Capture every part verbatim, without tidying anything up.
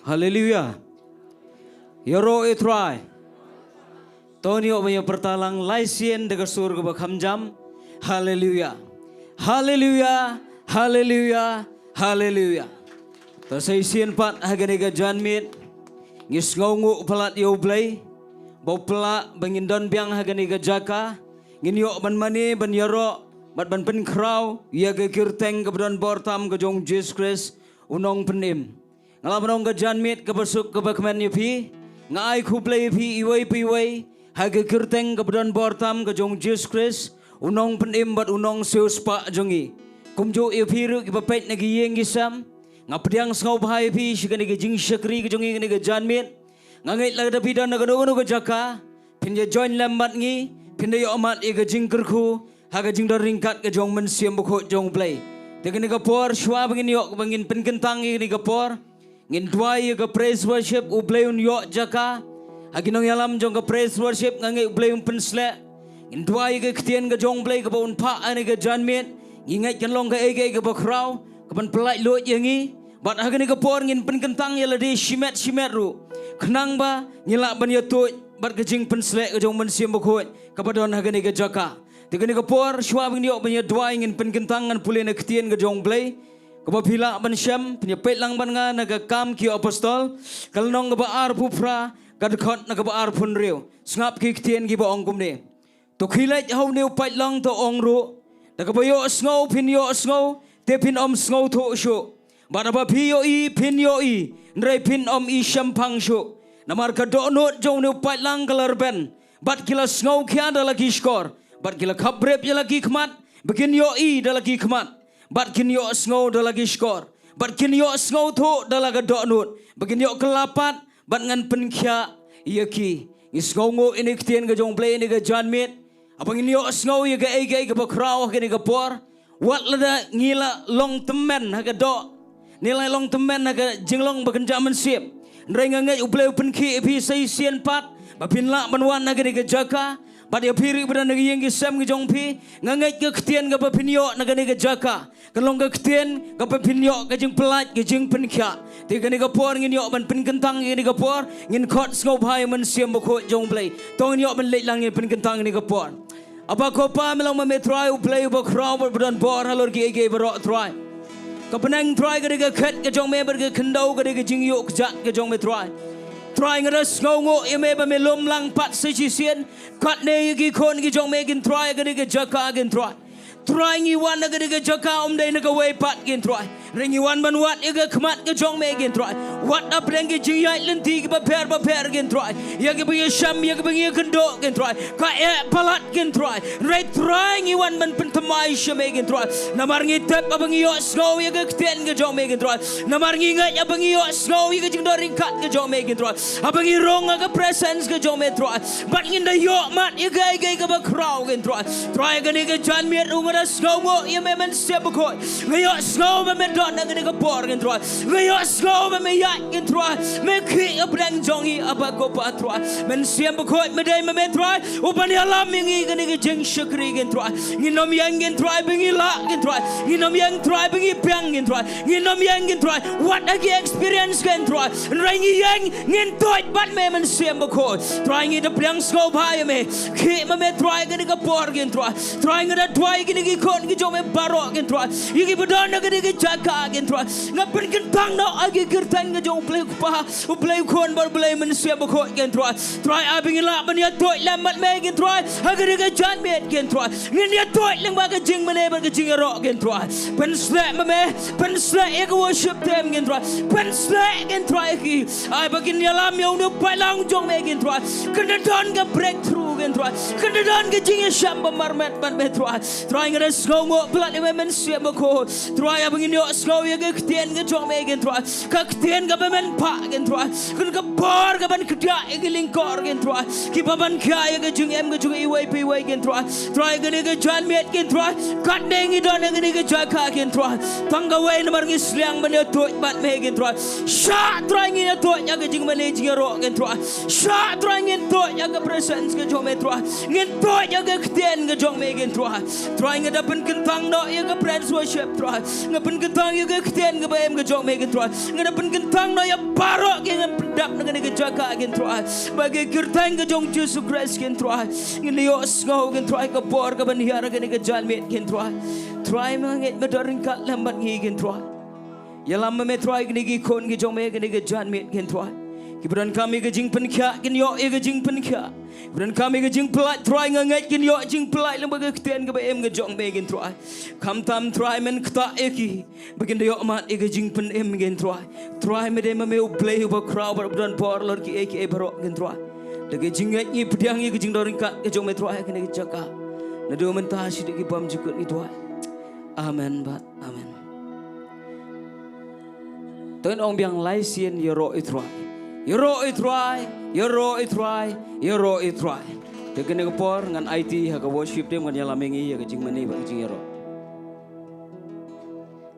Haleluya. Ïaroh ïa u Trai. To ngin ïoh ban ïa pyrta lang lai sien da ka sur kaba kham jam. Haleluya. Haleluya. Haleluya. Haleluya. To sa shisien pat ha kane ka janmiet ngi sngewnguh palat ïa U Blei ba u pla ba ngin don biang ha kane ka jaka. Ngin ïoh ban mane ban ïaroh bad ban pynkhraw ïa ka kyrteng kaba don bor tam ka jong u Jisu Khrist u Nongpynim. Nga la ban ong ka janmiet kaba suk kaba kmen ïa phi. Nga ai khublei ïa phi iwei pa iwei ha ka kyrteng kaba don bor tam ka jong u Jisu Khrist u Nongpynim bad u Nongsiewspah jong ngi. Kumjuh ïa phi ruh kiba peit na ki ïing ki sem. Nga pdiang sngewbha ïa phi sha kane ka jingshakri ka jong ngi kane ka janmiet. Nga ngeit lada phi don na kano kano ka jaka phin ïa join lem bad ngi, phin da ïoh mad ïa ka jingkyrkhu ha ka jingdon ryngkat ka jong u Mynsiem Bakhuid jong U Blei. Te kane ka por shuwa ba ngin ïoh ba ngin pynkyntang ïa kane ka por, ngin duwai ïa ka praise worship, U Blei un ïoh jaka. Ha ki nongïalam jong ka praise worship nga ngeit U Blei un pynsleh. Ngin duwai ïa ka ktien ka jong U Blei kaba un phah ha kane ka janmiet. Ngi ngeit kan long kaei kaei kaba khraw kaban pyllait luid ïa ngi. Bad ha kane ka por ngin pynkyntang ïa lade shimet shimet ruh khnang ba ngin lah ban ïatuid bad ka jingpynsleh ka jong u Mynsiem Bakhuid kaba don ha kane ka jaka. Te kane ka por shuwa ba ngin ïoh ban ïa duwai ngin pynkyntang ngan pule na ka ktien ka jong U Blei. Kaba phi lah ban shem, phin ïa peit lang bad nga na ka Kam ki Apostol, ka lynnong kaba arphew phra, ka dkhot na kaba arphew hynriew. Sngap ki ktien kiba ong kumne. To khie leit ha une u paidlang to ong ruh, da kaba ïohsngew phin ïohsngew, te phin ym sngewthuh shuh. Bad haba phi ïohi phin ïohi, hynrei phin ym i shemphang shuh. Namar ka dohnud jong une u paidlang ka la rben, bad ki la sngewkhia da la ki shkor, bad ki la khapbrip ïa la ki khmat, ba kin ïohi da la ki khmat, bad kin ïohsngew da la ki shkor, bad kin ïohsngewthuh da la ka dohnud, ba kin ïoh kylla pat, bad ngan pynkhiah ïa ki. Ngi sngewnguh ïa kane ka ktien ka jong U Blei ïa kane ka janmiet. Haba ngin ïohsngew ïa kaei kaei kaba khraw ha kane ka por, wat lada ngi la long tymmen ha ka doh, ngi la long tymmen ha ka jinglong ba kynja mynsiem, hynrei nga ngeit U Blei u pynkhih ïa phi sa shisien pat ba phin lah ban wan ha kane ka jaka. Bad ïa phi ruh ba don ha ki ïing ki sem ki jong phi, nga ngeit ka ktien kaba phin ïoh na kane ka jaka kan long ka ktien kaba phin ïoh ka jingpyllait ka jingpynkhiah. Te kane ka por ngin ïoh ban pynkyntang, kane ka por ngin khot sngewbha ïa u Mynsiem Bakhuid jong U Blei. To ngin ïoh ban leit lang ngin pynkyntang kane ka por. Aba ko Pa, me long ma me Trai U Blei uba khraw bad uba don bor halor kiei kiei baroh Trai. Ka bneng Trai ka dei ka khet ka jong me bad ka khyndew ka dei ka jingïuh kjat ka jong me Trai. Trai nga da sngewnguh ïa me ba me lum lang pat sa shisien, katne ïa ki khun ki jong me kin Trai ha kane ka jaka kin Trai. Trai ngi wan ha kane ka jaka ym dei na kawei pat kin Trai, hynrei ngi wan ban wad ïa ka khmat ka jong me kin Trai. Wad hapdeng ki jingïaid lynti kiba pher ba pher kin Trai, ïa kiba ngi ïashem, ïa kiba ngi ïakynduh kin Trai, ka eh palat kin Trai. Hynrei Trai ngi wan ban pynthymmai sha me kin Trai, namar ngi tip haba ngi ïohsngew ïa ka ktien ka jong me kin Trai, namar ngi ngeit haba ngi ïohsngew ïa ka jingdon ryngkat ka jong me kin Trai, haba ngi rung ha ka presence ka jong me Trai, bad ngin da ïoh mad ïa kaei kaei kaba khraw kin Trai. Trai kane ka janmiet ruh nga da sngewnguh ïa me Mynsiem Bakhuid. Nga ïohsngew ba me don ha kane ka por kin Trai. Nga ïohsngew ba me ïaid kin Trai, me khih hapdeng jong ngi Aba ko Pa Trai. Mynsiem Bakhuid me dei ma me Trai uban ïalam ïa ngi kane ka jingshakri kin Trai. Ngin ym ïeng kin Trai ba ngi lah kin Trai. Ngin ym ïeng Trai ba ngi biang kin Trai. Ngin ym ïeng kin Trai wat ha ki experience kin Trai, hynrei ngi ïeng ngin tuid bad me Mynsiem Bakhuid. Trai ngi da pdiang sngewbha ïa me. Khih ma me Trai kane ka por kin Trai. Trai nga da duwai ïa kine ki khun ki jong me baroh kin Trai, ïa kiba don ha kane ka jaka kin Trai. Nga pynkyntang noh ha ka kyrteng ka jong U Blei u Kpa, U Blei u Khun bad U Blei Mynsiem Bakhuid kin Trai. Trai ai ba ngin lah ban ïatuid lem bad me kin Trai ha kane ka janmiet kin Trai. Ngin ïatuid lyngba ka jingmane bad ka jingïaroh kin Trai. Pynshlur ma me, pynshlur ïa ka worship team kin Trai. Pynshlur kin Trai ïa ki, ai ba kin ïalam ïa une u paidlang jong me kin Trai. Kin da don ka breakthrough kin Trai. Kin da don ka jingïashem ba marmet bad me Trai. Trai nga da sngewnguh palat ïa me Mynsiem Bakhuid. Trai ai ba ngin ïohsngew ïa ka ktien ka jong me kin Trai. Ka ktien kaba men phah kin Trai, kan ka bor kaban khia ïa ki lyngkor kin Trai, kiba ban khia ïa ka jingim ka jong iwei pa iwei kin Trai. Trai kane ka janmiet kin Trai, katne ngi don ha kane ka jaka kin Trai, tang kawei namar ngi sliang ban ïatuid bad me kin Trai. Shah Trai ngin ïatuid ïa ka jingmane jingïaroh kin Trai. Shah Trai ngin tuid ïa ka presence ka jong me Trai. Ngin tuid ïa ka ktien ka jong me kin Trai. Trai nga da pynkyntang noh ïa ka praise worship Trai. Nga pynkyntang Ïa ka ktien kaba im ka jong me, kin Trai. Ngan pynkyntang noh ïa baroh ki ngan pyndap na kane ka jaka, kin Trai. Ba ki kyrteng ka jong Jisu Khrist, kin Trai, ngin ïoh sngew, kin Trai, ka bor kaban hiar ha kane ka janmiet, kin Trai. Trai, me nga ngeit me don ryngkat lem bad ngi, kin Trai. Ïalam ma me Trai kine ki khun ki jong me kine ki janmiet, kin Trai. Kiba donkam ïa ka jingpynkhiah kin ïoh ïa ka jingpynkhiah. Kiba donkam ïa ka jingpyllait Trai nga ngeit kin ïoh jingpyllait lyngba ka ktien kaba im ka jong me, kin Trai. Khamtam Trai men ktah ïa ki ba kin da ïoh mad ïa ka jingpynim, kin Trai. Trai me dei ma me U Blei uba khraw bad uba don bor halor kiei kiei baroh, kin Trai. Da ka jingngeit ngi pdiang ïa ka jingdon ryngkat ka jong me Trai ha kane ka jaka. Naduh mynta shaduh ki bymjukut ngi duwai. Amen bad amen. To ngin ong biang lai sien, ïaroh i Trai. Ïaroh i Trai, ïaroh i Trai, ïaroh i Trai. Te kane ka por ngan aiti ha ka worship team, ngan ïalam ïa ngi ïa ka jingmane bad ka jingïaroh.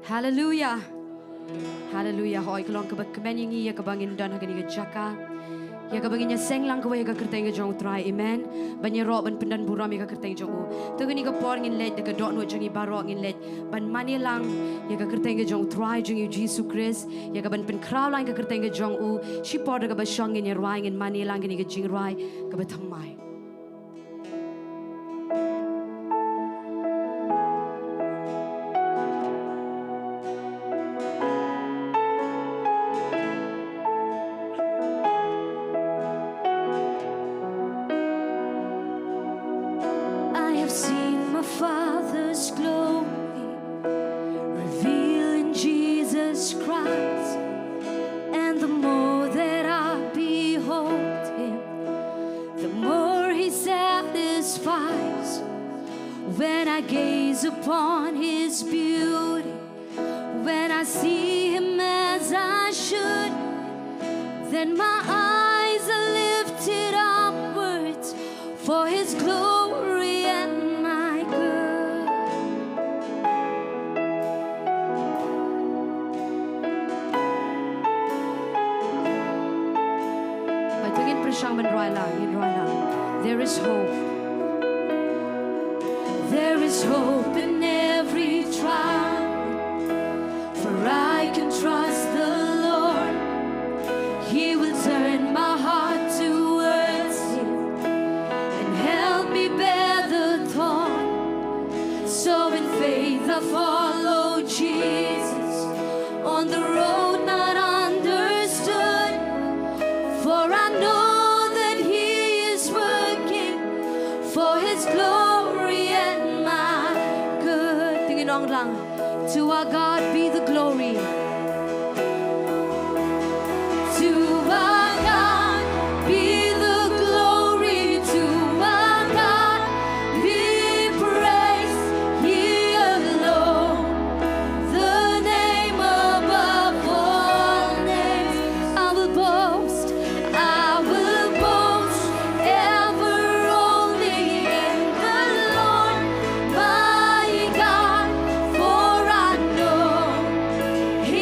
Haleluya. Haleluya. Hooid, ka long kaba kmen ïa ngi ïa kaba ngin don ha kane ka jaka. Ïa kaba ngin ïaseng lang kawei ha ka kyrteng ka jong U Trai. Amen. Ban ïaroh ban pyndon burom ïa ka kyrteng jong U. To kane ka por ngin leit da ka dohnud jong ngi baroh, ngin leit ban mane lang ïa ka kyrteng ka jong U Trai jong ngi U Jisu Khrist, ïa kaban pynkhraw lang ïa ka kyrteng ka jong U. Shipor da kaba shong ngin ïa rwai, ngin mane lang kane ka jingrwai kaba thymmai. I have seen my Father's glory revealed in Jesus Christ, and the more that I behold Him, the more He satisfies. When I gaze upon His beauty, when I see Him as I should, then my eyes are lifted upwards for His glory and my good. Hooid, to ngin pyrshang ban rwai lang, ngin rwai lang. There is hope. There is hope in every trial. For I can trust the Lord. He will turn my heart towards Him and help me bear the thorn. So in faith I follow Jesus on the road not understood. For I know that He is working for His glory and my good. To ngin ong lang. To our God be the glory. To our God be the glory. To our God be praise. He alone, the name above all names. I will boast, I will boast ever only in the Lord my God, for I know He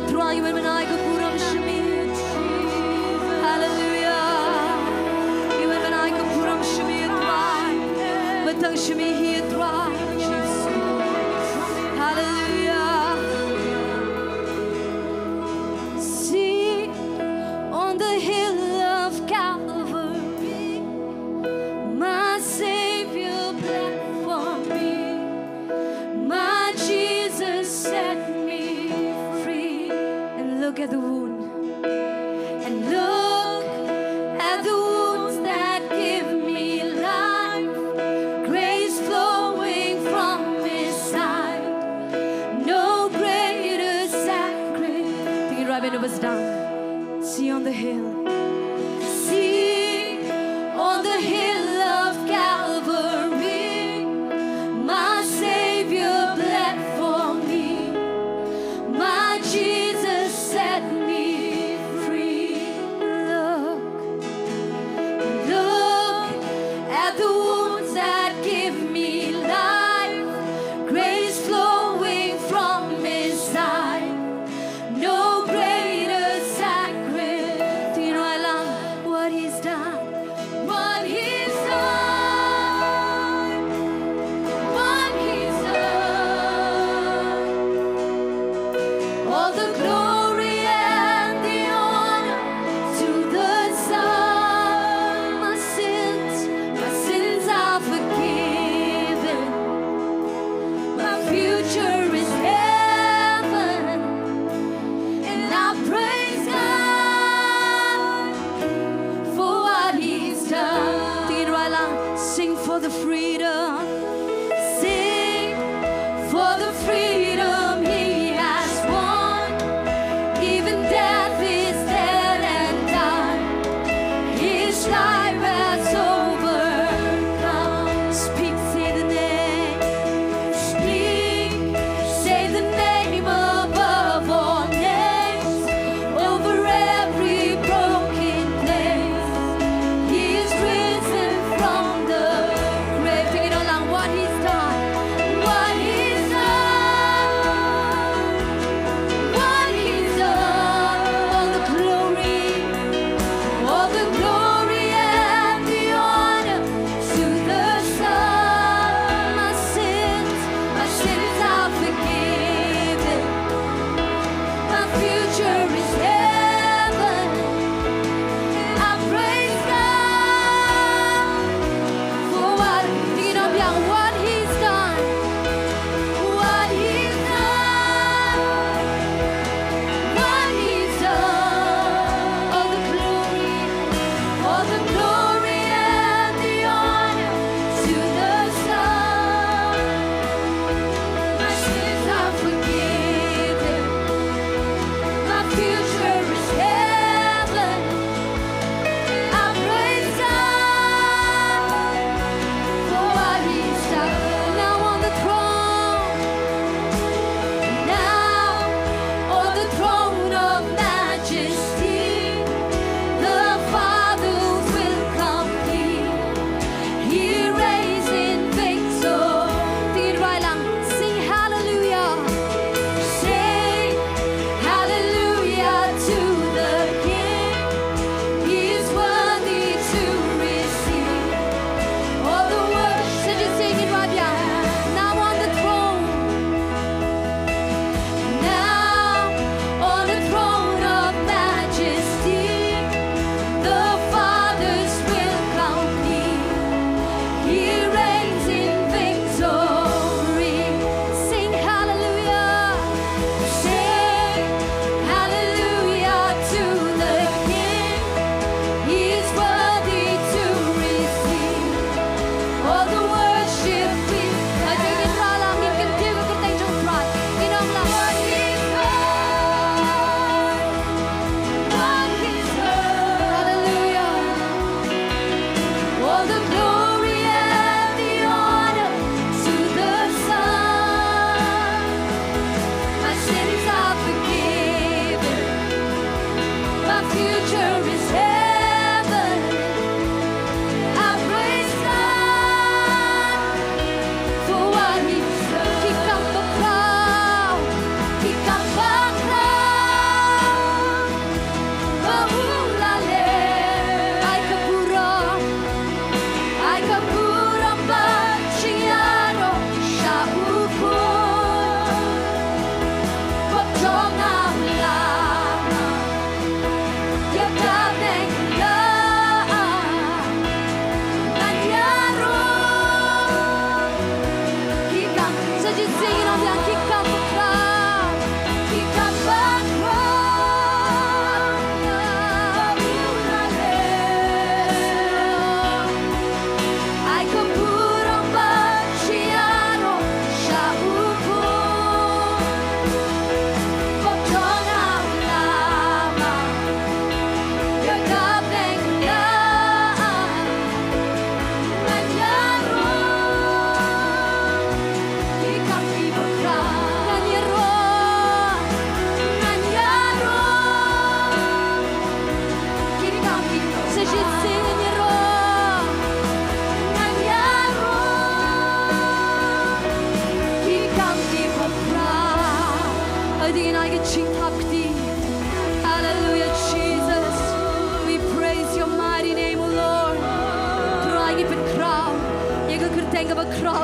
Trai, iwen ban ai ka burom sha me. Hallelujah. Iwen ban ai ka burom sha me, Trai. Ban tang sha me hi, Trai. Hallelujah. See, on the hill of Calvary, my Savior bled for me. My Jesus set me free. And look at the wound. And look at the wounds that give me life. Grace flowing from his side. No greater sacrifice. Tynrai ba ïeit, was done. See, on the hill. See, on the hill of Calvary, my Savior bled for me. My Jesus set me free. Look, look at the wounds that give me life. Grace flowing from his side. No greater sacrifice. Tynrai lang what he's done. What he's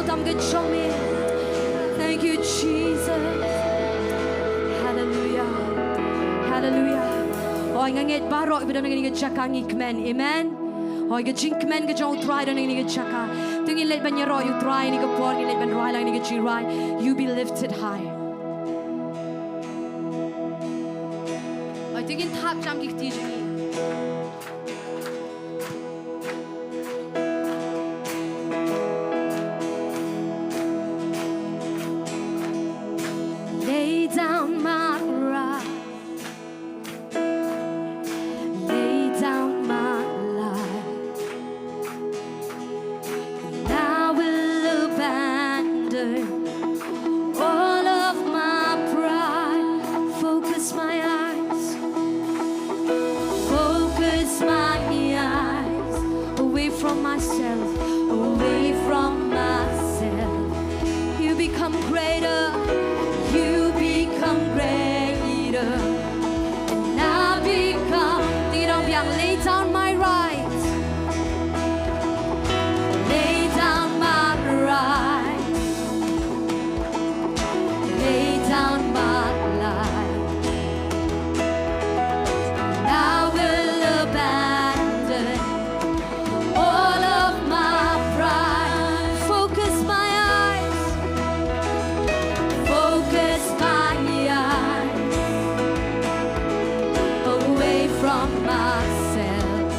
Tam ka jong me. Thank you, Jesus. Hallelujah. Hallelujah. Hooid, nga ngeit baroh kiba don ha kane ka jaka ngi kmen. Amen. Hooid, ka jingkmen ka jong U Trai don ha kane ka jaka. To ngin leit ban ïaroh ïa U Trai ha kane ka por, ngin leit ban rwai lang ha kane ka jingrwai, You Be Lifted High. Hooid, to ngin thap jam ki kti jong ngi. Lay down my pride, lay down my life, and I will abandon all of my pride. Focus my eyes, focus my eyes away from myself, away from myself. You become greater, you become greater, and I become. Ding dong biang, lay down my rights, lay down my rights, lay down my life. I will abandon all of my pride. Focus my eyes, focus my eyes away from myself,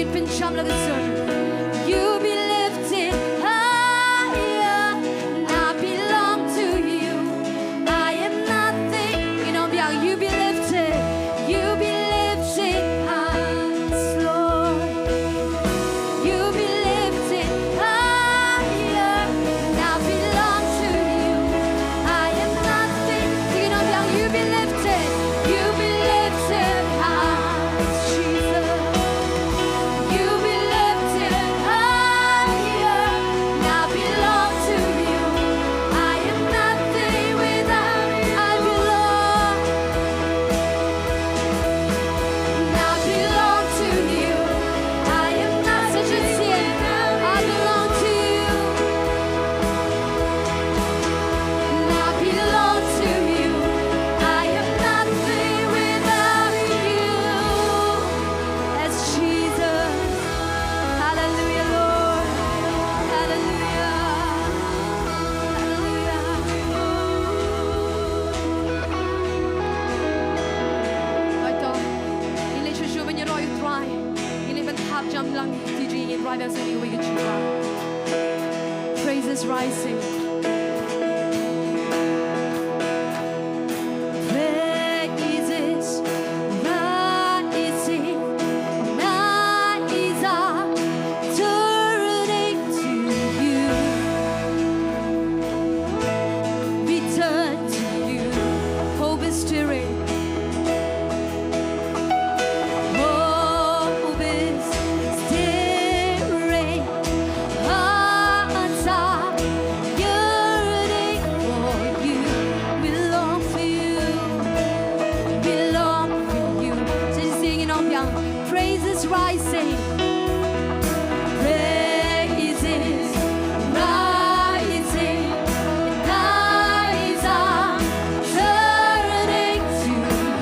Pynshong la ka sur. You be lifted higher, and I belong to you. I am nothing. You know, yeah, you be lifted, you be lifted high, Lord. You be lifted higher, and I belong to you. I am nothing. You know, yeah, you be lifted, you be lifted high, Jesus. You be lifted higher. I belong to you. I am nothing without you. I belong. I belong to you. I am not such a sin. I belong to you. I belong to you. I am nothing without you. Yes, Jesus. Hallelujah, Lord. Hallelujah. Hallelujah. Hooid to. Ngin leit shuh shuh ban ïaroh ïa u Trai. Ngin leit ban thap jam lang ïa u Trai, ban sngewbha ïa u Trai. Praises rising. Praises rising, eyes are turning to you. We turn to you. Hope is stirring. Hope is stirring. Hearts are yearning for you. We long for you. We long for you. Just sing it on, young. Praises rising. Praises rising. And eyes are turning to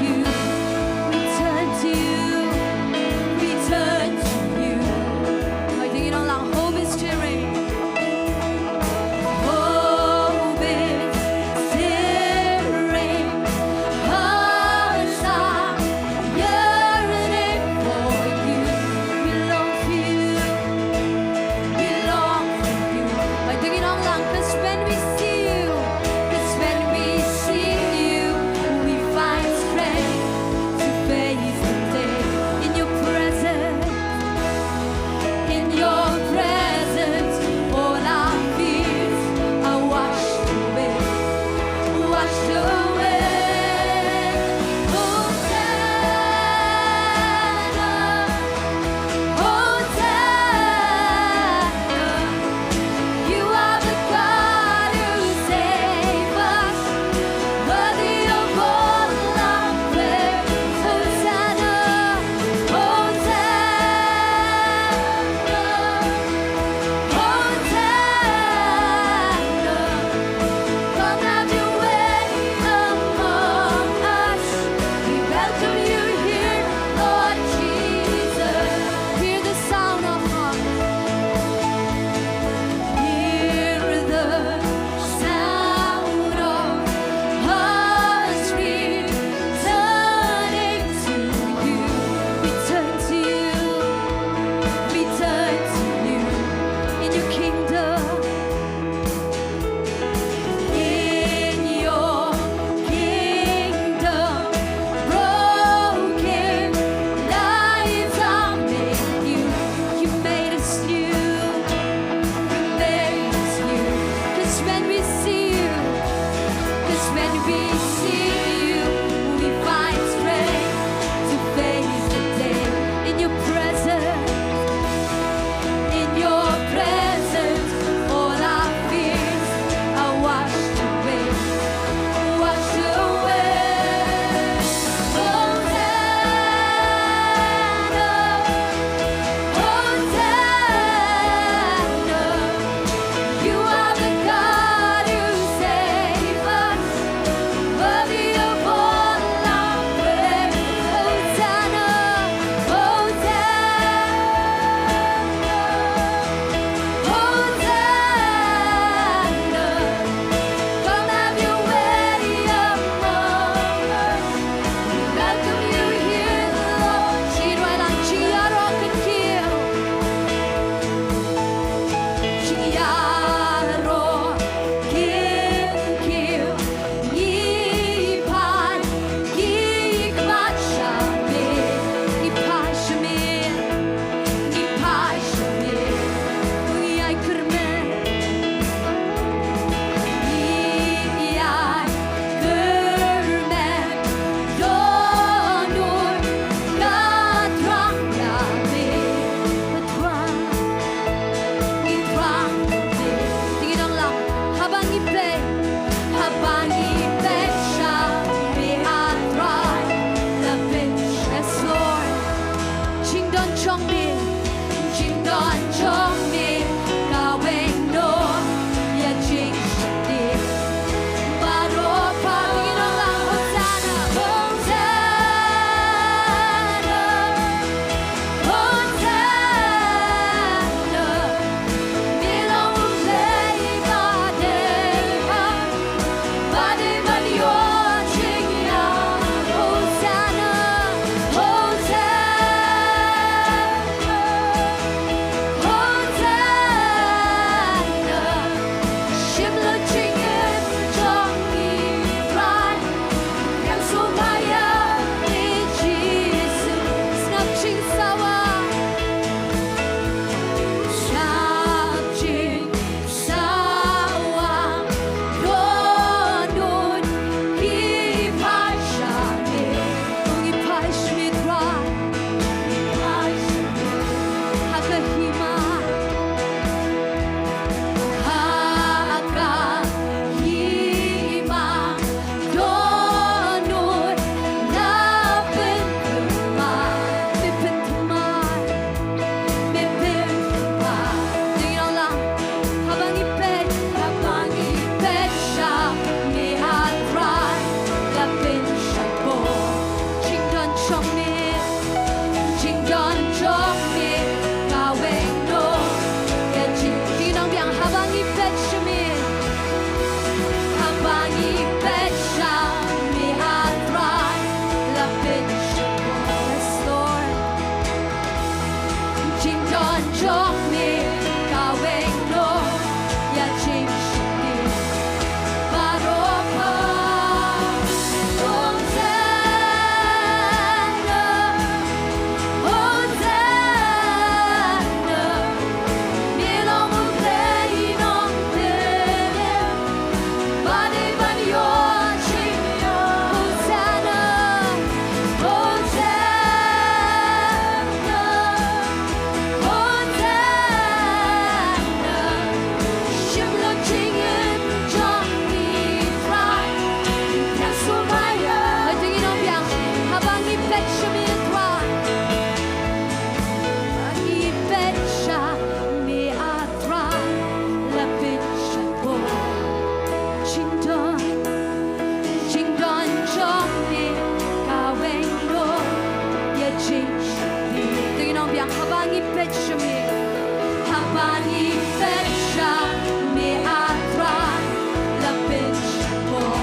you. We turn to you. We turn to you. Hooid, ding ïa u nong lang. Hope is stirring. Hope is stirring. Hearts are yearning for you. We jong me. Jingdon jong me ka weng noh ïa jingsheptieng. Baroh pha, to ngin ong lang Hosanna, Hosanna, Hosanna. Me long U Blei ba dei ha, ba dei ban ïoh jingïarap. Hosanna, Hosanna, Hosanna. Shim la jingim jong ngi Trai. Pdiang sngewbha ïa me Jisu. Sngap jingsawa. Sngap jing sawa, dohnud ki phai sha me. Ngi phai sha me Trai. Ngi phai sha me. Ha ka hima. Ha ka hima. Dohnud la pynthymmai. Me pynthymmai. Me pynpah. Dei ngi ong lang. Haba ngi peit, haba ngi peit sha me, ah Trai, la pynshai bor. Jingdon jong me, jingdon jong me ka weng noh ïa jing. Dei ngi ong biang, haba ngi peit sha me, haba ngi peit sha me, ah Trai, la pynshai bor. Yes, Lord. Jingdon jong me ka weng noh ïa jingsheptieng. Baroh pha. Hosanna, Hosanna. Me long U Blei nongpynim. Ba dei ban ïoh jingïarap. Hosanna, Hosanna, Hosanna. Shim la jingim jong ngi Trai. Pdiang sngewbha ïa. Haba ngi peit sha me Trai. Haba ngi peit sha me, ah Trai, la pynshai bor. Jingdon, jingdon jong me ka weng noh ïa jingsheptieng. To ngin ong biang, haba ngi peit sha me, haba ngi peit sha me, ah Trai, la pynshai bor.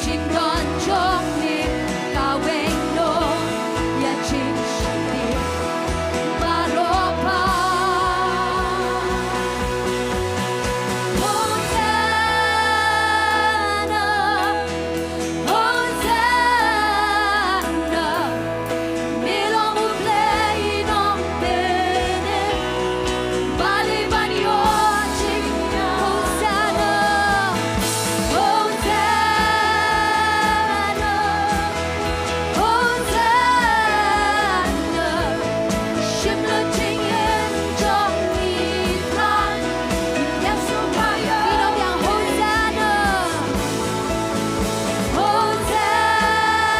Jingdon jong me ka weng noh ïa jingsheptieng. Baroh pha. Hosanna, Hosanna. Me long U Blei nongpynim. Ba dei ban ïoh jingïarap. Hosanna, Hosanna, Hosanna. Shim la jingim jong ngi Trai. Pdiang sngewbha ïa. Ngi ong biang Hosanna. Hosanna,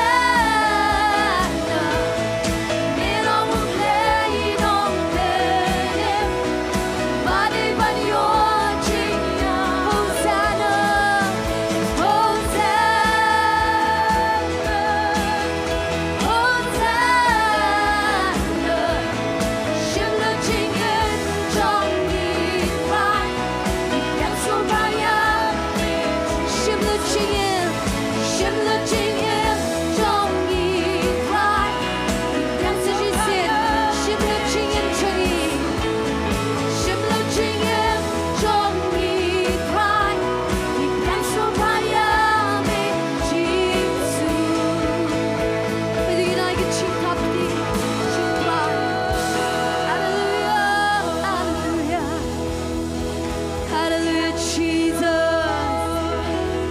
Hosanna. Me long U Blei nongpynim. Ba dei ban ïoh jingïarap. Hosanna, Hosanna, Hosanna. Shim la jingim jong ngi Trai. Pdiang sngewbha ïa. Shim la jingim, shim la jingim jong ngi Trai. Pdiang sngewbha ïa. Shim la jingim jong ngi. Shim la jingim jong ngi Trai. Pdiang sngewbha ïa me Jisu. Haleluia, haleluia. Haleluia, Jesus.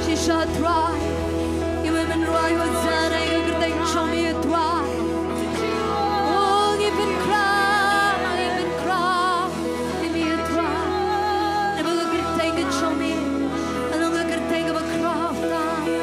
Shisha Trai. Ngi wan ban rwai Hosanna ïa ka kyrteng jong me Trai. Oh, ngi pynkhraw, ngi pynkhraw. Ïa me Trai. Naba ka kyrteng ka jong me ka long ka kyrteng kaba khraw Trai.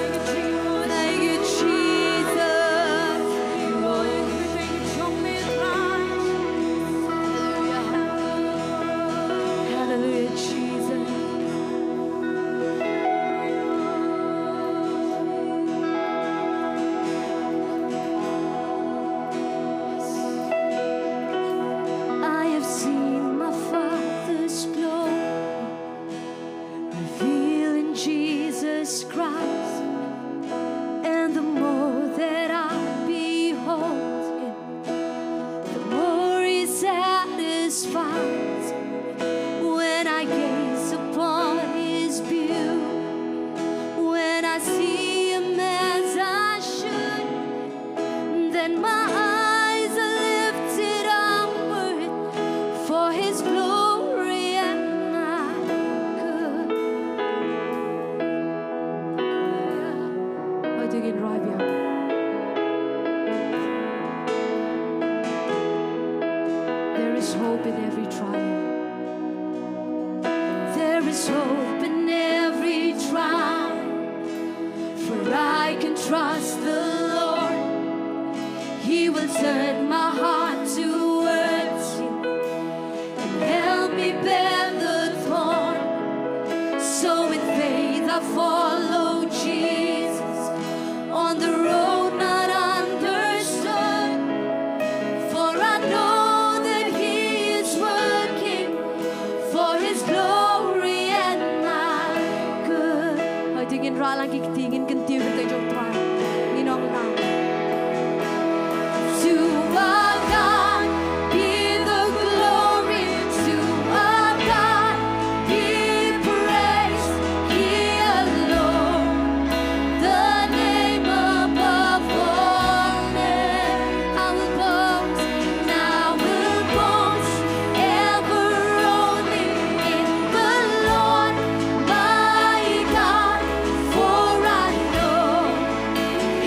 Ding in rai biang. There is hope in every trial. There is hope in every trial. For I can trust the Lord. He will turn my heart towards Him and help me bear the thorn. So in faith I follow Jesus on the road not understood. For I know that He is working for His glory and my good. Hoi, to ngin rah lang ki kti, ngin kyntiew kyrteng jong U Trai. Ngin ong lang. To our God be the glory, to our God be praise, He alone, the name above all names. I will boast, I will boast, ever only in the Lord my God, for I know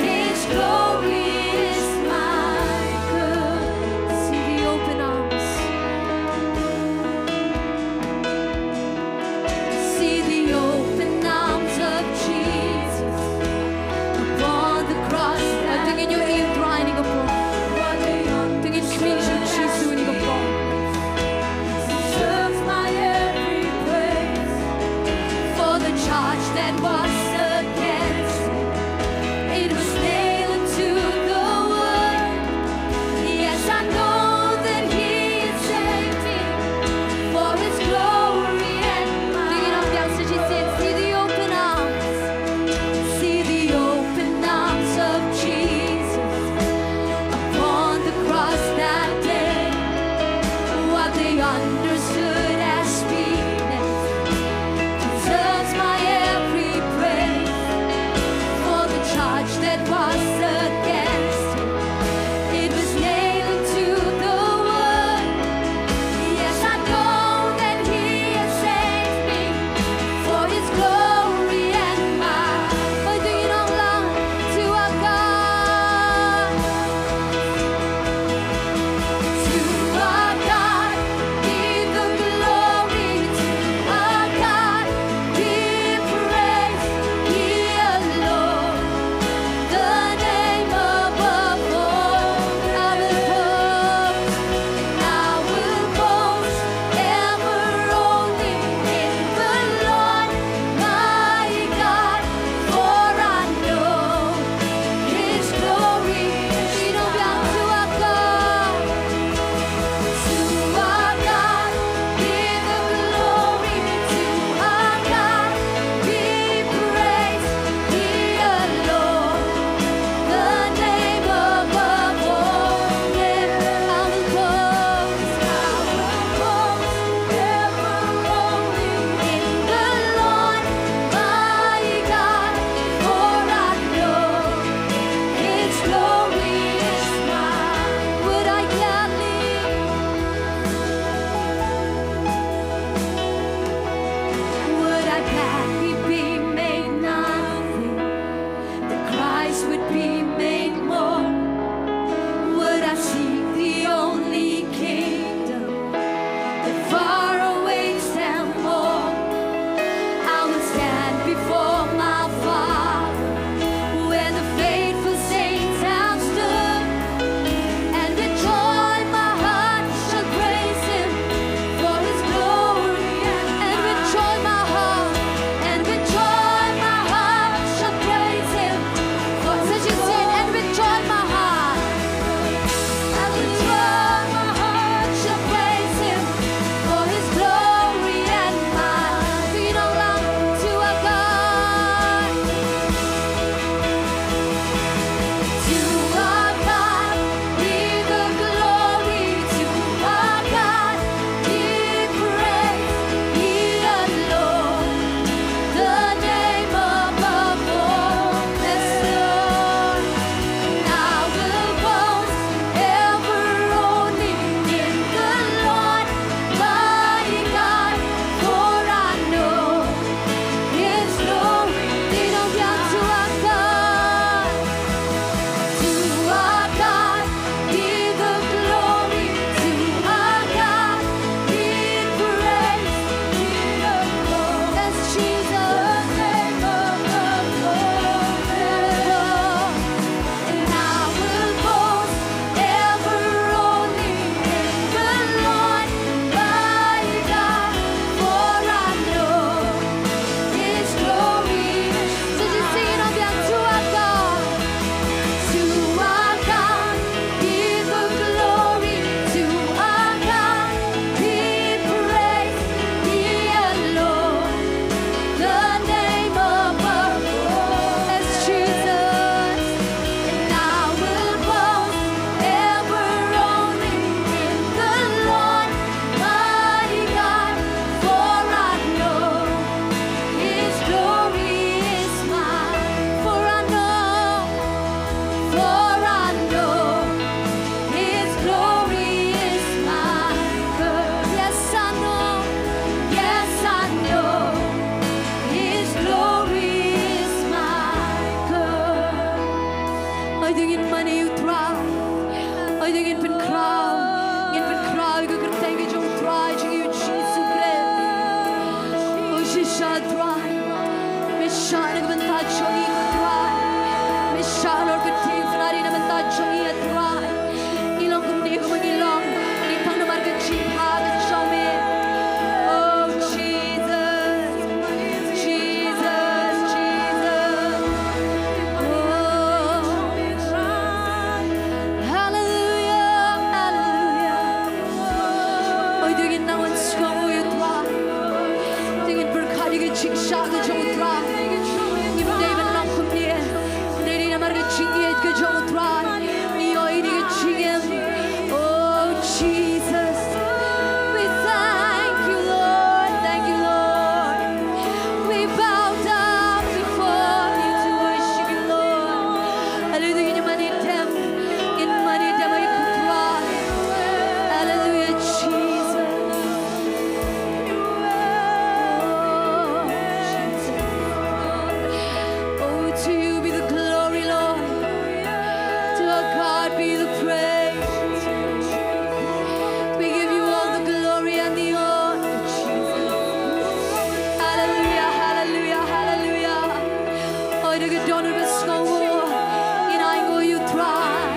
His glory is my good. See the open arms. See the open arms of Jesus upon the cross. Hoi, to ngin ïohi ïa U Trai ha kane ka por. To ngin kmen sha U Jisu ha kane ka por. Deserves my every praise. For the charge that was against me, it was nailed to the wood. Yes, I know that He is saving for His glory and mine. Ding in ong biang sa shisien, see the open arms. See the open arms of Jesus upon the cross that day. What they understood as weakness deserves my every praise. For the charge that was against Him, it was nailed to the wood. Yes, I know that He has saved me for His glory and mine. Hoi, to ngin ong lang. To our God, to our God be the glory, to our God be praise, He alone, the name above all. I will boast, I will boast ever only in the Lord my God, for I know His glory. Ngin ong biang, to our God, to our God be the glory, to our God be praise, He alone, the name above all names. I will boast, I will boast ever only in the Lord my God, for I know His glory is mine. Would I gladly, would I gladly be made nothing, that Christ would be made more? Would I seek the only kingdom that far outweighs them all? I will stand before my Father, where the faithful saints have stood, and with joy my heart shall praise Him for His glory. And with joy my heart, and with joy my heart shall praise Him for His glory. Mane ïa u Trai. Oi, ngin pynkhraw, ngin pynkhraw ïa ka kyrteng ka jong u Trai jong ngi, u Jisu Khrist. O shisha Trai, me shah na ka bynta jong ngi ko Trai. Me shah halor ka diengphna na ka bynta jong ngi Trai. Ngi long kumne kumba ngi long, ngi tang namar ka jingbha ka jong me. Oh Jesus, Jesus, Jesus. Oh. Hallelujah, hallelujah. Oi, to ngin nang wan sngewnguh ïa u Trai. To ngin pyrkhat ïa ka jingshah ka jong u Trai. Ngim dei ban long kumne. Dei namar ka jingïeit ka jong u Trai. Ngi ïoh ïa ka jingim. Oh Jesus, we thank you, Lord. Thank you, Lord. We bow down before you to worship you, Lord. Hallelujah, ngin ïa mane dem, ngin ïa mane dem ïa u Trai. Hallelujah, Jesus. Oh, to you be the glory, Lord. To our God be the praise. We give you all the glory and the honor, Jesus. Hallelujah, hallelujah, hallelujah. Oi, to ka don ba sngewnguh, ngin ainguh ïa u Trai.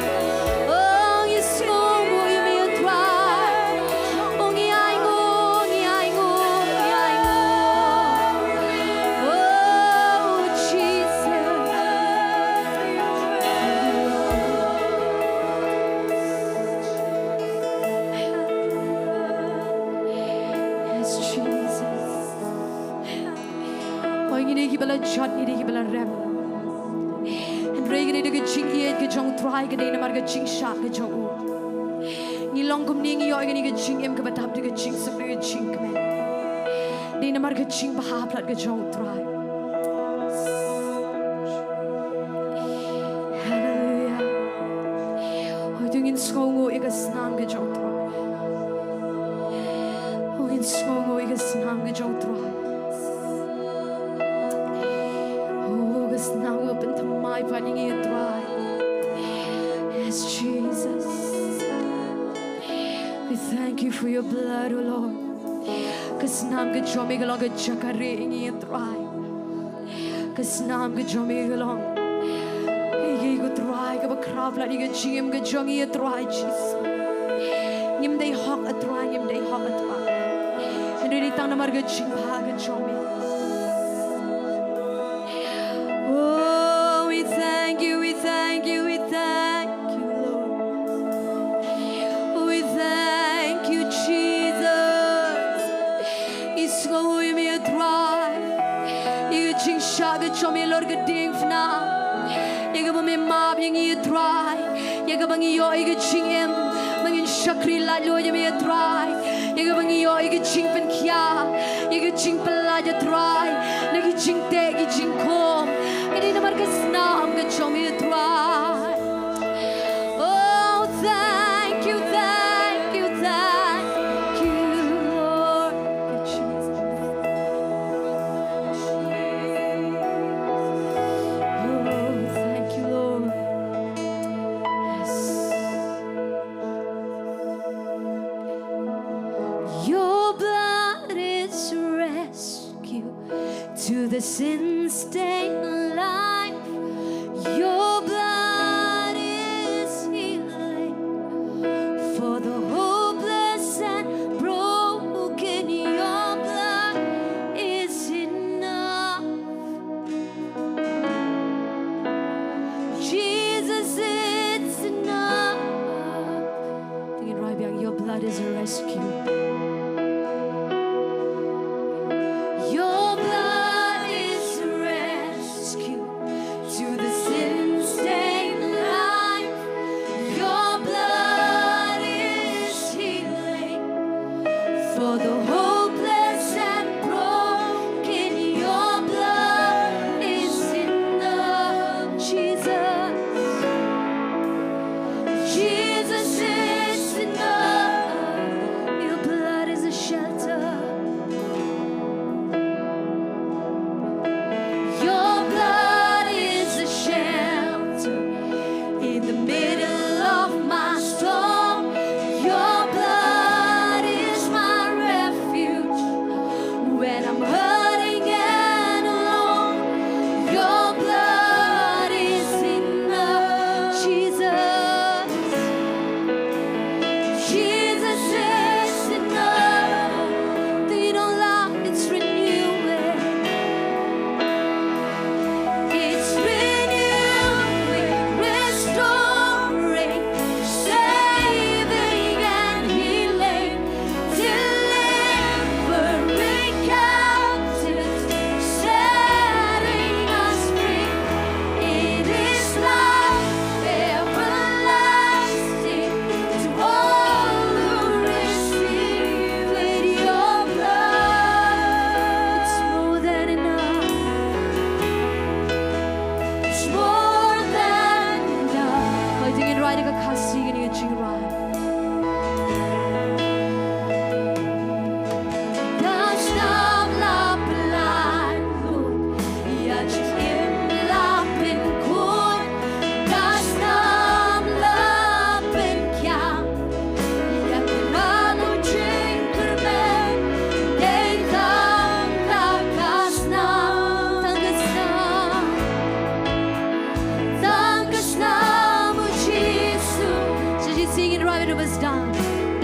Oh, ngi sngewnguh ïa me u Trai. Oh, ngi ainguh, ngi ainguh, ngi ainguh. Oh, Jesus. Yes, Jesus. Oi, ngi dei kiba la jot, ngi dei kiba la rem. Hynrei ngi dei da ka jingïeit ka jong u Trai, ka dei namar ka jingshah ka jong u. Ngi long kumne, ngi ïoh ïa kane ka jingim kaba dap da ka jingsuk da ka jingkmen. Dei namar ka jingbha palat ka jong u Trai. Hallelujah. Oi, to ngin sngewnguh ïa ka snam ka jong u Trai. Oh, ngin sngewnguh ïa ka snam ka jong u Trai. Oh, ka snam ka pynthymmai pat ïa ngi ïa u Trai. Yes, Jesus. We thank you for your blood, oh Lord. Ka snam ka jong me ka long ka jaka rieh ïa ngi ïa u Trai. Ka snam ka jong me ka long, ïa ngi ko Trai, kaba khraw palat ïa ka jingim ka jong ngi ïa u Trai Jisu. Ngim dei hok ïa u Trai, ngim dei hok ïa u Trai. Hynrei dei tang namar ka jingbha ka jong me. Oh, we thank you, we thank you, we thank you, Lord. We thank you, Jesus. Ngi sngewnguh ïa me ïa u Trai. Ïa ka jingshah ka jong me halor ka diengphna. Ïa kaba me map ïa ngi ïa u Trai. Ïa kaba ngi ïoh ïa ka jingim ba ngin shakri laitluid ïa me ïa u Trai. Ïa kaba ngi ïoh ïa ka jingpynkhiah, ïa ka jingpyllait ïa u Trai na ki jingteh ki jingkhum. Ka dei namar ka snam ka jong me ïa u Trai. Oh, thank you, thank you, thank you, Lord. Thank you, Jesus. Oh, thank you, Lord. Yes. Your blood is rescue to the sin-stained life. Your blood is healing for the hopeless and broken. Your blood is enough. Jesus, it's enough. Ngin rwai biang, your blood is a rescue. Your blood is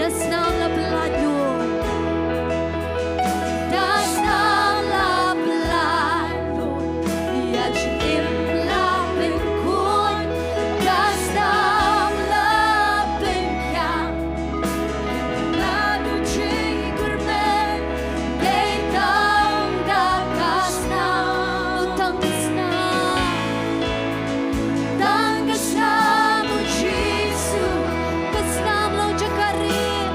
Ka snam la pynlait lut. Ka snam la pynlait lut. Ïa jingim la pynkhuid. Ka snam la pynkhang. Naduh jingkyrmen dei tang da ka snam. Tang ka snam. Tang ka snam u Jisu. Ka snam long jaka rim.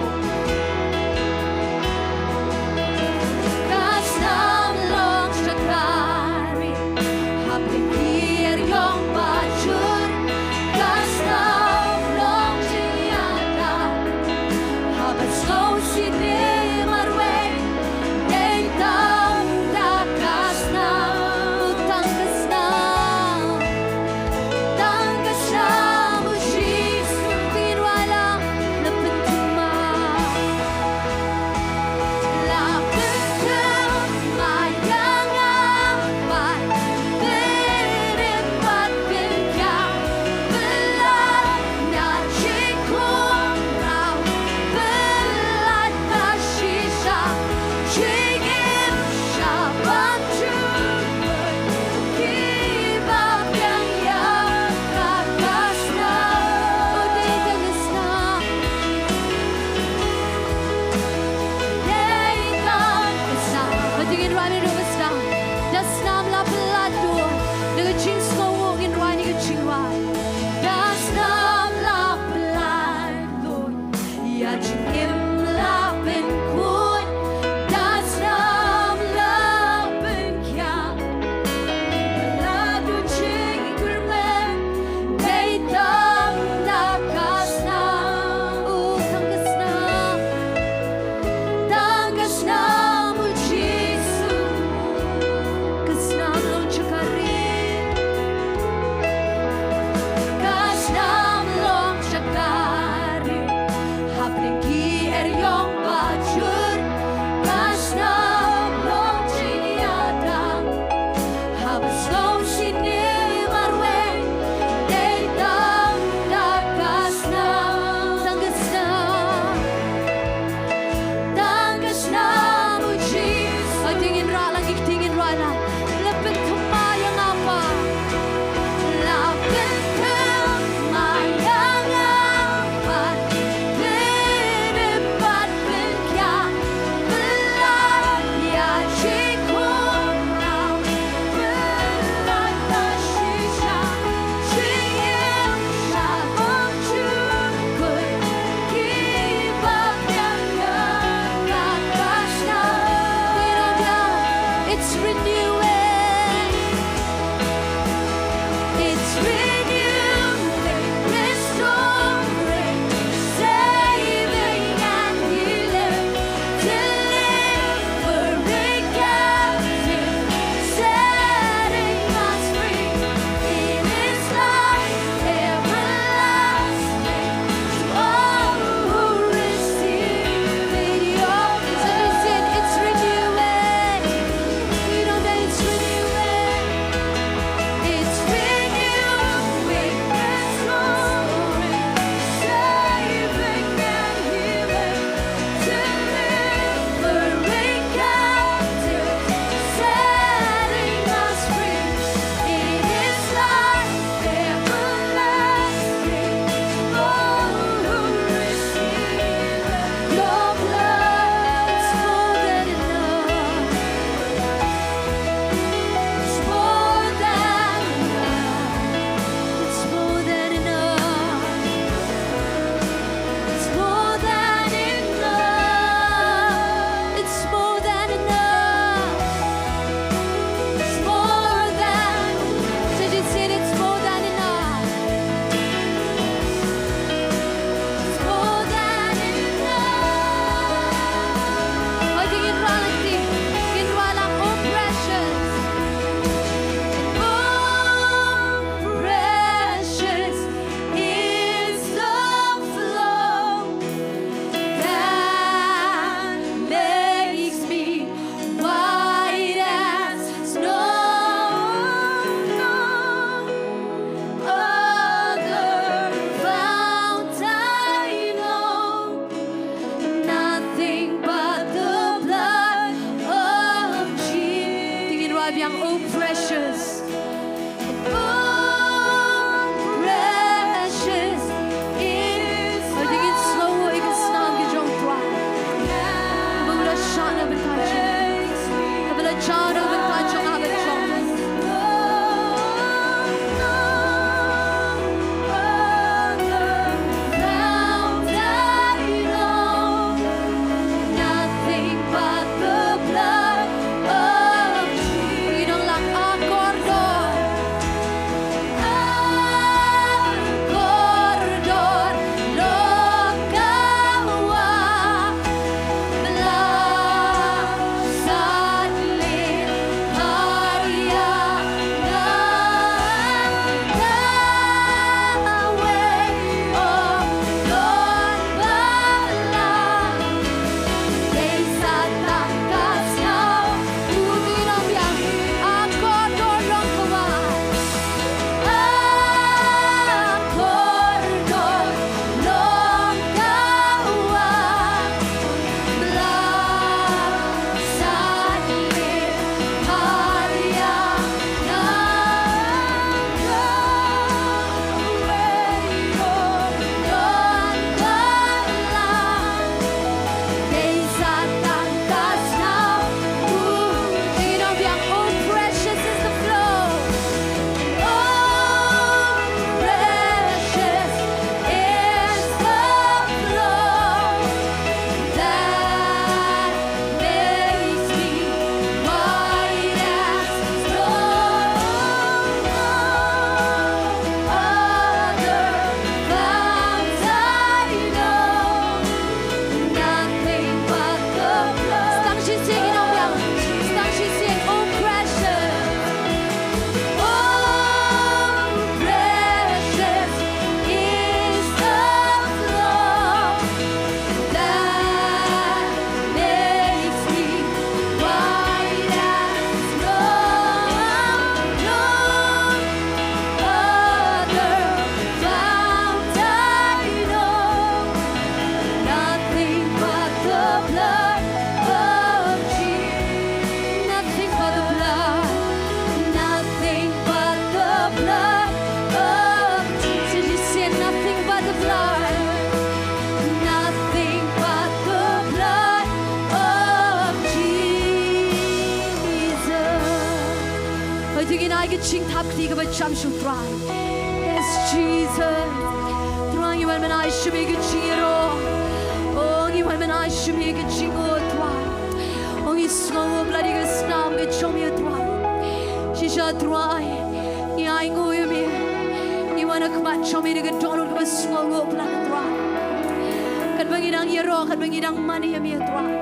Jingthap kti kaba jam shuh Trai. Yes, Jesus. Trai ngi wan ban ai sha me ka jingïaroh. Oh, ngi wan ban ai sha me ka jingïaroh Trai. Oh, ngi sngewnguh palat ïa ka snam ka jong me Trai. Shisha Trai. Ngi ainguh ïa me. Ngi wan ha khmat jong me da ka dohnud kaba sngewnguh palat Trai. Katba ngi dang ïaroh, katba ngi dang mane ïa me Trai.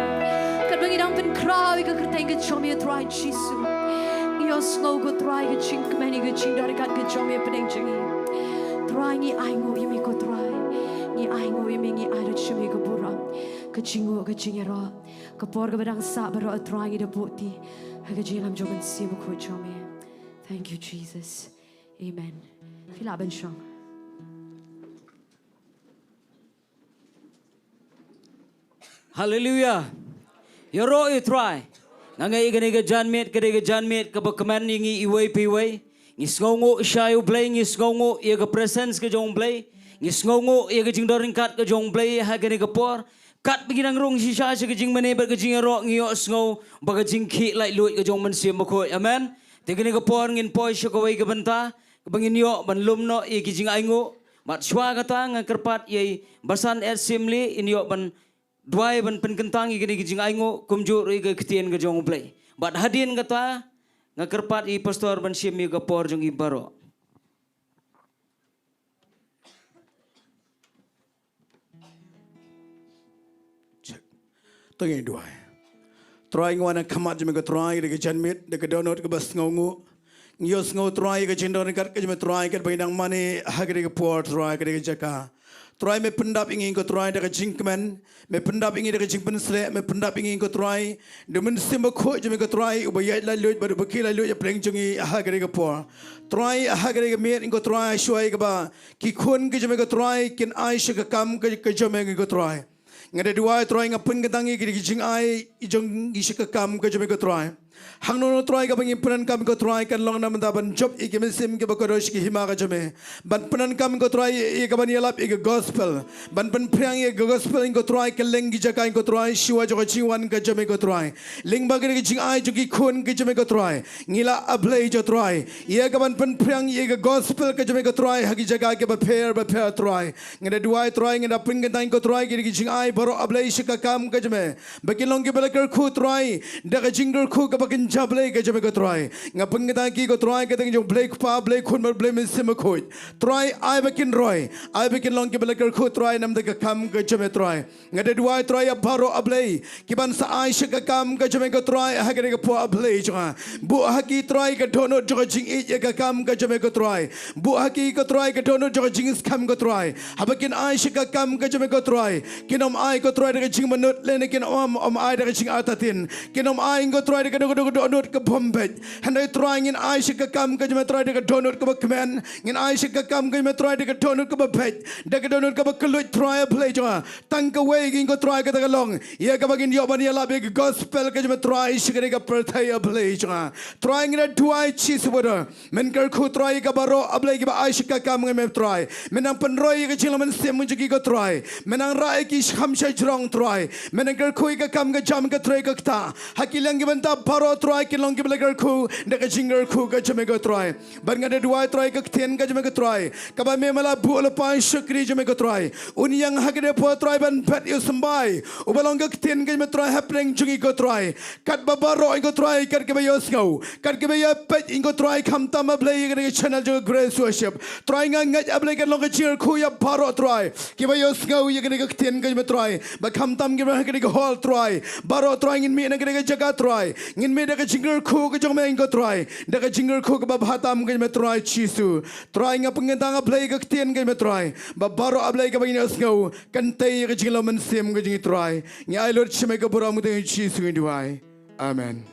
Katba ngi dang pynkhraw ïa ka kyrteng ka jong me Trai. Jisu. Ngi ïohsngew ko Trai ka jingkmen ïa ka jingdonkam ka jong me hapdeng jong ngi. Trai ngi ainguh ïa me ko Trai. Ngi ainguh ïa me, ngi ai lut sha me ka burom. Ka jingnguh ka jingïaroh. Ka por kaba dang sah baroh Trai ngi da buh kti ha ka jingïalam jong ka mynsiem bakhuid jong me. Thank you Jesus. Amen. Phi lah ban shong. Haleluia. Ïaroh ïa u Trai. Nga ngeit ïa kane ka janmiet ka dei ka janmiet kaba kmen ïa ngi iwei pa iwei. Ngi sngewnguh sha ïa u Blei, ngi sngewnguh ïa ka presence ka jong u Blei. Ngi sngewnguh ïa ka jingdon ryngkat ka jong u Blei ha kane ka por. Katba ngi dang rung shisha sha ka jingmane bad ka jingïaroh, ngi ïohsngew ba ka jingkhih laitluid ka jong u Mynsiem Bakhuid. Amen. Te kane ka por ngin poi sha kawei ka bynta kaba ngin ïoh ban lum noh ïa ki jingainguh. Bad shuwa kata nga kyrpad ïa i Basan Ed Simli in ïoh ban duwai ban pynkyntang ïa kine ki jingainguh kumjuh ruh ïa ka ktien ka jong u Blei. Bad hadien kata nga kyrpad ïa i pastor ban shim ïa ka por jong i baroh. Check. To ngin duwai. Trai ngi wan ha khmat jong me ko Trai da ka janmiet da ka dohnud kaba sngewnguh. Ngi ïohsngew Trai ka jingdon ryngkat ka jong me Trai katba ngi dang mane ha kane ka por Trai kane ka jaka. Trai me pyndap ïa ngi ko Trai da ka jingkmen. Me pyndap ïa ngi da ka jingpynshlur, me pyndap ïa ngi ko Trai. Da u Mynsiem Bakhuid jong me ko Trai, uba ïaid laitluid bad uba khih laitluid hapdeng jong ngi ha kane ka por. Trai ha kane ka miet ko Trai shuwa ïa kaba ki khun ki jong me ko Trai kin ai sha ka kam ka, ka jong me ko Trai. Nga da duwai Trai nga pynkyntang ïa ki jingai jong ngi sha ka kam ka jong me ko Trai. Hangno Trai kaba ngin pyndonkam ko Trai kan long na bynta ban jop ïa ki mynsiem kiba kordor sha ka hima ka jong me. Ban pyndonkam ko Trai ïa kaban ïalap ïa ka gospel. Ban pynphriang ïa ka gospel ko Trai kylleng ki jaka ko Trai shuwa jong ka jingwan ka jong me ko Trai. Lyngba kane ka jingai jong ki khun ka jong me ko Trai. Ngi la A Blei jong Trai. Ïa kaban pynphriang ïa ka gospel ka jong me ko Trai ha ki jaka kiba pher ba pher Trai. Nga da duwai Trai nga da pynkyntang ko Trai ki jingai baroh A Blei sha ka kam ka jong me. Ba kin long kiba la kyrkhu Trai da ka jingkyrkhu kaba kynja Blei ka jong me ko Trai. Nga pynkyntang ki ko Trai ka kyrteng jong Blei Kpa, Blei Khun bad Blei Mynsiem Bakhuid. Trai ai ba kin roi, ai ba kin long kiba la kyrkhu Trai namar ka kam ka jong me Trai. Nga da duwai Trai ïa baroh A Blei kiban sa ai sha ka kam ka jong me ko Trai ha kane ka por A Blei jong nga. Buh ha ki Trai ka dohnud jong ka jingïeit ïa ka kam ka jong me ko Trai. Buh ha ki ko Trai ka dohnud jong ka jingskhem ko Trai. Haba kin ai sha ka kam ka jong me ko Trai. Kin ym ai ko Trai da ka jingmynnud lane kin ym, ym ai da ka jingartatien. Kin ym ai ko Trai da ka dohnud, dohnud ka bym beit. Hynrei Trai ngin ai sha ka kam ka jong me Trai da ka dohnud kaba kmen. Ngin ai sha ka kam ka jong me Trai da ka dohnud kaba beit. Da ka dohnud kaba kylluid Trai A Blei jong nga. Tang kawei ka ko Trai kata ka long ïa kaba ngin ïoh ban ïalap ïa ka gospel ka jong me Trai sha kane ka pyrthei A Blei jong nga. Trai ngi da duwai Jisu Khrist. Men kyrkhu Trai ïa ka baroh A Blei kiba ai sha ka kam ka jong me Trai. Men nang pynroi ïa ka jinglong mynsiem jong ki ko Trai. Men nang rah ïa ki shakham shajrong Trai. Men nang kyrkhu ïa ka kam ka jam ka trei ka ktah. Ha ki liang ki bynta baroh Trai kin long kiba la kyrkhu da ka jingkyrkhu ka jong me ko Trai. Bad nga da duwai Trai ka ktien ka jong me ko Trai. Kaba me me la buh lypa shakri jong me ko Trai. Un ïeng ha kane ka por Trai ban peit ïa u symbai. Uba long ka ktien ka jong me Trai hapdeng jong ngi ko Trai. Katba baroh ko Trai kat kiba ïohsngew. Kat kiba ïapeit ko Trai khamtam A Blei ïa kane ka channel jong ka Grace Worship. Trai nga ngeit A Blei kan long ka jingkyrkhu ïa baroh Trai. Kiba ïohsngew ïa kane ka ktien ka jong me Trai. Ba khamtam kiba ha kane ka hall Trai. Baroh Trai ngin mih na kane ka jaka Trai. Ngin mih da ka jingkyrkhu ka jong me ko Trai. Da ka jingkyrkhu kaba bha tam ka jong me Trai Jisu. Trai nga pynkyntang A Blei ka ktien ka jong me Trai. Ba baroh A Blei kaba ngin ïohsngew. Kan tei ïa ka jinglong mynsiem ka jong ngi Trai. Ngi ai lut sha me ka burom ka jong Jisu ngi duwai. Amen.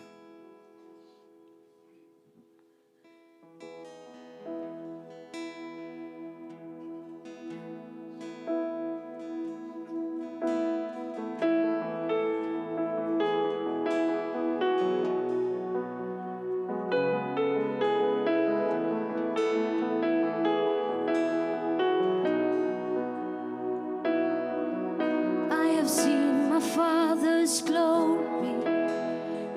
I have seen my Father's glory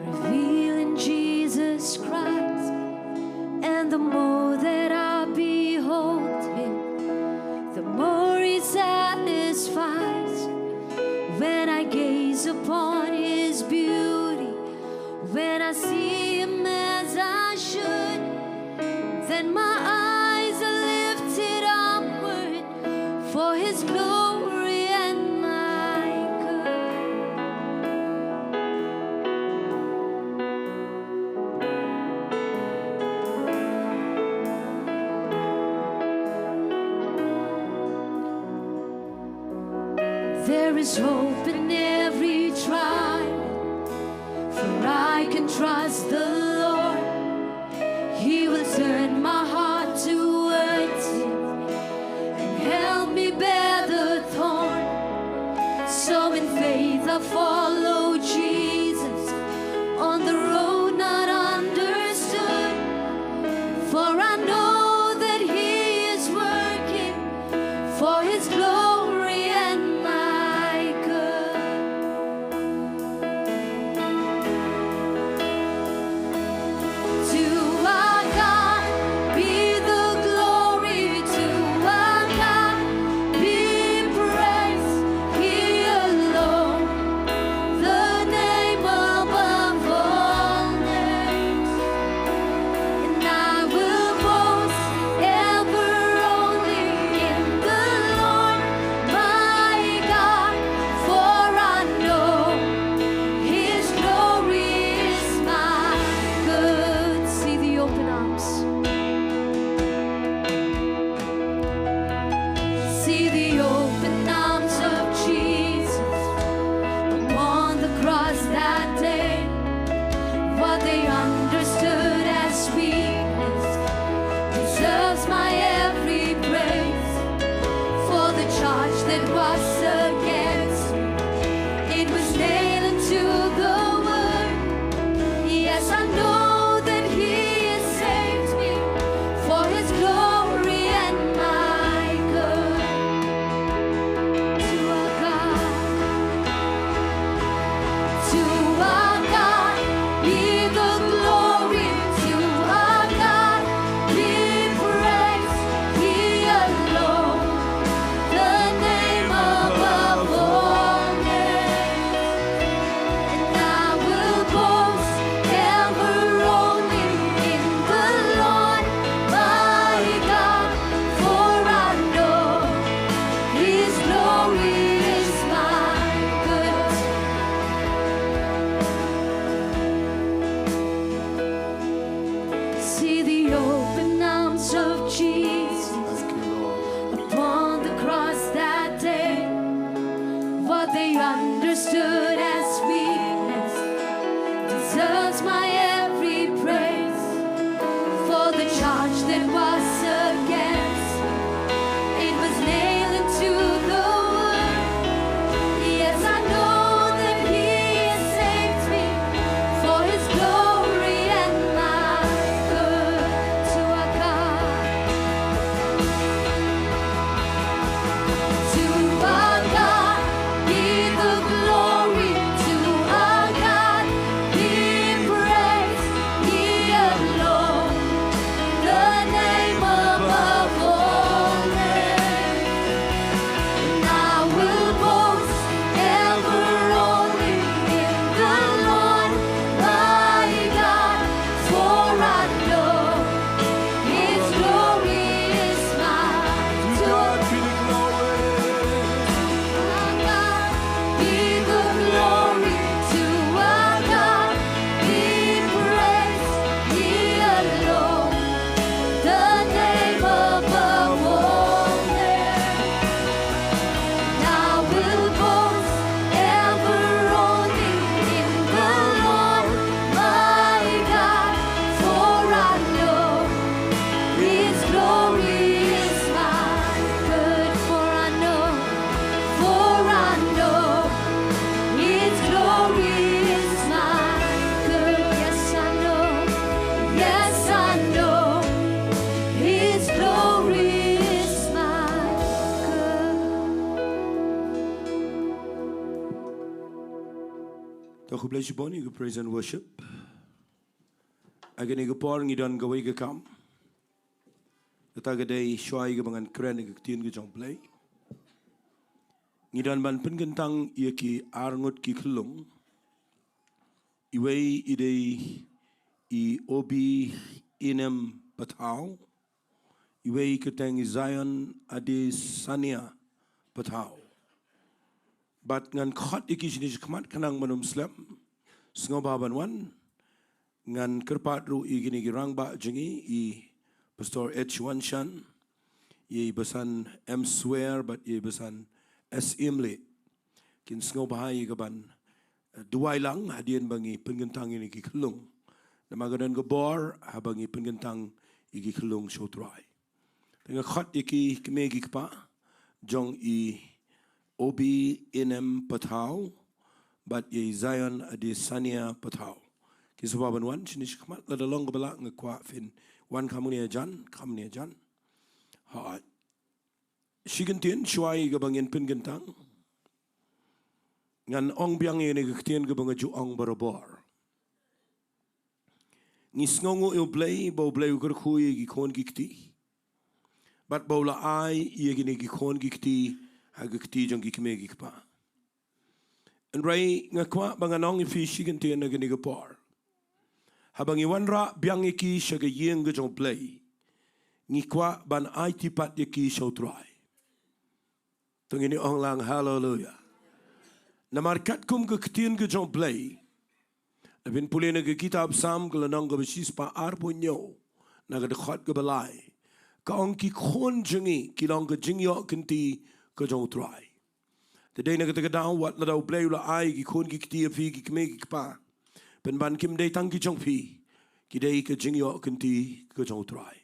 revealed in Jesus Christ, and the I see him as I should. Then my eyes are lifted upward for his glory and my good. There is hope in every trial, for I can trust the Lord. He will turn my heart towards him and help me bear the thorn. So in faith I follow Jesus on the road not understood. For I know that he is working for his glory and my good. To our God be the glory, to our God be praise, he alone, the name above all names. And I will boast ever only in the Lord my God, for I know his glory is my good. See the open arms. See the open arms of Jesus upon the cross that day. What they understood as weakness deserves my every praise. For the charge that was against me, it was nailed to the wood. Yes, I know that he has saved me for his glory and my good. To our God, to our God be the glory, to our God be praise, he alone, the name above all names. And I will boast ever only in the Lord my God, for I know his glory is my good. See the open arms of Jesus upon the cross that day. What they understood as weakness deserves my every praise. For the charge that was against me, it was nailed into the wood. Yes, I know that he has saved me for his glory and my good. To our God, to our God be the glory, to our God be praise, he alone, the name above all names. And I will boast ever only in the Lord my God, for I know his glory is mine. To our God be the glory, to our God be praise, he alone, the name above all names. I will boast ever only in the Lord my God, for I know his glory is my good. For I know, for I know his glory is my good. Yes, I know. Yes, I know his glory is my good. To khublei shibun ïa ka praise and worship. Ha kane ka por ngi don kawei ka kam. Kata ka dei shuwa ïa kaba ngan kren ïa ka ktien ka jong U Blei, ngi don ban pynkyntang ïa ki arngut ki khyllung. Iwei i dei i Obi Inem Pathaw. Iwei i kyrteng i Zion Adesanya Pathaw. Bad ngan khot ïa ki shane shakhmat khnang ban ym slem. Sngewbha ban wan. Ngan kyrpad ruh ïa kine ki rangbah jong ngi, i Pastor H Wanshan, i Basan M Swer bad i Basan S Imli. Kin sngewbha ïa ka ban, eh, duwai lang hadien ba ngi pynkyntang ïa kine ki khyllung. Namar ka don ka bor haba ngi pynkyntang ïa ki khyllung sha U Trai. Te nga khot ïa ki kmie ki kpa jong i Obi Inem Pathaw bad i Zion Adesanya Pathaw. Ki sngewbha ban wan shane shakhmat, lada long kaba lah nga kwah phin wan kham ne jan, kham ne jan. Hooid. Shi kyntien shuwa ïa kaba ngin pynkyntang, ngan ong biang ïa kane ka ktien kaba nga ju ong barabor. Ngi sngewnguh ïa U Blei, ba U Blei u kyrkhu ïa ki khun ki kti. Bad ba u la ai ïa kine ki khun ki kti ha ka kti jong ki kmie ki kpa. Hynrei nga kwah ba ngan ong ïa phi shi kyntien ha kane ka por. Haba ngi wanrah biang ïa ki sha ka ïing ka jong U Blei, ngi kwah ban aiti pat ïa ki sha U Trai. To ngin ong lang haleluya. Namar katkum ka ktien ka jong U Blei, phin pule na ka kitab Salm ka lynnong kaba shispah arphew hynñiew, na ka dkhot kaba lai, ka ong ki khun jong ngi ki long ka jingïoh kynti ka jong U Trai. Te dei na kata ka daw, wat lada U Blei u la ai ki khun ki kti ïa phi ki kmie ki kpa, pynban kim dei tang ki jong phi, ki dei ka jingïoh kynti ka jong U Trai.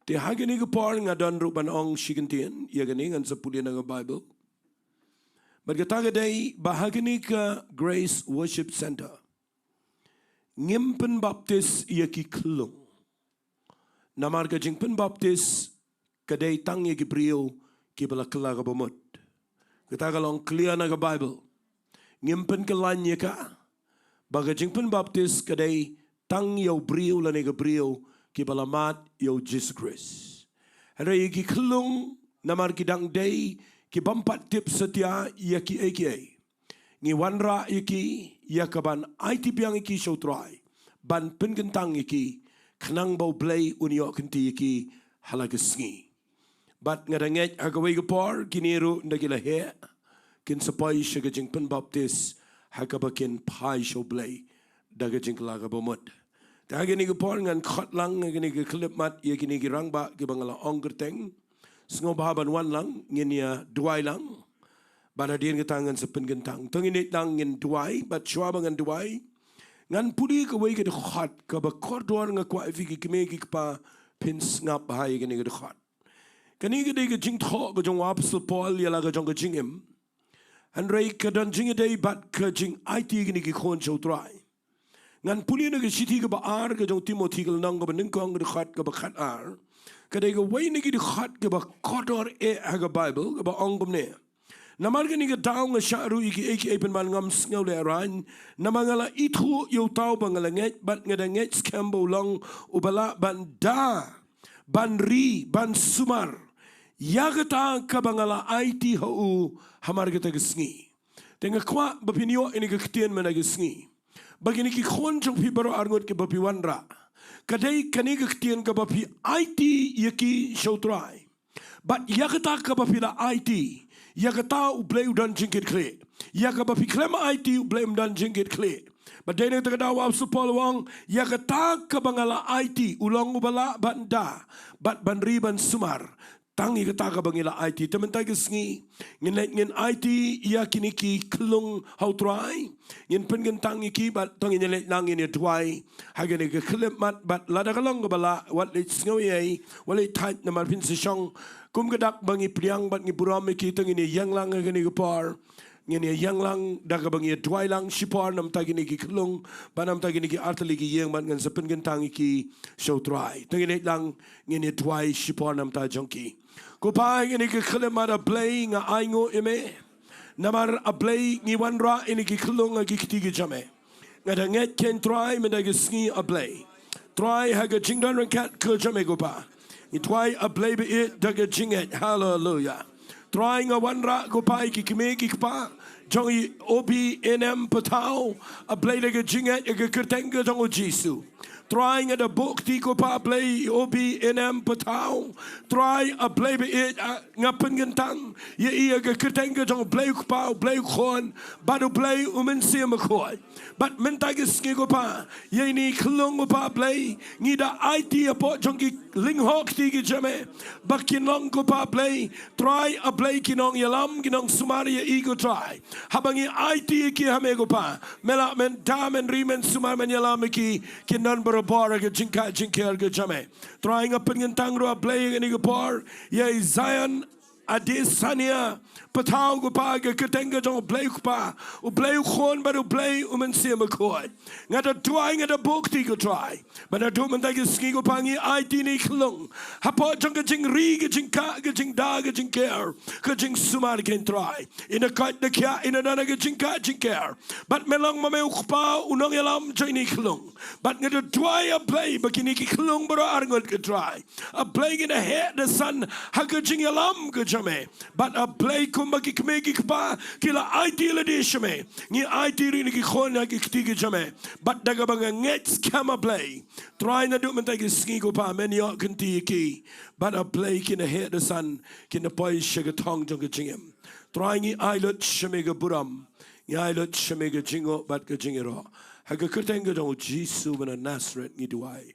Te ha kane ka por nga don ruh ban ong shi kyntien ïa kane, ngan sa pule na ka Bible. Bad kata ka dei ba ha kane ka Grace Worship Center ngim pynbaptis ïa ki khyllung. Namar ka jingpynbaptis ka dei tang ïa ki briew kiba la kylla ka bamut. Kata ka long clear na ka Bible. Ngim pynkylla ïa ka, ba ka jingpynbaptis ka dei tang ïa u briew lane ka briew kiba la mad ïa U Jisu Khrist. Hynrei ïa ki khyllung, namar ki dang dei ki bym pat tip satia ïa kiei kiei, ngi wanrah ïa ki ïa ka ban aiti biang ïa ki sha U Trai, ban pynkyntang ïa ki, khnang ba U Blei un ïoh kynti ïa ki ha la ka sngi. Bad nga da ngeit ha kawei ka por kine ruh ynda ki la heh, kin sa poi sha ka jingpynbaptis ha kaba kin phai sha U Blei da ka jingkylla ka bamut. Te ha kane ka por ngan khot lang ha kane ka khyllipmat ïa kine ki rangbah kiba nga la ong kyrteng. Sngewbha ban wan lang, ngin ïa duwai lang. Bad hadien kata ngan sa pynkyntang. To ngin ïa lang, ngin duwai, bad shuwa ba ngan duwai, ngan pule kawei ka dkhot kaba kordor, nga kwah ïa phi ki kmie ki kpa phin sngap bha ïa kane ka dkhot. Kane ka dei ka jingthoh ka jong u Apostol Paul ïa la ka jong ka jingim. Hynrei ka don jingïadei bad ka jingaiti kine ki khun sha U Trai. Ngan pule na ka shithi kaba ar ka jong u Timothi ka lynnong kaba nyngkong ka dkhot kaba khatar. Ka dei kawei na ki dkhot kaba kordor eh ha ka Bible, kaba ong kumne. Namar kane ka daw nga shah ruh ïa kiei kiei pynban ngam sngew lehraiñ. Namar nga la ithuh ïa uta uba nga la ngeit, bad nga da ngeit skhem ba u long uba lah ban da, ban ri, ban sumar ïa kata kaba nga la aiti ha u hamar kata ka sngi. Te nga kwah ba phin ïoh ïa kane ka ktien mynta ka sngi, ba kine ki khun jong phi baroh arngut kiba phi wanrah, ka dei kane ka ktien kaba phi aiti ïa ki sha U Trai. Bad ïa kata kaba phi la aiti, ïa kata U Blei u don jingkitkhlieh. Ïa kaba phi khlem aiti, U Blei um don jingkitkhlieh. Bad dei na kata ka daw u Apostol Paul u ong, ïa kata kaba nga la aiti, u long uba lah ban da, bad ban ri ban sumar tang ïa kata kaba ngi la aiti. Te mynta ka sngi ngin leit ngin aiti ïa kine ki khyllung ha U Trai. Ngin pynkyntang ïa ki bad to ngin ïa leit lang ngin ïa duwai ha kane ka khyllipmat, bad lada ka long kaba lah, wat leit sngew ei ei, wat leit thait, namar phin sa shong kum ka dak ba ngi pdiang bad ngi burom ïa ki. To ngin ïa ïeng lang ha kane ka por. Ngin ïa ïeng lang da kaba ngi ïa duwai lang shipor namar kine ki khyllung, bad namar kine ki artylli ki ïing, bad ngan sa pynkyntang ïa ki sha U Trai. To ngin leit lang ngin ïa duwai shipor namar jong ki. Ko Pa, ha kane ka khyllipmat, A Blei, nga ainguh ïa me. Namar A Blei ngi wanrah ïa kine ki khyllung ha ki kti ki jong me. Nga da ngeit kein Trai mynta ka sngi, A Blei. Trai, ha ka jingdon ryngkat ka jong me, ko Pa, ngi duwai, A Blei ba ïeit, da ka jingngeit. Haleluya. Trai nga wanrah ko Pa ïa ki kmie ki kpa jong i O B N M Pathaw, A Blei da ka jingngeit ïa ka kyrteng ka jong u Jisu. Trai nga da buh kti ko Pa Blei i O B N M Pathaw. Trai A Blei ba ïeit, nga pynkyntang ïa i ïa ka kyrteng ka jong U Blei u Kpa, U Blei u Khun bad U Blei u Mynsiem Bakhuid. Bad mynta ka sngi ko Pa, ïa ine i khyllung ko Pa Blei, ngi da aiti hapoh jong ki lyngkhuh kti ki jong me ba kin long ko Pa Blei, Trai A Blei, ki nongïalam, ki nongsumar ïa i ko Trai. Haba ngi aiti ïa ki ha me ko Pa, me lah men da, men ri, men sumar, men ïalam ïa ki, kin don barabor ha ka jingkah jingker ka jong me. Trai nga pynkyntang ruh A Blei ha kane ka por ïa i Zion Adesanya Pathaw ko Pa, ha ka kyrteng ka jong U Blei u Kpa, U Blei u Khun bad U Blei u Mynsiem Bakhuid. Nga da duwai, nga da buh kti ko Trai ba naduh mynta ka sngi ko Pa ngi aiti ine i khyllung hapoh jong ka jingri, ka jingkah, ka jingda, ka jingker, ka jingsumar kein Trai. I na koit na khiah, i na don ha ka jingkah jingker. Bad me long ma me u kpa, u nongïalam jong ine i khyllung. Bad nga da duwai A Blei ba kine ki khyllung baroh arngut ko Trai, A Blei, kin da heh da san ha ka jingïalam ka jong me. Bad A Blei, kumba ki kmie ki kpa ki la aiti lade sha me, ngi aiti ruh ïa ine i khun ha ki kti ki jong me. Bad da kaba nga ngeit skhem A Blei, Trai naduh mynta ka sngi ko Pa men ïoh kynti ïa ki. Bad A Blei, kin da heh da san, kin da poi sha ka thong jong ka jingim. Trai ngi ai lut sha me ka burom, ngi ai lut sha me ka jingnguh bad ka jingïaroh. Ha ka kyrteng ka jong u Jisu ba na Nasareth ngi duwai.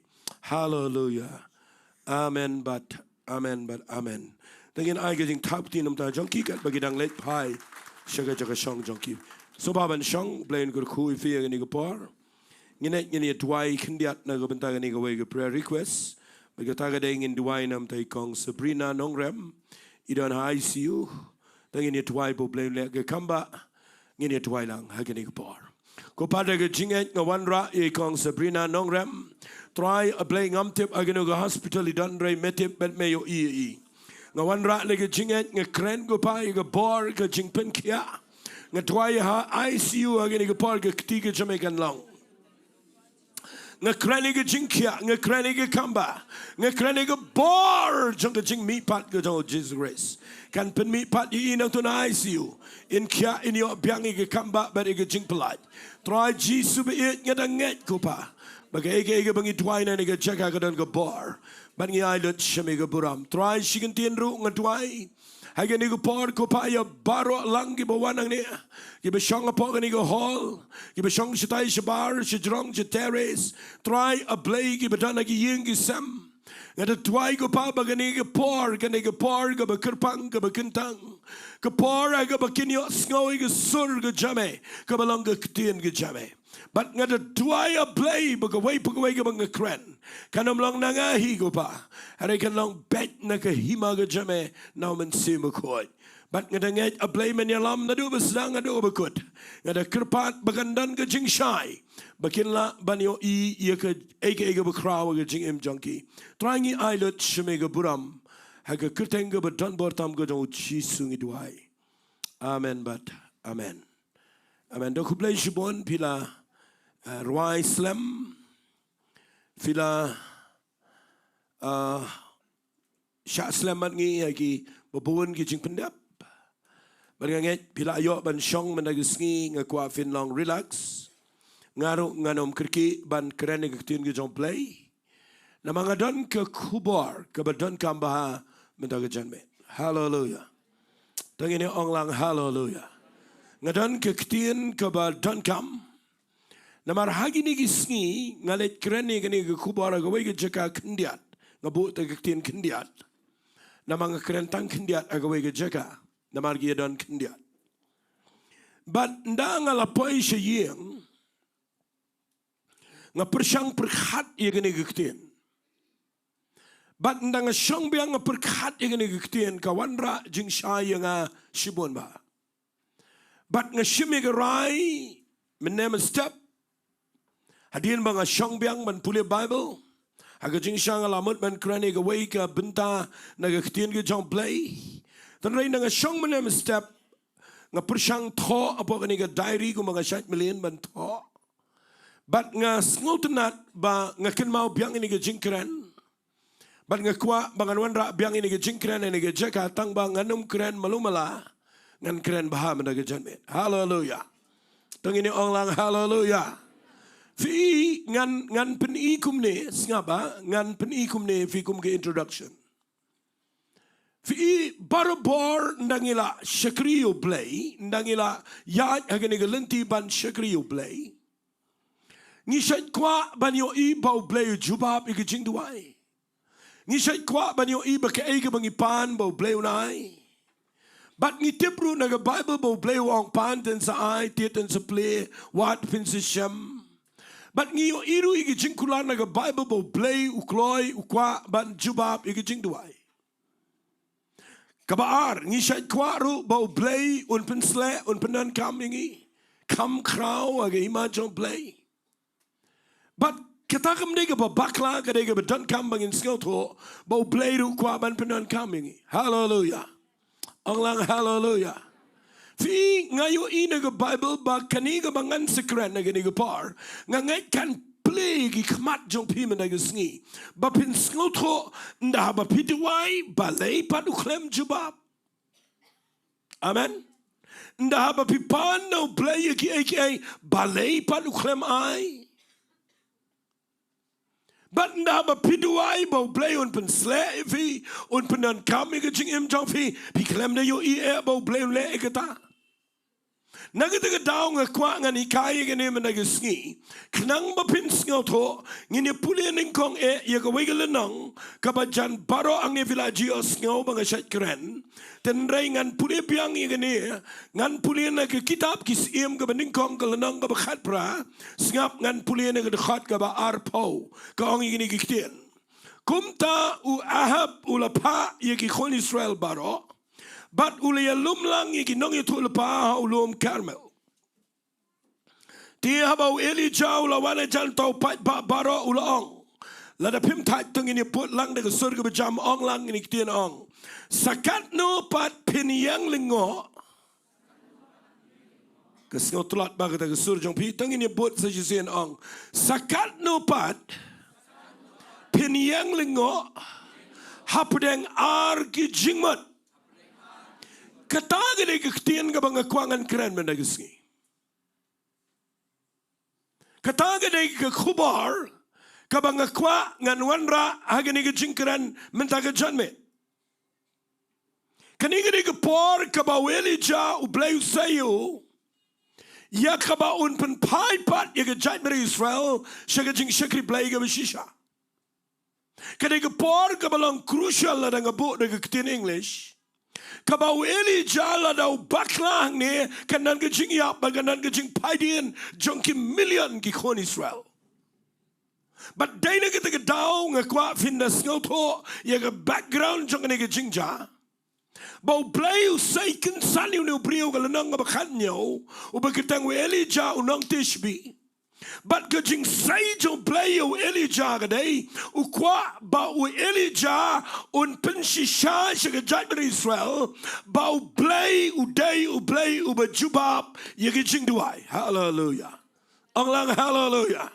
Haleluya. Amen bad amen bad amen. Te ngin ai ka jingthap kti namar jong ki katba ki dang leit phai sha ka jaka shong jong ki. Sngewbha ban shong, Blei un kyrkhu ïa phi ha kane ka por. Ngin ïa, ngin ïa duwai khyndiat na ka bynta kane kawei ka prayer request. Bad kata ka dei ngin duwai namar i Kong Sabrina Nongrem, i don ha I C U. Te ngin ïa duwai ba U Blei un leh ka kam ba ngin ïa duwai lang ha kane ka por. Ko Pa, da ka jingngeit nga wanrah ïa i Kong Sabrina Nongrem. Trai A Blei, ngam tip ha kano ka hospital i don, hynrei me tip bad me ïohi ïa i. Nga wanrah da ka jingngeit, nga kren ko Pa ïa ka bor ka jingpynkhiah. Nga duwai ha I C U ha kane ka por ka kti ka jong me kan long. Nga kren ïa ka jingkhiah, nga kren ïa ka kamba, nga kren ïa ka bor jong ka jingmihpat ka jong u Jisu Khrist. Kan pynmihpat ïa i nangta na I C U, in khiah in ïoh biang ïa ka kamba bad ïa ka jingpyllait. Trai Jisu ba ïeit, nga da ngeit ko Pa ba kaei kaei kaba ngi duwai na kane ka jaka ka don ka bor. Bad ngi ai lut sha me ka burom. Trai shi kyntien ruh nga duwai ha kane ka por ko Pa ïa baroh lang kiba wan hangne, kiba shong hapoh kane ka hall, kiba shong shatai shabar, shajrong, sha terrace. Trai A Blei, kiba don ha ki ïing ki sem. Nga da duwai ko Pa ba kane ka por, kane ka por kaba kyrpang, kaba kyntang, ka por ha kaba kin ïohsngew ïa ka sur ka jong me, kaba long ka ktien ka jong me. Bad nga da duwai A Blei ba kawei pa kawei kaba nga kren kan ym long na nga hi ko Pa, hynrei kan long beit na ka hima ka jong me na u Mynsiem Bakhuid. Bad nga da ngeit A Blei men ïalam naduh ba sdang haduh ba kut. Nga da kyrpad ba kan don ka jingshai ba kin lah ban ïohi ïa kaei kaei kaba khraw ha ka jingim jong ki. Trai ngi ai lut sha me ka burom ha ka kyrteng kaba don bor tam ka jong u Jisu ngi duwai. Amen bad amen. Amen. Da khublei shibun, phi la, eh, rwai slem, phi la, eh, shah slem bad ngi ha kiba bun ki jingpyndep. Bad nga ngeit phi la ïoh ban shong mynta ka sngi, nga kwah phin long relax. Nga ruh ngan ym kyrkieh ban kren ïa ka ktien ka jong U Blei. Namar nga don ka khubor kaba donkam bha mynta ka janmiet. Haleluya. Te ngin ïa ong lang haleluya. Nga don ka ktien kaba donkam. Namar ha kine ki sngi nga leit kren ïa kane ka khubor ha kawei ka jaka khyndiat. Nga buh tang ka ktien khyndiat. Namar nga kren tang khyndiat ha kawei ka jaka. Namar ki ïa don khyndiat. Bad ynda nga la poi sha ïing, nga pyrshang pyrkhat ïa kane ka ktien. Bad ynda nga shong biang nga pyrkhat ïa kane ka ktien, ka wanrah jingshai ïa nga shibun bha. Bad nga shim ïa ka rai mynne mynstep, hadien ba nga shong biang ban pule Baibl, ha ka jingshai nga la mut ban kren ïa kawei ka bynta na ka ktien ka jong U Blei. Hynrei ynda nga shong mynne mynstep, nga pyrshang thoh hapoh kane ka diary kumba nga shait mlien ban thoh. Bad nga sngewtynnat ba nga kynmaw biang ïa kane ka jingkren. Bad nga kwah ba ngan wanrah biang ïa kane ka jingkren ha kane ka jaka tang ba ngan ym kren malu mala. Ngan kren bha mynta ka janmiet. Haleluia. To ngin ong lang haleluia. Phi ngan ngan pyni kumne, sngap ba ngan pyni kumne phi kum ka introduction. Phi barabor ynda ngi la shakri ïa U Blei, ynda ngi la ïaid ha kane ka lynti ban shakri ïa U Blei, ngi shait kwah ban ïohi ba U Blei u jubab ïa ka jingduwai. Ngi shait kwah ban ïohi ba kaei kaba ngi pan ba U Blei un ai. Bad ngi tip ruh na ka Baibl ba U Blei u ong pan, phin sa ai, tied, phin sa plie, wad, phin sa shem. Bad ngi ïohi ruh ïa ka jingkular na ka Baibl ba U Blei u kloi, u kwah ban jubab ïa ka jingduwai. Kaba ar, ngi shait kwah ruh ba U Blei un pynsleh, un pyndonkam ïa ngi. Kham khraw ha ka hima jong U Blei. Bad kata kam dei kaba bakla, ka dei kaba donkam ba ngin sngewthuh ba U Blei ruh u kwah ban pyndonkam ïa ngi. Haleluia. Ong lang haleluia. Phi, nga ïohi na ka Baibl ba kane kaba ngan sa kren ha kane ka por, nga ngeit kan plie ki khmat jong phi mynta ka sngi ba phin sngewthuh, ynda haba phi duwai, balei pat u khlem jubab. Amen. Ynda haba phi pan na U Blei ïa kiei kiei, balei pat u khlem ai. Bad ynda haba phi duwai ba U Blei un pynsleh ïa phi, un pyndonkam ïa ka jingim jong phi, phi khlem da ïohi eh ba U Blei un leh ïa kata. Na kata ka daw nga kwah ngan hikai ïa kane mynta ka sngi, khnang ba phin sngewthuh. Ngin ïa pule nyngkong eh ïa kawei ka lynnong kaba jan baroh hangne phi la ju ïohsngew ba nga shait kren. Hynrei ngan pule biang ïa kane, ngan pule na ka kitab Ki Syiem kaba nyngkong, ka lynnong kaba khatphra. Sngap, ngan pule na ka dkhot kaba arphew, ka ong ïa kine ki ktien: Kumta u Ahab u la phah ïa ki khun Israel baroh, bad u la ïalum lang ïa ki nongïathuhlypa ha u lum Karmel. Te haba u Elijah u la wan hajan uta u paidbah baroh, u la ong, lada phim thait to ngin ïa bud lang da ka sur kaba jam, ong lang kine ki ktien, ong: Sa katno pat phin ïeng lyngngoh? Ka sngew tlot ba kata ka sur jong phi, to ngin ïa bud sa shisien, ong: Sa katno pat phin ïeng lyngngoh hapdeng ar ki jingmut? Kata ka dei ka ktien kaba nga kwah ngan kren mynta ka sngi. Kata ka dei ka khubor kaba nga kwah ngan wanrah ha kane ka jingkren mynta ka janmiet. Kane ka dei ka por kaba u Elijah U Blei u sei ïa u ïa kaba un pynphai pat ïa ka jaitbynriew Israel sha ka jingshakri Blei kaba shisha. Ka dei ka por kaba long crucial, lada nga buh da ka ktien English, kaba u Elijah lada u bakla hangne, kan don ka jingïap bad kan don ka jingphaidien jong ki million ki khun Israel. Bad dei na kata ka daw nga kwah phin da sngewthuh ïa ka background jong kane ka jingjia, ba U Blei u sei kynsan ïa une u briew, ka lynnong kaba khathynñiew, uba kyrteng u Elijah u nong Tishbi. Bad ka jingsei jong U Blei ïa u Elijah ka dei, u kwah ba u Elijah un pynshisha sha ka jaitbynriew Israel ba U Blei u dei U Blei uba jubab ïa ki jingduwai. Haleluia. Ong lang haleluia.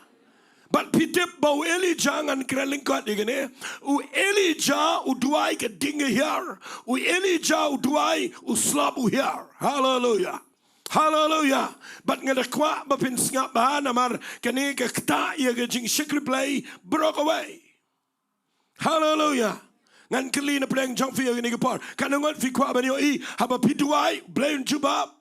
Bad phi tip ba u Elijah, ngan kren lyngkot ïa kane, u Elijah u duwai ka ding ka hiar. U Elijah u duwai u slap u hiar. Haleluia. Haleluia. Bad nga da kwah ba phin sngap bha namar kane ka ktah ïa ka jingshakri Blei baroh kawei. Haleluia. Ngan kylli na pdeng jong phi ïa kane ka por, katno ngut phi kwah ban ïohi haba phi duwai Blei un jubab?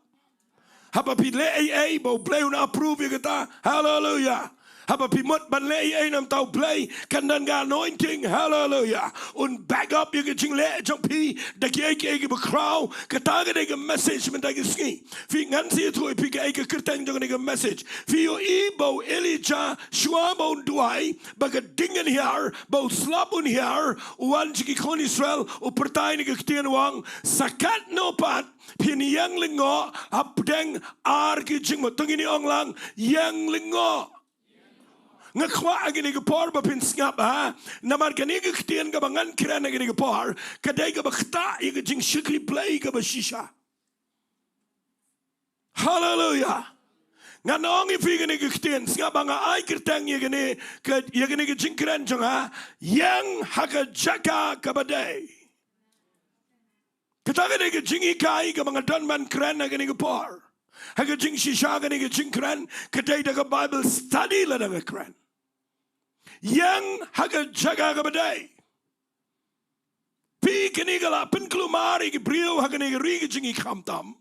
Haba phi leh ei ei ba U Blei un approve ïa kata? Haleluia. Haba phi mut ban leh ei ei, namar U Blei kan don ka anointing, haleluia, un back up ïa ka jingleh jong phi da kiei kiei kiba khraw. Kata ka dei ka message mynta ka sngi. Phi, ngan sa ïathuh ïa phi kaei ka kyrteng jong kane ka message. Phi ïohi ba u Elijah, shuwa ba un duwai ba ka ding kan hiar, ba u slap un hiar, u wan sha ki khun Israel, u pyrta ïa kane ka ktien, u ong: Sa katno pat phin ïeng lyngngoh hapdeng ar ki jingmut? To ngin ong lang: Ïeng lyngngoh. Nga kwah ha kane ka por ba phin sngap bha, namar kane ka ktien kaba ngan kren ha kane ka por ka dei kaba ktah ïa ka jingshakri Blei kaba shisha. Haleluia. Ngan ong ïa phi kane ka ktien, sngap ba nga ai kyrteng ïa kane ka, ïa kane ka jingkren jong nga, ïeng ha ka jaka kaba dei. Kata ka dei ka jinghikai kaba nga don ban kren ha kane ka por. Ha ka jingshisha kane ka jingkren, ka dei da ka Bible study lada nga kren. Ïeng ha ka jaka kaba dei. Phi, kane ka la pynkulmar ïa ki briew ha kane ka ri ka jingïakhamtam.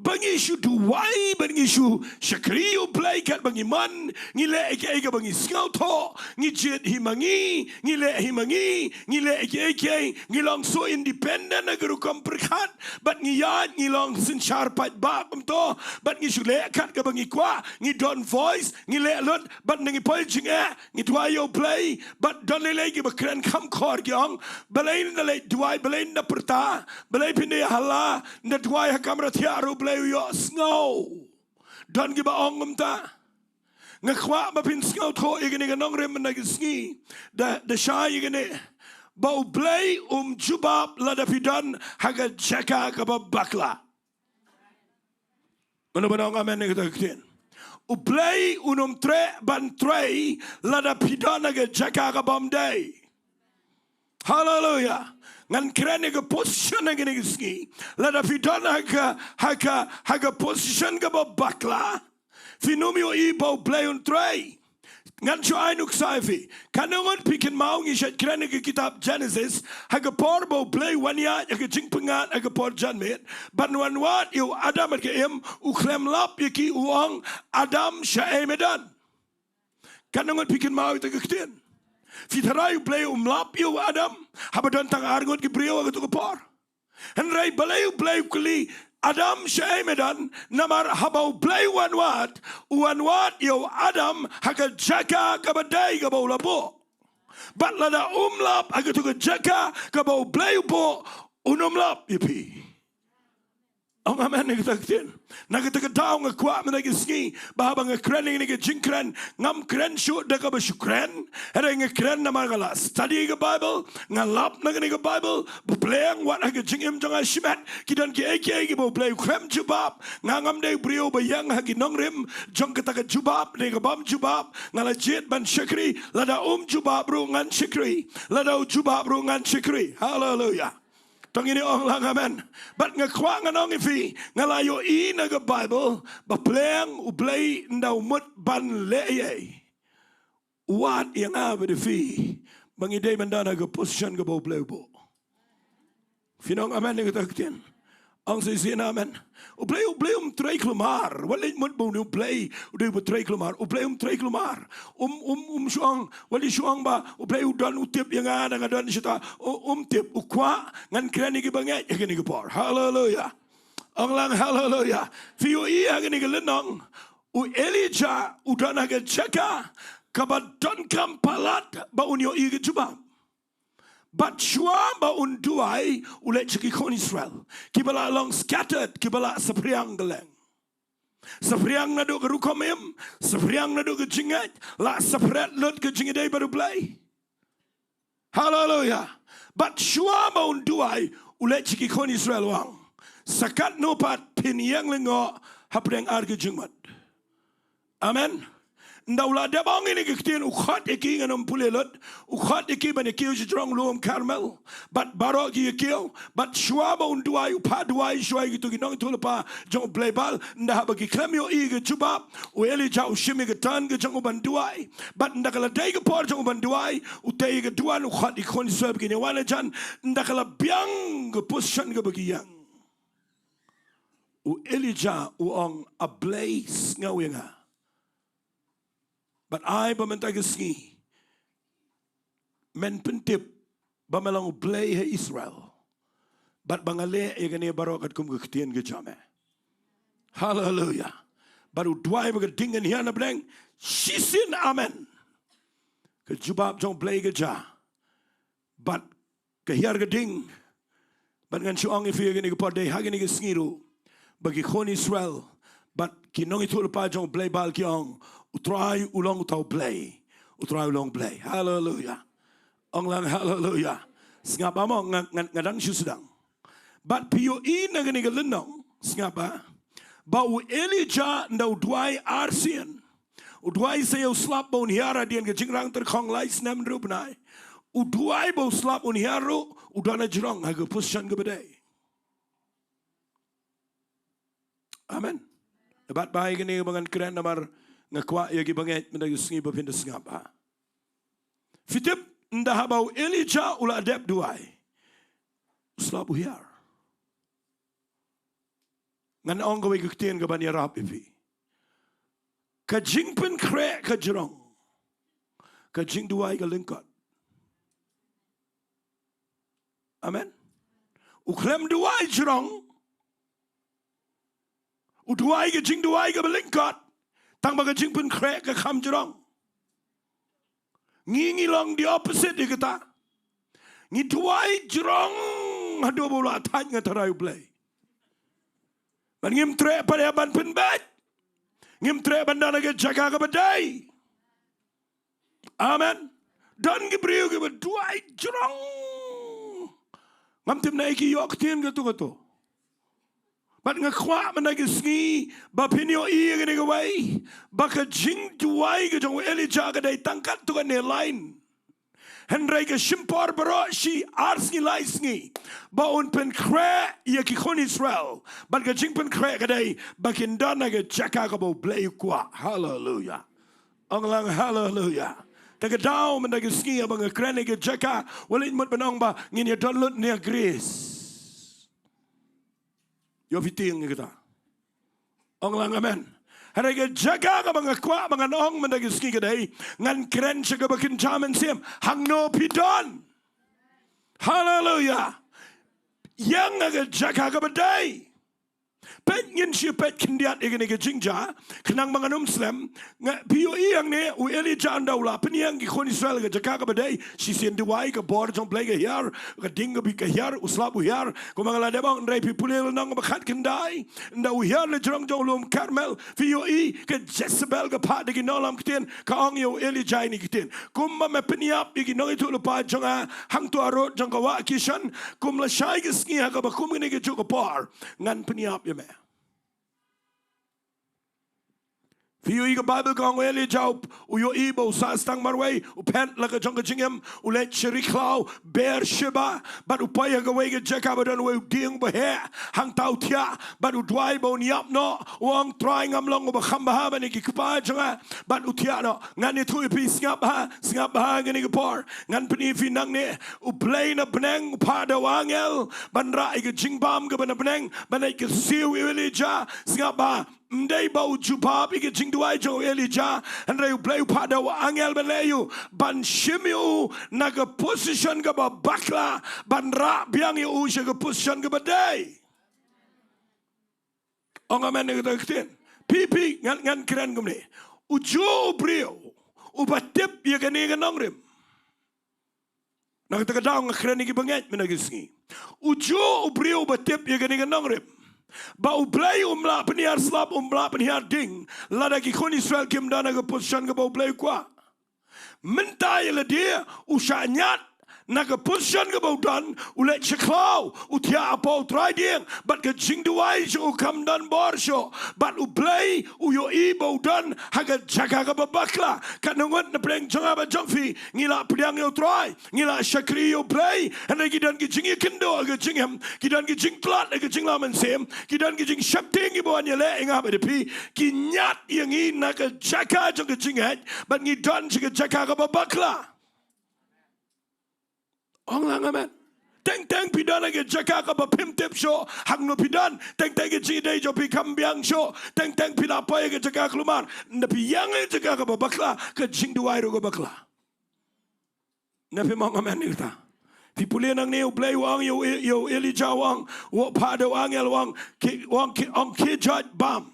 Ba ngi shu duwai, ba ngi shu shakri ïa U Blei katba ngi mon, ngi leh ïa kiei kiei kaba ngi sngewthuh, ngi jied hi ma ngi, ngi leh hi ma ngi, ngi leh ïa kiei kiei, ngi long so independent ha ka rukom pyrkhat, bad ngi ïaid, ngi long synshar paidbah kumto, bad ngi shu leh kat kaba ngi kwah, ngi don voice, ngi leh lut, bad ngi poi jingeh, ngi duwai ïa U Blei, bad don lei lei kiba kren kham khor ki ong, balei ynda leit duwai, balei ynda pyrta, balei phin da ïa hala, ynda duwai ha kamra thiah ruh Blei u ïohsngew. Don kiba ong kumta. Nga kwah ba phin sngewthuh ïa kane ka nongrim mynta ka sngi. Da, da shai ïa kane. Ba U Blei um jubab lada phi don ha ka jaka kaba bakla. Mano ba ong amen ïa kata ka ktien? U Blei un ym treh ban trei lada phi don ha ka jaka kabym dei. Haleluya. Ngan kren ïa ka position ha kane ka sngi. Lada phi don ha ka, ha ka, ha ka position kaba bakla, phin ym ïohi ba U Blei un trei. Ngan shu ai nuksa ïa phi. Katno ngut phi kynmaw ngi shait kren ha ka kitab Genesis, ha ka por ba U Blei u wan ïaid ha ka jingpyngngad ha ka por janmiet, ban wan wad ïa u Adam bad ka Im, u khlem lap ïa ki, u ong, Adam, shaei me don? Katno ngut phi kynmaw ïa kata ka ktien? Phi tharai U Blei um lap ïa u Adam haba don tang ar ngut ki briew ha kato ka por? Hynrei balei U Blei u kylli, Adam, shaei me don? Namar haba U Blei u wan wad, u wan wad ïa u Adam ha ka jaka kaba dei kaba u la buh. Bad lada um lap ha kato ka jaka kaba U Blei u buh, un ym lap ïa phi. Ong amen ïa kata ka ktien. Na kata ka daw nga kwah mynta ka sngi ba haba nga kren ïa kane ka jingkren, ngam kren shuh da kaba shu kren. Hynrei nga kren namar nga la study ka Bible, nga lap na kane ka Bible, ba pleng wat ha ka jingim jong nga shimet, ki don kiei kiei kiba U Blei u khlem jubab. Nga ngam dei u briew ba ïeng ha ki nongrim jong kata ka jubab ne ka bym jubab. Nga la jied ban shakri, lada um jubab ruh ngan shakri, lada u jubab ruh ngan shakri. Haleluya. To ngin ïa ong lang amen. Bad nga kwah ngan ong ïa phi, nga la ïohi na ka Bible ba pleng U Blei ynda u mut ban leh ei ei, u wad ïa nga bad ïa phi ba ngi dei ban don ha ka position kaba U Blei u buh. Phin ong amen ïa kata ka ktien? Ong shisien amen. U Blei, U Blei um trei khlumar. Wat leit mut ba une U Blei u dei uba trei khlumar. U Blei um trei khlumar. Um, um, um shu ong, wat leit shu ong ba U Blei u don, u tip ïa nga, da nga don shata. U, um tip, u kwah ngan kren ïa kiba ngeit ha kane ka por. Haleluya. Ong lang haleluya. Phi ïohi ha kane ka lynnong, u Elijah u don ha ka jaka kaba donkam palat ba un ïohi ka jubab. Bad shuwa ba un duwai, u leit sha ki khun Israel kiba la long scattered, kiba la saphriang kylleng. Saphriang naduh ka rukom im, saphriang naduh ka jingngeit, la separate lut ka jingïadei bad U Blei. Haleluya. Bad shuwa ba un duwai, u leit sha ki khun Israel u ong, sa katno pat phin ïeng lyngngoh hapdeng ar ki jingmut? Amen. Ynda u la dep ong ïa kane ka ktien, u khot ïa ki, ngan ym pule lut, u khot ïa ki ban ïa kiew sha jrong lum Karmel. Bad baroh ki ïa kiew, bad shuwa ba un duwai, u phah duwai shuwa ïa kito ki nongïathuhlypa jong U Blei Baal. Ynda haba ki khlem ïohi ka jubab, u Elijah u shim ïa ka turn ka jong u ban duwai. Bad ynda ka la dei ka por jong u ban duwai, u tei ïa ka duwan, u khot ïa ki khun Israel ba kin ïa wan hajan. Ynda ka la biang ka position kaba ki ïeng, u Elijah u ong, A Blei sngew ïa nga. Bad ai ba mynta ka sngi men pyntip ba me long U Blei ha Israel, bad ba nga leh ïa kane baroh katkum ka ktien ka jong me. Haleluya. Bad u duwai ba ka ding kan hiar na pdeng. Shisien amen. Ka jubab jong U Blei ka jia. Bad ka hiar ka ding. Bad ngan shu ong ïa phi ha kane ka por, dei ha kane ka sngi ruh, ba ki khun Israel bad ki nongïathuhlypa jong U Blei Baal ki ong, U Trai u long uta U Blei. U Trai u long U Blei. Haleluya. Ong lang haleluya. Sngap ba mo, nga, nga, nga dang shu sdang. Bad phi ïohi na kane ka lynnong, sngap ba, Ba u Elijah nda u duwai arsien. U duwai sa ïa u slap ba un hiar hadien ka jingrang tyrkhong lai snem hynriew bnai. U duwai ba u slap un hiar ruh, u don hajrong ha ka position kaba dei. Amen. Bad ba ïa kane ba ngan kren namar nga kwah ïa ki bangeit mynta ka sngi ba phin da sngap ha. Phi tip, nda haba u Elijah u la dep duwai, u slap u hiar. Ngan ong kawei ka ktien kaban ïarap ïa phi. Ka jingpynkhreh ka jrong. Ka jingduwai ka lyngkot. Amen. U khlem duwai jrong. U duwai ka jingduwai kaba lyngkot. Tang ba ka jingpynkhreh ka kham jrong. Ngi ngi long the opposite ïa kata. Ngi duwai jrong haduh ba u la thait nga tharai u Blei. Ban ngim treh pat ïa ban pynbeit. Ngim treh ban don ha ka jaka kaba dei. Amen. Don ki briew kiba duwai jrong. Ngam tip naei ki ïoh ktien kato kato. Bad nga kwah mynta ka sngi ba phin ïohi ïa kane kawei. Ba ka jingduwai ka jong u Elijah ka dei tang katto katne line. Hynrei ka shim por baroh shi ar sngi lai sngi. Ba un pynkhreh ïa ki khun Israel. Bad ka jingpynkhreh ka dei ba kin don ha ka jaka kaba u Blei u kwah. Haleluia. Ong lang haleluia. Te ka daw mynta ka sngi haba nga kren ïa ka jaka, wat leit mut ban ong ba ngin ïa don lut nia grace. Ïoh phi tieng ïa kata. Ong lang amen. Hynrei ka jaka kaba nga kwah ba ngan ong mynta ka sngi ka dei, ngan kren sha kaba kynja mynsiem, hangno phi don. Haleluia. Ïeng ha ka jaka kaba dei. Peit, ngin shu peit khyndiat ïa kane ka jingjia, khnang ba ngan ym slem. Nga, phi ïohi hangne, u Elijah nda u la pynïeng ki khun Israel ha ka jaka kaba dei, shisien duwai, ka bor jong u Blei ka hiar, ka ding ka bit ka hiar, u slap u hiar, kumba nga la dep ong, hynrei phi pule lynnong ba khatkhyndai, nda u hiar la jrong jong u lum Karmel, phi ïohi, ka Jezebel ka phah da ki nonglam ktien, ka ong ïa u Elijah kine ki ktien. Kumba me pynïap ïa ki nongïathuhlypa jong nga, hangto ha rud jong ka wah Kishon, kum lashai ka sngi ha kaba kum kane ka juh ka por. Ngan pynïap ïa me. Phi ïohi ka Baibl ka ong u Elijah u ïohi ba u sah tang marwei, u phet la ka jong ka jingim, u leit sha ri khlaw, Beersheba, bad u poi ha kawei ka jaka ba don uwei u dieng ba heh, hangta u thiah, bad u duwai ba un ïap noh, u ong Trai ngam long uba kham bha ban ïa ki kpa jong nga, bad u thiah noh, ngan ïathuh ïa phi sngap bha, sngap bha kane ka por, ngan pyni phi nangne, u Blei na bneng, u phah da u angel, ban rah ïa ka jingbam kaba na bneng, ban ïa ka siew ïa u Elijah, sngap bha, ym dei ba u jubab ïa ka jingduwai jong u Elijah, hynrei u Blei u phah da u angel ban leh ïa u, ban shim ïa u, na ka position kaba bakla, ban rah biang ïa u sha ka position kaba dei. Ong amen ïa kata ka ktien. Phi, phi, ngan, ngan kren kumne. U juh u briew, uba tip ïa kane ka nongrim. Na kata ka daw nga kren ïa ki bangeit mynta ka sngi. U juh u briew uba tip ïa kane ka nongrim. Ba u Blei um lah pynhiar slap, um lah pynhiar ding. Lada ki khun Israel kim don ha ka position kaba u Blei u kwah. Mynta ïa lade u shah ñiad na ka position kaba u don, u leit sha khlaw, u thiah hapoh u trai dieng, bad ka jingduwai jong u kam don bor shuh, bad u Blei u ïohi ba u don ha ka jaka kaba bakla. Katno ngut na pdeng jong nga bad jong phi ngi lah pdiang ïa u Trai, ngi lah shakri ïa u Blei, hynrei ki don ki jingïakynduh ha ka jingim, ki don ki jingtlot ha ka jingïalam mynsiem, ki don ki jingsheptieng kiba wan ïaleh ïa nga bad ïa phi, ki ñiad ïa ngi na ka jaka jong ka jingngeit, bad ngi don sha ka jaka kaba bakla. Ong lang amen. Teng teng phi don ha ka jaka kaba phim tip shuh hangno phi don, teng teng ka jingïadei jong phi kam biang shuh, teng teng phi la poi ha ka jaka kulmar, nda phi ïeng ha ka jaka kaba bakla, ka jingduwai ruh ka bakla. Na phi ong amen ïa kata. Phi pule nangne u Blei u ong ïa u, ïa u Elijah u ong, u phah da u angel u ong, khie, u ong khie, ong khie jait bam.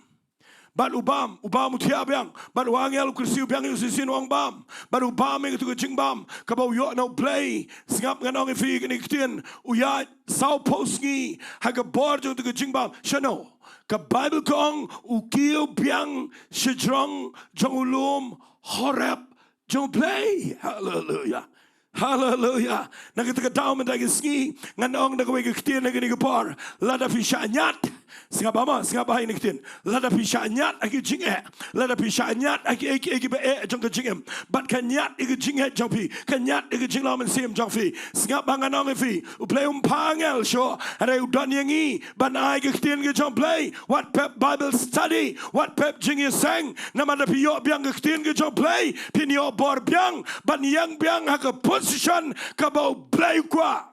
Bad u bam, u bam u thiah biang, bad u angel u kyrsiew biang ïa u shisien u ong bam, bad u bam ïa katu ka jingbam, kaba u ïoh na u Blei, sngap ngan ong ïa phi kane ka ktien, u ïaid sawphew sngi, ha ka bor jong katu ka jingbam, shano, ka Baibl ka ong, u kiew biang, shajrong, jong u lum, Horeb, jong u Blei. Haleluia. Haleluia. Na kata ka daw mynta ka sngi, ngan ong da kawei ka ktien ha kane ka por. Lada phi shah ñiad, Sngap bha mo, sngap bha ïa kane ka ktien. Lada phi shah ñiad ha ki jingeh, lada phi shah ñiad ha kiei kiei kiba eh jong ka jingim, bad ka ñiad ïa ka jingeh jong phi, ka ñiad ïa ka jinglong mynsiem jong phi. Sngap bha, ngan ong ïa phi, U Blei um phah angel shuh, hynrei u don ïa ngi ban ai ka ktien ka jong U Blei. Wat pep Bible study, wat pep jingïaseng. Namar lada phi ïoh biang ka ktien ka jong U Blei, phin ïoh bor biang ban ïeng biang ha ka position kaba U Blei u kwah.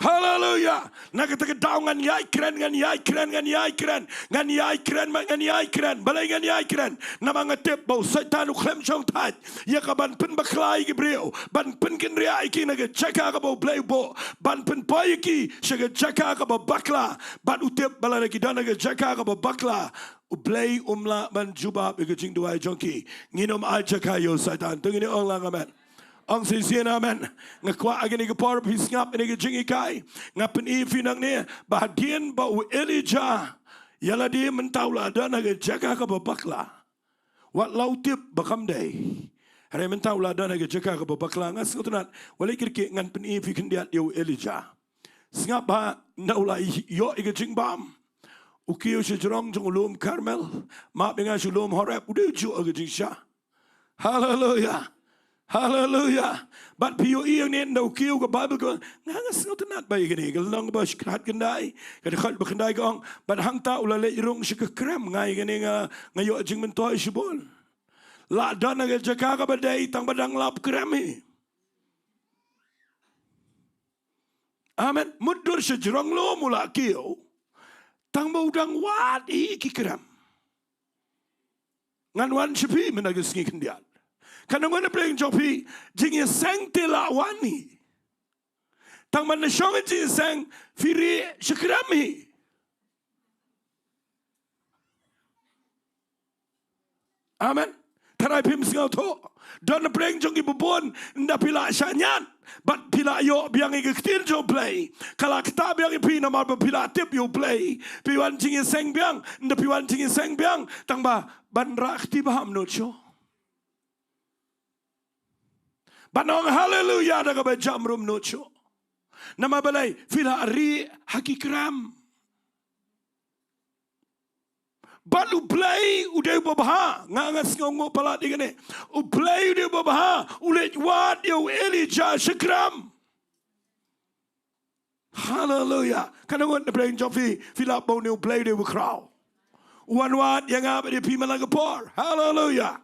Haleluya. Na kata ka daw ngan ïaid kren, ngan ïaid kren, ngan ïaid kren, ngan ïaid kren, ma ngan ïaid kren. Balei ngan ïaid kren? Namar nga tip ba u Soitan u khlem shong thait ïa ka ban pynbakla ïa ki briew, ban pynkynriah ïa ki na ka jaka kaba U Blei u buh, ban pynpoi ïa ki sha ka jaka kaba bakla. Bad u tip ba lada ki don ha ka jaka kaba bakla, U Blei um lah ban jubab ïa ka jingduwai jong ki. Ngin ym ai jaka ïa u Soitan. To ngin ong lang amen. Ong shisien amen. Nga kwah ha kane ka por phi sngap ïa kane ka jinghikai. Nga pyni ïa phi nangne ba hadien ba u Elijah ïa lade mynta u la don ha ka jaka kaba bakla, wat la u tip ba kam dei. Hynrei mynta u la don ha ka jaka kaba bakla. Nga sngewtynnat, wat leh kyrkieh, ngan pyni ïa phi khyndiat ïa u Elijah. Sngap bha, ynda u la ïoh ïa ka jingbam, u kiew sha jrong jong u lum Karmel, map ïa nga sha u lum Horeb, u dei u juh ha ka jingshisha. Haleluya. Haleluya. Bad phi ïohi hangne ynda u kiew, ka Baibl ka, nga, nga sngewtynnat bha ïa kane, ka lynnong ba shiphew khyndai, ka dkhot ba khyndai ka ong, bad hangta u la leit rung sha ka krem. Nga ïa kane nga, nga ïoh jingmyntoi shibun. La don ha ka jaka kaba dei tang ba dang lap krem hi. Amen. Mutdur sha jrong lum u la kiew tang ba u dang wad ïa ki krem. Ngan wan sha phi mynta ka sngi khyndiat. Kan ngan ong ïa phi, jong phi, jingïaseng te la wan hi. Tang ban da shong jingïaseng, phi rieh sha krem hi. Amen. Tharai phim sngewthuh. Don na pdeng jong ki bun, ynda phi la shah ñiad bad phi la ïoh biang ïa ka ktien jong U Blei, ka la ktah biang ïa phi namar ba phi la tip ïa U Blei. Phi wan jingïaseng biang, ynda phi wan jingïaseng biang, tang ba ban rah kti bha ym nud shuh. Ban ong haleluya da kaba jam ruh ym nud shuh. Namar balei? Phi la rieh ha ki krem. Bad U Blei u dei uba bha. Nga, nga sngewnguh palat ïa kane. U Blei u dei uba bha. U leit wad ïa u Elijah sha krem. Haleluya. Kan ngan ong ïa phi, jong phi, phi lah ban ong U Blei u dei uba khraw. U wan wad ïa nga bad ïa phi man la ka por. Haleluya.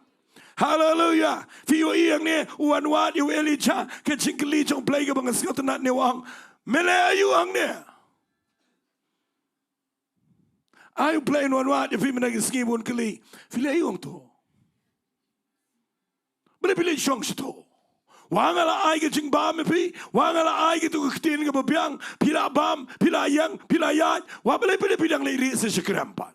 Haleluya. Phi ïohi hangne, u wan wad ïa u Elijah, ka jingkylli jong U Blei kaba nga sngewtynnat ne u ong, me leh aïu hangne? Ai U Blei un wan wad ïa phi mynta ka sngi bun kylli. Phi leh aïu hangto? Balei phi leit shong shato? Wa nga la ai ka jingbam ïa phi, wa nga la ai katu ka ktien kaba biang, phi la bam, phi la ïeng, phi la ïaid, wa balei phi, phi dang leit rieh sha krem pat?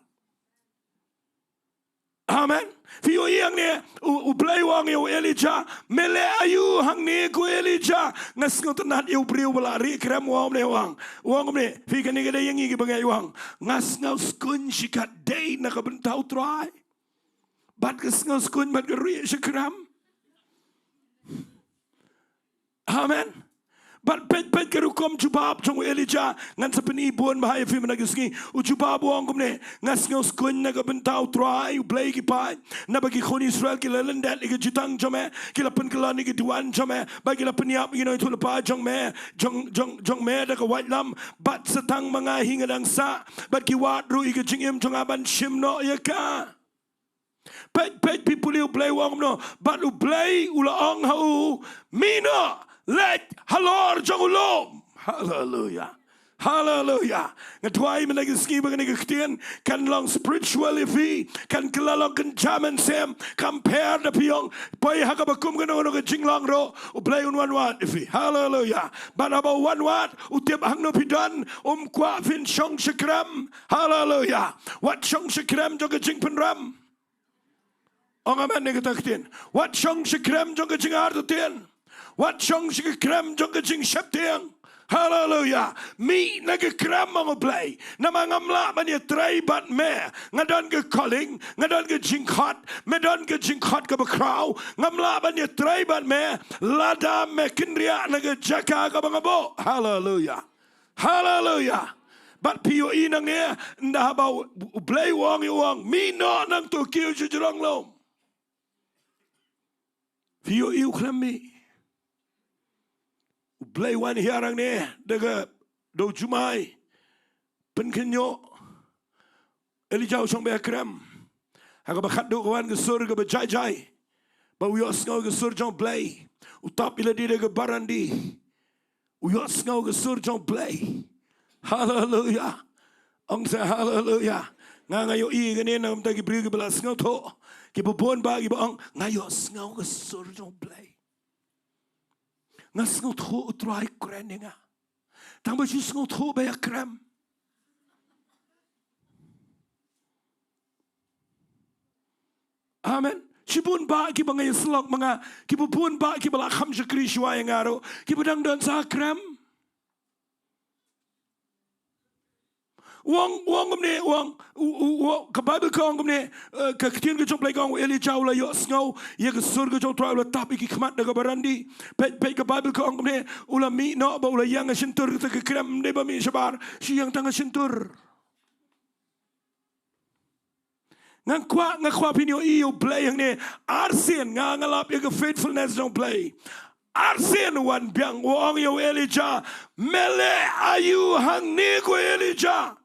Amen. Phi ïohi hangne, U, U Blei u ong ïa u Elijah, me leh aïu hangne ko Elijah? Nga sngewtynnat ïa u briew ba la rieh krem u ong kumne, u ong, u ong kumne, phi kane ka dei ïa ngi kiba ngeit, u ong, nga sngew skun shikatdei na ka bynta U Trai. Bad ka sngew skun bad ka rieh sha krem. Amen. Bad peit, peit ka rukom jubab jong u Elijah, ngan sa pyni bun bha ïa phi mynta ka sngi. U jubab u ong kumne, nga sngew skun na ka bynta U Trai, U Blei ki paid. Naba ki khun Israel ki la lyndet ïa ka jutang jong me, ki la pynkyllon ïa ki duwan jong me, bad ki la pynïap ïa ki nongïathuhlypa jong me, jong, jong, jong me da ka waitlam, bad sa tang ma nga hi nga dang sah, bad ki wad ruh ïa ka jingim jong nga ban shim noh ïa ka. Peit, peit, phi pule U Blei u ong kumno, bad U Blei u la ong ha u, mih noh, leit halor jong u lum. Haleluya. Haleluya. Nga duwai mynta ka sngi ba kane ka ktien kan long spiritual ïa phi, kan kylla long kynja mynsiem, kam pher da phi ong poi ha kaba kum kano kano ka jinglong ruh, U Blei un wan wad ïa phi. Haleluya. Bad haba u wan wad, u tip hangno phi don, um kwah phin shong sha krem. Haleluya. Wat shong sha krem jong ka jingpynrem. Ong amen ïa kata ka ktien. Wat shong sha krem jong ka jingartatien. Wat shong sha ka krem jong ka jingsheptieng. Haleluya. Mih na ka krem, ong U Blei. Namar ngam lah ban ïatrei bad me. Nga don ka calling, nga don ka jingkhot, me don ka jingkhot kaba khraw. Ngam lah ban ïatrei bad me lada me kynriah na ka jaka kaba nga buh. Haleluya. Haleluya. Bad phi ïohi nangne, ynda haba u, u Blei u ong ïa u, ong, mih noh nangto, kiew sha jrong lum. Phi ïohi u khlem mih. U Blei u wan hiar hangne da ka, da u jumai. Pynkhynñiuh. Elijah u shong beit ha krem. Ha kaba khatduh ka wan ka sur kaba jai jai. Ba u ïohsngew ka sur jong u Blei. U tap ïalade da ka barandi. U ïohsngew ka sur jong u Blei. Haleluya. Ong sa haleluya. Nga, nga ïohi kane na ka bynta ki briew kiba la sngewthuh. Kiba bun bah kiba ong, nga ïohsngew ka sur jong u Blei. Nga sngewthuh u Trai u kren ïa nga. Tang ba shu sngewthuh beit ha krem. Amen. Shibun bah kiba nga ïasyllok ma nga, kiba bun bah kiba la kham shakri shuwa ïa nga ruh, kiba dang don sa ha krem. U ong, u ong kumne, u ong, u, u, u, ka Baibl ka ong kumne, eh, ka ktien ka jong u Blei ka ong, u Elijah u la ïohsngew ïa ka sur ka jong u Trai, u la tap ïa ki khmat da ka barandi. Peit, peit, ka Baibl ka ong kumne, u la mih noh bad u la ïeng ha shyntur, kata ka krem ym dei ba mih shabar, shu ïeng tang ha shyntur. Nga kwah, nga kwah phin ïohi ïa u Blei hangne. Arsien, nga, nga lap ïa ka faithfulness jong u Blei. Arsien u wan biang, u ong ïa u Elijah, me leh aïu hangne ko Elijah?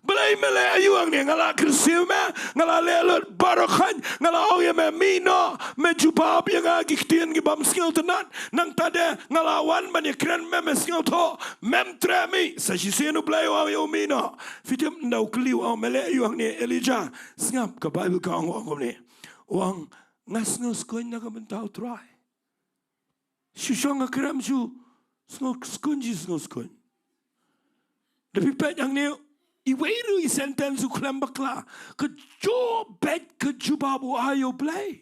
Blei, me leh aïu hangne? Nga la kyrsiew me, nga la leh lut baroh khoit, nga la ong ïa me mih noh, me jubab ïa nga ki ktien ki bym sngewtynnat. Nangta de nga la wan ban ïakren, me, me sngewthuh, mem treh mih. Sa shisien u Blei u ong ïa u mih noh. Phi tip ynda u kylli u ong me leh aïu hangne Elijah? Sngap, ka Baibl ka ong, ong kumne. U ong nga sngewskuiñ na ka bynta u Trai. Shu shong ha krem shu sngewskuiñ, shu sngewskuiñ. Da phi peit hangne, iwei ruh i sentence u khlem bakla. Kajuh beit ka jubab u ai ïa u Blei.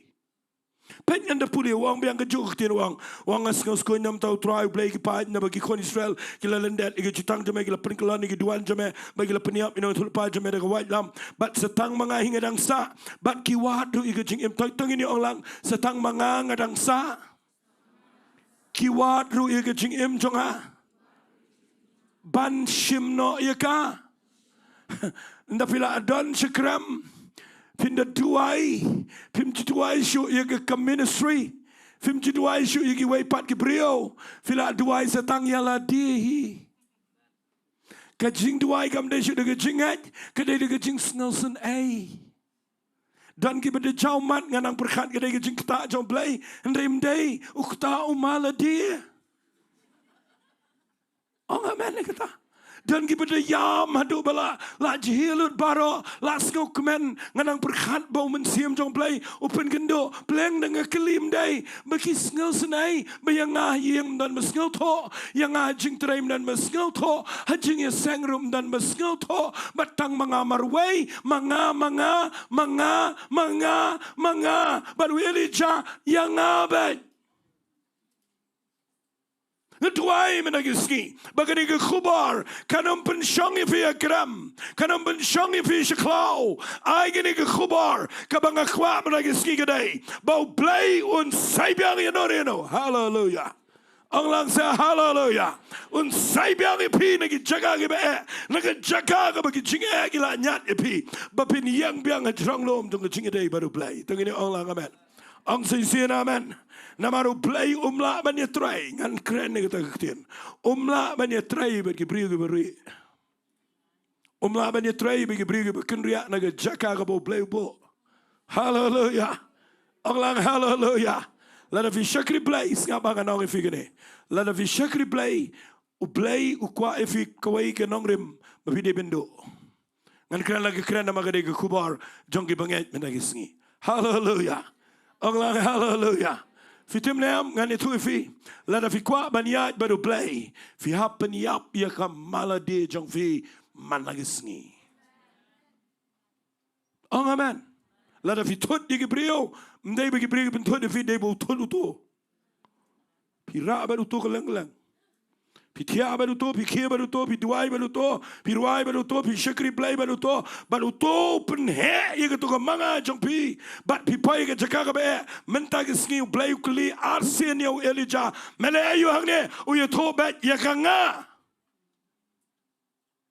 Peit ngan da pule, u ong biang kajuh ka ktien, u ong, u ong nga sngewskuiñ na ka bynta u Trai u Blei ki paid, naba ki khun Israel ki la lyndet ïa ka jutang jong me, ki la pynkyllon ïa ki duwan jong me, bad ki la pynïap ïa u nongïathuhlypa jong me da ka waitlam. Bad sa tang ma nga hi nga dang sah, bad ki wad ruh ïa ka jingim. To, to ngin ïa ong lang, sa tang ma nga nga dang sah, ki wad ruh ïa ka jingim jong nga ban shim noh ïa ka. Ynda phi la don sha krem, phin da duwai, phim ju duwai shuh ïa ka, ka ministry, phim ju duwai shuh ïa kiwei pat ki briew, phi la duwai sa tang ïa lade hi. Ka jingduwai kam dei shuh da ka jingngeit, ka dei da ka jingsngewsynei. Don kiba da jaw mat, nga nang pyrkhat ka dei ka jingktah jong u Blei, hynrei ym dei, u ktah u ma lade. Ong amen ïa kata. Don kiba da ïam haduh ba la, la jhieh lut baroh, la sngewkmen, nga nang pyrkhat ba u Mynsiem jong u Blei u pynkynduh, pleng da nga kylli, ym dei, ba ki sngewsynei ba ïa nga ha ïing ym don ba sngewthuh, ïa nga ha jingtrei ym don ba sngewthuh, ha jingïaseng ruh ym don ba sngewthuh, bad tang ma nga marwei, ma nga, ma nga, ma nga, ma nga, ma nga. Bad u Elijah, ïa nga beit. Nga duwai mynta ka sngi ba kane ka khubor kan ym pynshong ïa phi ha krem, kan ym pynshong ïa phi sha khlaw. Ai kane ka khubor kaba nga kwah mynta ka sngi ka dei ba u Blei un sei biang ïano ïano. Haleluya. Ong lang sa haleluya. Un sei biang ïa phi na ki jaka kiba eh, na ka jaka kaba ki jingeh ki la ñiad ïa phi, ba phin ïeng biang ha jrong lum jong ka jingïadei bad u Blei. To ngin ong lang amen. Ong shisien amen. Namar u Blei um lah ban ïatrei, ngan kren ïa kata ka ktien. Um lah ban ïatrei bad ki briew kiba rieh. Um lah ban ïatrei bad ki briew kiba kynriah na ka jaka kaba u Blei u buh. Haleluya. Ong lang haleluya. Lada phi shakri Blei, sngap ba ngan ong ïa phi kane. Lada phi shakri Blei, u Blei u kwah ïa phi kawei ka nongrim ba phi dei ban duh. Ngan kren la ka kren namar ka dei ka khubor jong ki bangeit mynta ka sngi. Haleluya. Ong lang haleluya. Phi tip ne em, ngan ïathuh ïa phi. Lada phi kwah ban ïaid bad u Blei, phi hap pynïap ïa ka ma lade jong phi mynta ka sngi. Ong amen. Lada phi thut ïa ki briew, ym dei ba ki briew ki pynthut ïa phi, dei ba u thut uto. Phi rah bad uto kylleng kylleng. Phi thiah bad uto, phi khie bad uto, phi duwai bad uto, phi rwai bad uto, phi shakri Blei bad uto, bad uto u pynheh ïa kato ka manga jong phi, bad phi poi ïa ka jaka kaba eh. Mynta ka sngi U Blei u kylli arsien ïa u Elijah, me leh aïu hangne? U ïathuh beit, ïa ka nga.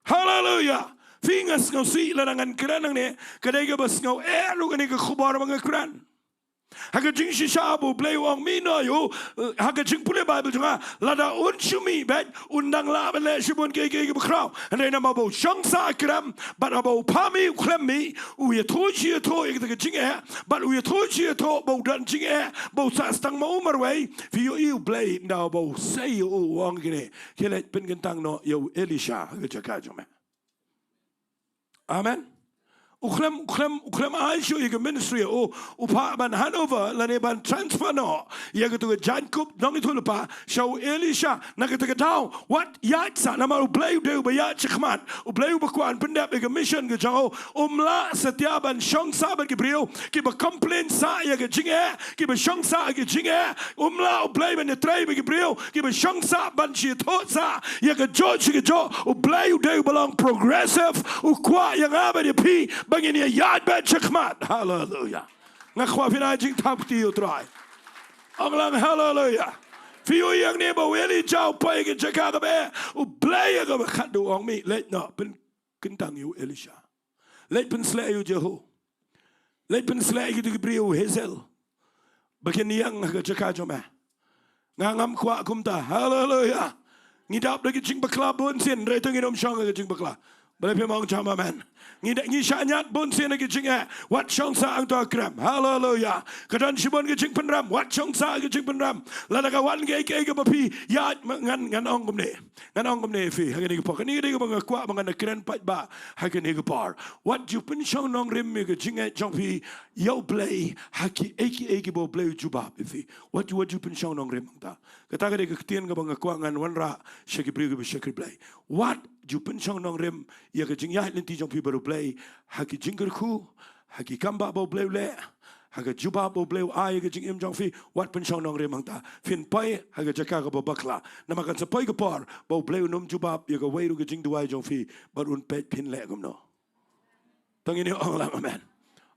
Haleluya. Phi, nga sngewsih lada ngan kren hangne, ka dei kaba sngew eh ruh kane ka khubor ba nga kren. Ha ka jingshisha ba U Blei u ong, mih noh ïa u, ha ka jingpule Baibl jong nga, lada un shu mih beit un dang lah ban leh shibun kiei kiei kiba khraw. Hynrei namar ba u shong sah krem, bad haba u phah mih u khlem mih, u ïathuh shi ïathuh ïa kata ka jingeh, bad u ïathuh shi ïathuh ba u don jingeh, ba u sah sdang ma u marwei. Phi ïohi U Blei ynda ba u sei ïa u, u ong kine, khie leit pynkyntang noh ïa u Elisha ha ka jaka jong me. Amen. U khlem, u khlem, u khlem ai shuh ïa ka ministry ïa u, u phah ban hand over lane ban transfer noh ïa kato ka jaiñkup nongïathuhlypa sha u Elisha. Na kata ka daw, wat ïaid sah, namar U Blei u dei uba ïaid shakhmat, U Blei uba kwah ban pyndep ïa ka mission ka jong u. Um lah satia ban shong sah bad ki briew kiba complain sah ïa ka jingeh, kiba shong sah ïa ka jingeh. Um lah U Blei ban ïatrei bad ki briew kiba shong sah ban shu ïathuh sah ïa kajuh sha kajuh. U Blei u dei uba long progressive, u kwah ïa nga bad ïa phi ba ngin ïaid beit shakhmat. Haleluya. Nga kwah phin ai jingthap kti ïa U Trai. Ong lang haleluya. Phi ïohi hangne ba u Elijah u poi ha ka jaka kaba eh, U Blei ha kaba khatduh u ong, mih, leit noh pynkyntang ïa u Elisha. Leit pynsleh ïa u Jehu. Leit pynsleh ïa kito ki briew u Hazael ba kin ïeng ha ka jaka jong me. Nga ngam kwah kumta. Haleluya. Ngi dap da ki jingbakla bunsien, hynrei to ngin ym shong ha ka jingbakla. Balei phim ong jam amen? Ngi da, ngi shah ñiad bunsien ha ki jingeh. Wat shong sah hangto ha krem. Haleluya. Ka don shibun ki jingpynrem. Wat shong sah ha ki jingpynrem. Lada ka wan kaei kaei kaba phi ïaid, ngan, ngan ong kumne. Ngan ong kumne ïa phi ha kane ka por. Kane ka dei kaba nga kwah ba ngan kren paidbah ha kane ka por. Wat ju pynshong nongrim ïa ka jingeh jong phi ïa U Blei ha kiei kiei kiba U Blei u jubab ïa phi. Wat ju, wat ju pynshong nongrim hangta. Kata ka dei ka ktien kaba nga kwah ngan wanrah sha ki briew kiba shakri Blei. Wat ju pynshong nongrim ïa ka jingïaid lynti jong phi bad U Blei ha ki jingkyrkhu, ha ki kam ba U Blei u leh, ha ka jubab ba U Blei u ai ïa ka jingim jong phi. Wat pynshong nongrim hangta. Phin poi ha ka jaka kaba bakla. Namar kan sa poi ka por ba U Blei un ym jubab ïa kawei ruh ka jingduwai jong phi bad un peit phin leh kumno. To ngin ong lang amen.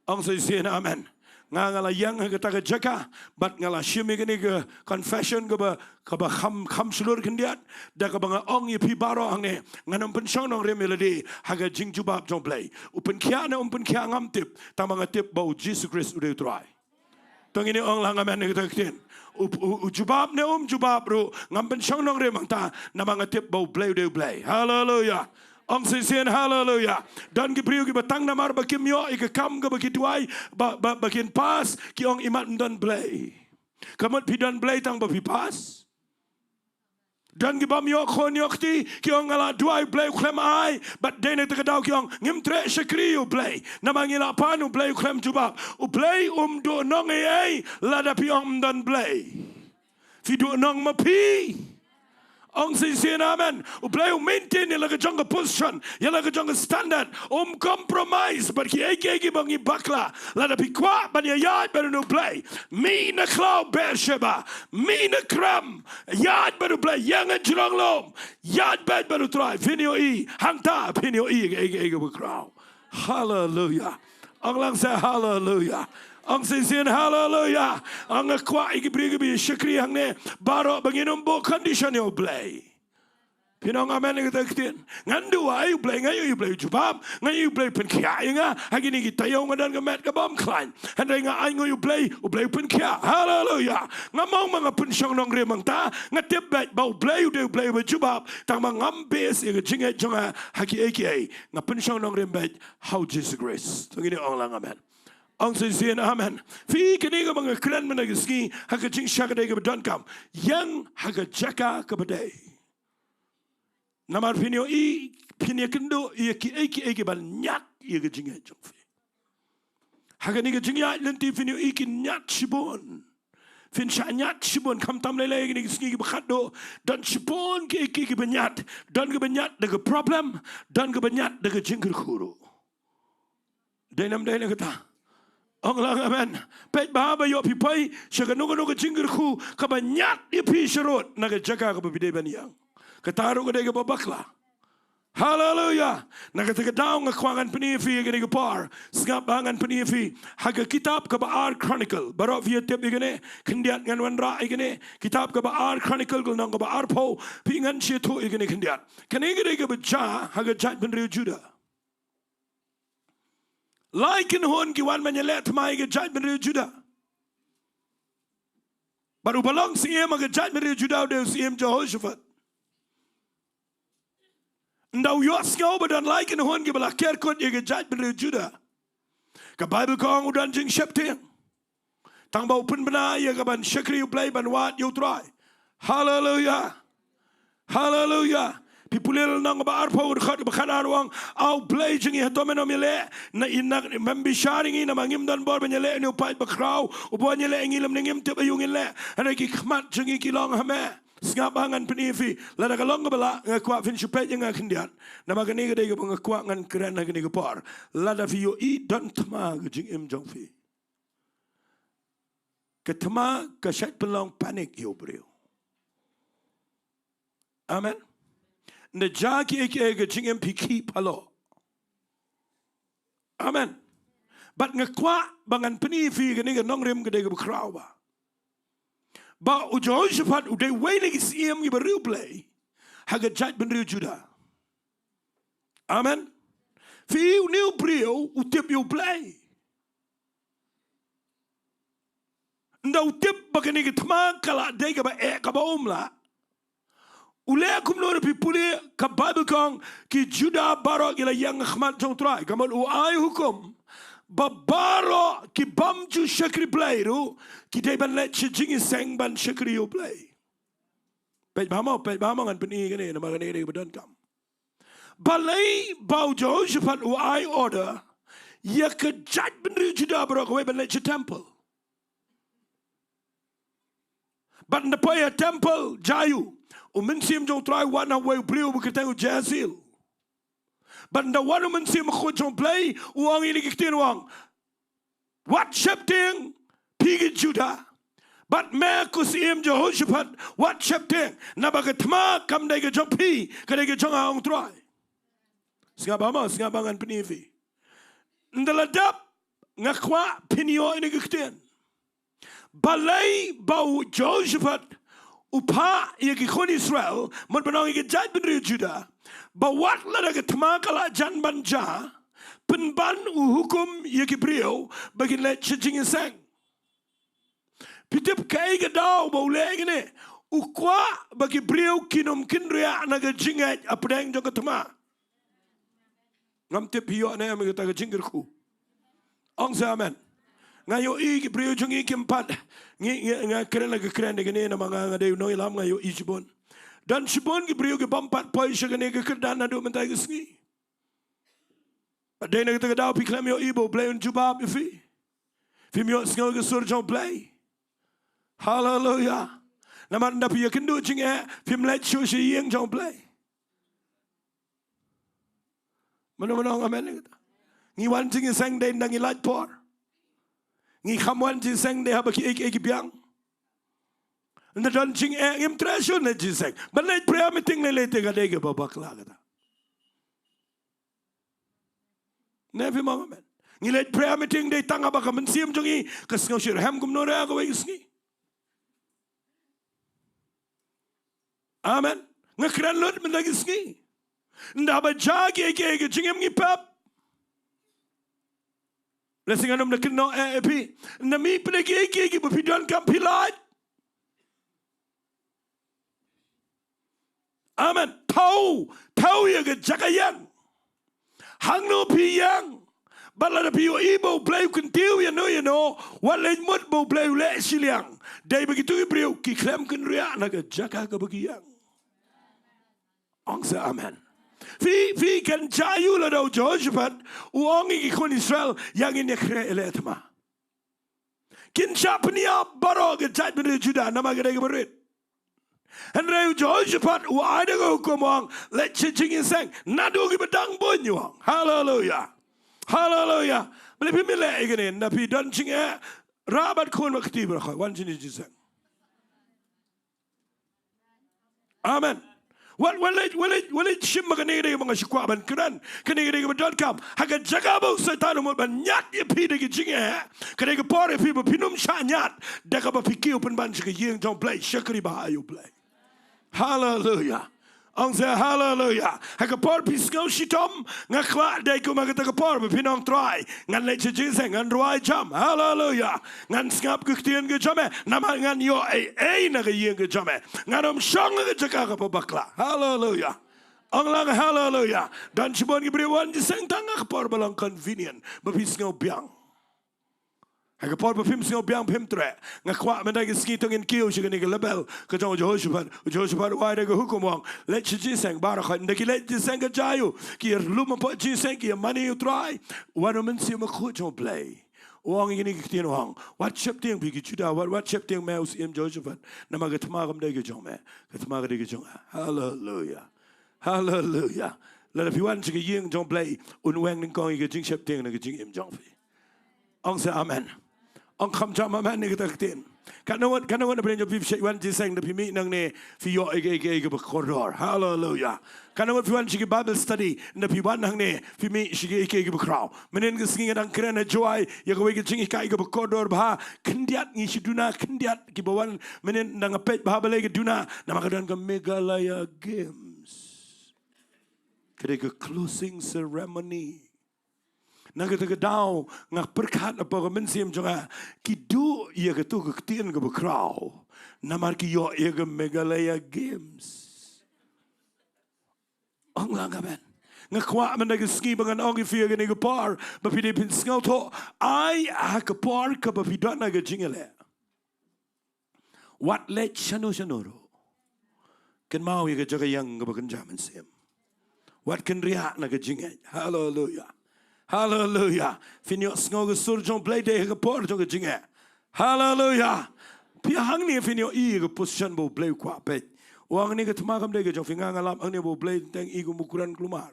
Ong shisien amen. Nga, nga la ïeng ha kata ka jaka bad nga la shim ïa kane ka confession kaba, kaba kham, kham shlur khyndiat, da kaba nga ong ïa phi baroh hangne, ngan ym pynshong nongrim ïa lade ha ka jingjubab jong U Blei. U pynkhiah ne um pynkhiah ngam tip, tangba nga tip ba U Jisu Khrist u dei U Trai. To ngin ong lang amen ïa kata ka ktien. U, u, u jubab ne um jubab ruh, ngam pynshong nongrim hangta, namar nga tip ba U Blei u dei U Blei. Haleluya. Ong shisien haleluya. Don ki briew kiba tang namar ba kim ïoh ïa ka kam kaba ki duwai ba, ba, ba kin pass, ki ong imat ym don Blei. Ka mut phi don Blei tangba phi pass? Don ki bym ïoh khun ïoh kti, ki ong nga la duwai Blei u khlem ai, bad dei na kata ka daw ki ong ngim treh shakri ïa U Blei, namar ngi la pan U Blei u khlem jubab. U Blei um duh nong ei ei lada phi ong ym don Blei. Phi duh nong ma phi. Ong shisien amen. U Blei u maintain ïa la ka jong ka position, ïa la ka jong ka standard. Um compromise bad kiei kiei kiba ngi bakla. Lada phi kwah ban ïaid bad U Blei, mih na khlaw Beersheba, mih na krem, ïaid bad U Blei, ïeng ha jrong lum, ïaid bad, bad U Trai. Phin ïohi hangta, phin ïohi ïa kaei kaei kaba khraw. Haleluya. Ong lang sa haleluya. Ong shisien haleluya. Ong nga kwah ïa ki briew kiba shakri hangne baroh ba ngin ym buh condition ïa U Blei. Phin ong amen ïa kata ka ktien. Ngan duwai U Blei, nga ïohi U Blei u jubab, nga ïohi U Blei u pynkhiah ïa nga. Ha kine ki taïew nga don ka met ka bym khlaiñ, hynrei nga ainguh ïa U Blei, U Blei u pynkhiah. Haleluya. Ngam ong ba nga pynshong nongrim hangta, nga tip beit ba U Blei u dei U Blei uba jubab, tangba ngam base ïa ka jingngeit jong nga ha kiei kiei. Nga pynshong nongrim beit ha U Jisu Khrist. To ngin ong lang amen. Ong shisien amen. Phi, kane kaba nga kren mynta ka sngi ha ka jingshakri kaba donkam, ïeng ha ka jaka kaba dei. Namar phin ïohi, phin ïakynduh ïa kiei kiei kiban ñiad ïa ka jingngeit jong phi. Ha kane ka jingïaid lynti phin ïohi kin ñiad shibun. Phin shah ñiad shibun, khamtam lei lei kine ki sngi kiba khatduh. Don shibun kiei kiei kiba ñiad. Don kaba ñiad da ka problem, don kaba ñiad da ka jingkyrkhu ruh. Dei ne ym dei na kata? Ong lang amen. Peit bha ba ïoh phi poi sha kano kano ka jingkyrkhu kaba ñiad ïa phi sharud na ka jaka kaba phi dei ban ïeng. Kata ruh ka dei kaba bakla. Haleluya. Na kata ka daw nga kwah ngan pyni ïa phi ïa kane ka por. Sngap ba ngan pyni ïa phi ha ka kitab kaba ar Chronicle. Baroh phi ïa tip ïa kane, khyndiat ngan wanrah ïa kane. Kitab kaba ar Chronicle ka lynnong kaba arphew, phi ngan shu ïathuh ïa kane khyndiat. Kane ka dei kaba jia ha ka jaitbynriew Judah. Lai kynhun ki wan ban ïaleh thma ïa ka jaitbynriew Judah. Bad uba long syiem ha ka jaitbynriew Judah u dei u syiem Jehoshaphat. Ynda u ïohsngew ba don lai kynhun kiba la ker kut ïa ka jaitbynriew Judah, ka Baibl ka ong u don jingsheptieng. Tang ba u pynbna ïa ka ban shakri U Blei, ban wad ïa U Trai. Haleluya. Haleluya. Phi pule lynnong ba arphew, dkhot ba khatar, u ong, A U Blei jong ngi, hato men ym ïaleh na i, na mem bishar ïa ngi, namar ngim don bor ban ïaleh ïa une u paid bakhraw uba wan ïaleh ïa ngi, lymne ngim tip aïu ngin leh. Hynrei ki khmat jong ngi ki long ha me. Sngap ba ngan pyni ïa phi. Lada ka long kaba lah, nga kwah phin shu peit ïa nga khyndiat. Namar kane ka dei kaba nga kwah ngan kren ha kane ka por. Lada phi ïohi don thma ha ka jingim jong phi, ka thma ka shait pynlong panic ïa u briew. Amen. Ynda jia kiei kiei ha ka jingim phi khih palat. Amen. Bad nga kwah ba ngan pyni ïa phi kane ka nongrim ka dei kaba khraw ba, ba u Jehoshaphat u dei uwei na ki syiem kiba riewblei ha ka jaitbynriew Judah. Amen. Phi, une u briew u tip ïa U Blei. Ynda u tip ba kane ka thma ka la dei kaba eh, kaba um lah, u leh kumno? Lada phi pule, ka Baibl ka ong ki Judah baroh ki la ïeng ha khmat jong U Trai. Ka mut u ai hukum ba baroh ki bym ju shakri Blei ruh ki dei ban leit sha jingïaseng ban shakri ïa U Blei. Peit bha mo, peit bha mo, ngan pyni kane namar kane ka dei kaba donkam. Balei ba u Jehoshaphat u ai order ïa ka jaitbynriew Judah baroh kawei ban leit sha temple? Bad ynda poi ha temple, jia aïu? U Mynsiem jong U Trai u wan ha uwei u briew ba kyrteng u Jahaziel. Bad ynda wan u Mynsiem Bakhuid jong U Blei, u ong ïa kine ki ktien, u ong, wat sheptieng phi ki Judah. Bad me ko syiem Jehoshaphat, wat sheptieng, naba ka thma kam dei ka jong phi, ka dei ka jong nga, ong U Trai. Sngap bha mo, sngap ba ngan pyni ïa phi. Ynda la dep, nga kwah phin ïoh ïa kine ki ktien. Balei ba u Jehoshaphat u phah ïa ki khun Israel, mut ban ong ïa ka jaitbynriew Judah, ba wat lada ka thma ka la jan ban jia, pynban u hukum ïa ki briew ba kin leit sha jingïaseng. Phi tip kaei ka daw ba u leh kane? U kwah ba ki briew kin ym kynriah na ka jingngeit hapdeng jong ka thma. Ngam tip phi ïoh ne em ïa kata ka jingkyrkhu. Ong sa amen. Nga ïohi ki briew jong ngi kim pat. Ngi, ngi, nga kren la ka kren de kane namar nga, nga dei u nongïalam, nga ïohi shibun. Don shibun ki briew ki bym pat poi sha kane ka kyrdan naduh mynta ka sngi. Bad dei na kata ka daw phi khlem ïohi ba U Blei un jubab ïa phi. Phim ïohsngew ïa ka sur jong U Blei. Haleluya. Namar ynda phi ïakynduh jingeh, phim leit shuh sha ïing jong U Blei. Mano mano ong amen ïa kata? Ngi wan jingïaseng dei ynda ngi lait por. Ngi kham wan jingïaseng dei haba kiei kiei ki biang. Ynda don jingeh ngim treh shuh na jingïaseng. Ban leit prayer meeting lei lei te ka dei kaba bakla kata. Ne phim ong amen? Ngi leit prayer meeting dei tang haba ka mynsiem jong ngi ka sngew shitrhem kumno re ha kawei ka sngi. Amen. Nga kren lut mynta ka sngi. Ynda haba jia kiei kiei ka jingim ngi pep. Lehse ngan ym da kynnoh eh ïa phi. Ynda mih pyneh kiei kiei kiba phi donkam phi lait. Amen. Thaw, thaw ïa ka jaka ïeng. Hangno phi ïeng? Bad lada phi ïohi ba U Blei u kyntiew ïano ïano, wat leit mut ba U Blei u leh shiliang. Dei ba kito ki briew ki khlem kynriah na ka jaka kaba ki ïeng. Ong sa amen. Phi, phi kan jia aïu lada u Jehoshaphat u ong ïa ki khun Israel, ïa ngin ïakhreh ïaleh thma. Kin shah pynïap baroh ka jaitbynriew Judah namar ka dei kaba rit. Hynrei u Jehoshaphat u ai da ka hukum u ong, leit sha jingïaseng. Naduh kiba dang bun, u ong. Haleluya. Haleluya. Balei phim leh ïa kane? Ynda phi don jingeh, rah bad khun bad kti baroh, wan sha jingïaseng. Amen. Wat, wat leh, wat leh, wat leh shim ba kane ka dei ba nga shu kwah ban kren. Kane ka dei kaba donkam. Ha ka jaka ba u Soitan u mut ban ñiad ïa phi da ki jingeh, ka dei ka por ïa phi ba phin ym shah ñiad da kaba phi kiew pynban sha ka ïing jong U Blei, shakri bha ïa U Blei. Haleluya. Ong sa haleluya. Ha ka por phi sngew shitom, nga kwah dei kumba kata ka por ba phin ong, Trai, ngan leit sha jingïaseng, ngan rwai jam. Haleluya. Ngan sngap ka ktien ka jong me, namar ngan ïoh ei ei na ka ïing ka jong me. Ngan ym shong ha ka jaka kaba bakla. Haleluya. Ong lang haleluya. Don shibun ki briew wan jingïaseng tang ha ka por ba long convenient, ba phi sngew biang. Ha ka por ba phim sngew biang phim treh. Nga kwah mynta ka sngi to ngin kiew sha kane ka level ka jong u Jehoshaphat. U Jehoshaphat u ai da ka hukum, u ong, leit sha jingïaseng baroh khoit. Ynda ki leit jingïaseng ka jia aïu? Ki ïa lum hapoh jingïaseng, ki ïa mane ïa U Trai. Wan u Mynsiem Bakhuid jong U Blei u ong ïa kine ki ktien, u ong, wat sheptieng phi ki Judah, wat, wat sheptieng me u Syiem Jehoshaphat. Namar ka thma kam dei ka jong me. Ka thma ka dei ka jong nga. Haleluya. Haleluya. Lada phi wan sha ka ïing jong U Blei, un weng nyngkong ïa ka jingsheptieng na ka jingim jong phi. Ong sa amen. Ong kham jam amen ïa kata ka ktien. Katno ngut, katno ngut na pdeng jong phi phi shait wan jingïaseng, da phi mih nangne phi ïoh ïa ka, ïa ka, ïa kaba kordor. Haleluya. Katno ngut phi wan sha ki Bible study, da phi wan hangne phi mih sha ki, ïa ka, ïa kaba khraw. Mynnin ka sngi nga dang kren ha Jowai ïa kawei ka jinghikai kaba kordor bha. Khyndiat ngi shu duna, khyndiat kiba wan mynnin, dang peit bha balei ka duna. Namar ka don ka Meghalaya Games. Ka dei ka closing ceremony. Na kata ka daw nga pyrkhat hapoh ka mynsiem jong nga, ki duh ïa kato ka ktien kaba khraw namar ki ïoh ïa ka Meghalaya Games. Ong lang amen. Nga kwah mynta ka sngi ba ngan ong ïa phi ha kane ka por ba phi dei phin sngewthuh, ai ha ka por kaba phi don ha ka jingïaleh, wat leit shano shano ruh, kynmaw ïa ka jaka ïeng kaba kynja mynsiem. Wat kynriah na ka jingngeit. Haleluya. Haleluya. Phin ïohsngew ka sur jong U Blei dei ha ka por jong ka jingngeit. Haleluya. Phi hangne phin ïohi ïa ka position ba U Blei u kwah peit. U ong hangne ka thma kam dei ka jong phi. Nga nga lap hangne ba U Blei teng i kum u kren kulmar.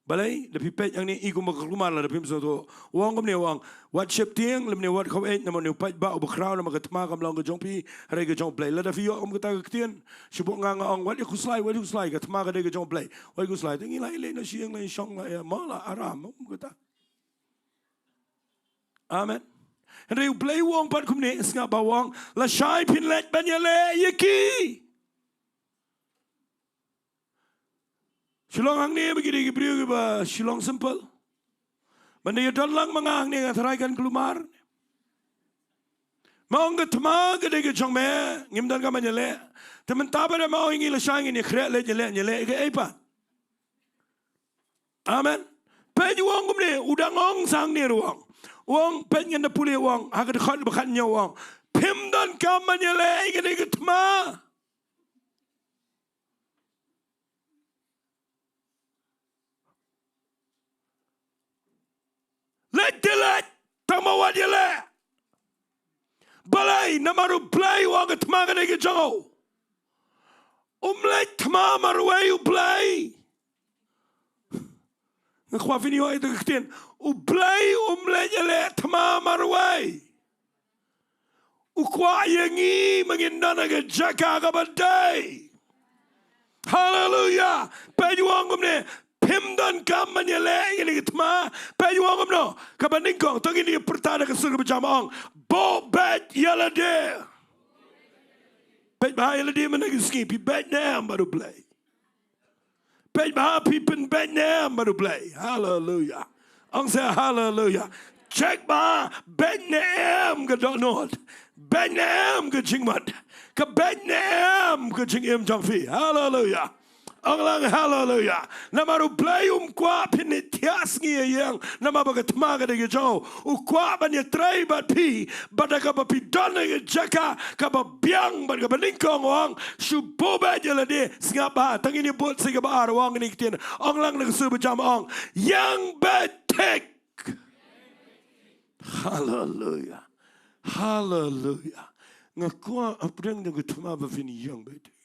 Balei? Da phi peit hangne i kum ba ka kulmar, lada phim sngewthuh. U ong kumne, u ong, wat sheptieng lymne wat khaw-eit namar une u paidbah uba khraw, namar ka thma kam long ka jong phi, hynrei ka jong U Blei. Lada phi ïoh kum kata ka ktien, shu buh nga, nga ong, wat ïa khuslai, wat ïa khuslai, ka thma ka dei ka jong U Blei. Wat ïa khuslai, te ngi la ïaleh na sha ïing, la ïashong, la ïa, ma la aram kum kata. Amen. Hynrei U Blei u ong pat kumne, sngap bha, u ong, lashai phin leit ban ïaleh ïa ki. Shillong hangne ba ki dei ki briew kiba Shillong simple. Ban da ïadon lang ma nga hangne nga tharai kan kulmar. Me ong ka thma ka dei ka jong me, ngim donkam ban ïaleh. Te mynta ba da me ong ïa ngi lashai ngin ïakhreh leit ïaleh, ïaleh kaei pat? Amen. Peit u ong kumne, u dang ong sa hangne ruh u ong. U ong, peit ngan da pule, u ong ha ka dkhot ba khathynñiew, u ong, phim donkam ban ïaleh ïa kane ka thma. Leit te leit, tang ma wat ïaleh. Balei? Namar U Blei u ong ka thma ka dei ka jong u. Um leit thma marwei U Blei. Nga kwah phin ïohi ïa ka ktien. U Blei um leit ïaleh thma marwei. U kwah ïa ngi ba ngin don ha ka jaka kaba dei. Haleluya. Peit u ong kumne, phim donkam ban ïaleh ïa kane ka thma. Peit u ong kumno, kaba nyngkong, to ngin ïa pyrta da ka sur kaba jam, ong, buh beit ïa lade. Peit bha ïa lade mynta ka sngi, phi beit ne em bad U Blei? Peit bha phi pynbeit ne em bad U Blei. Haleluya. Ong sa haleluya. Check bha, beit ne em ka dohnud, beit ne em ka jingmut, ka beit ne em ka jingim jong phi. Haleluya. Ong lang haleluya. Namar U Blei um kwah phin thiah sngi ha ïing namar ba ka thma ka dei ka jong u. U kwah ban ïatrei bad phi bad da kaba phi don ha ka jaka kaba biang bad kaba nyngkong, u ong, shu buh beit ïa lade. Sngap bha, to ngin ïa bud sa ïa kaba ar, u ong kine ki ktien. Ong lang na ka sur ba jam, ong, ïeng beit thik. Haleluya. Haleluya. Nga kwah hapdeng jong ka thma ba phin ïeng beit thik.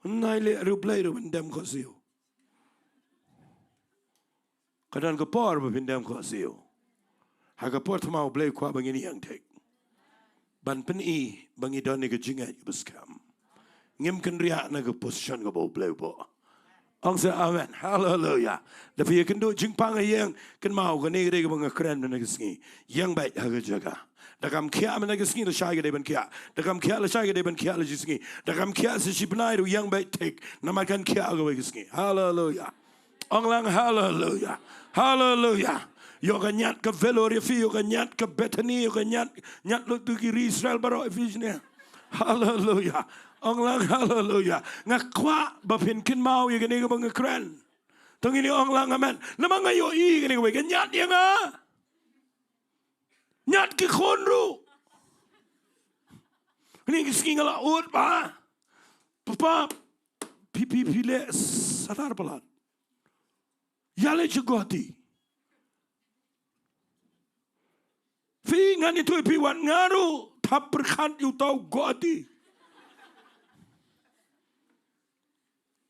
Nai leh ruh Blei ruh ban dem khohsiew. Ka don ka por ba phin dem khohsiew. Ha ka por thma U Blei u kwah ba ngin ïeng thik. ban pyni ba ngi don ïa ka jingngeit ba skhem. Ngim kynriah na ka position kaba U Blei u buh. Ong sa amen. Haleluya. Da phi ïakynduh jingpang ha ïing, kynmaw kane ka dei kaba nga kren mynne ka sngi. Ïeng beit ha ka jaka. Da kam khiah mynne ka sngi, lashai ka dei ban khiah. Da kam khiah lashai ka dei ban khiah la shi sngi. Da kam khiah sa shi bnai ruh, ïeng beit thik. Namar kan khiah kawei ka sngi. Haleluya. Ong lang haleluya. Haleluya. Ïoh ka ñiad ka Vellore ïa phi, ïoh ka ñiad ka Bethany, ïoh ka ñiad, ñiad lut tu ki ri Israel baroh ïa phi shane. Haleluya. Ong lang haleluya. Nga kwah ba phin kynmaw ïa kane kaba nga kren. To ngin ïa ong lang amen. Namar nga ïohi kane kawei ka ñiad ïa nga. Ñiad ki khun ruh. Kane ka sngi nga la ud ba, papa, phi, phi, phi leh satar palat. Ïaleh sha Guwahati. Phi, ngan ïathuh ïa phi, wat nga ruh thap pyrkhat ïa uta u Guwahati.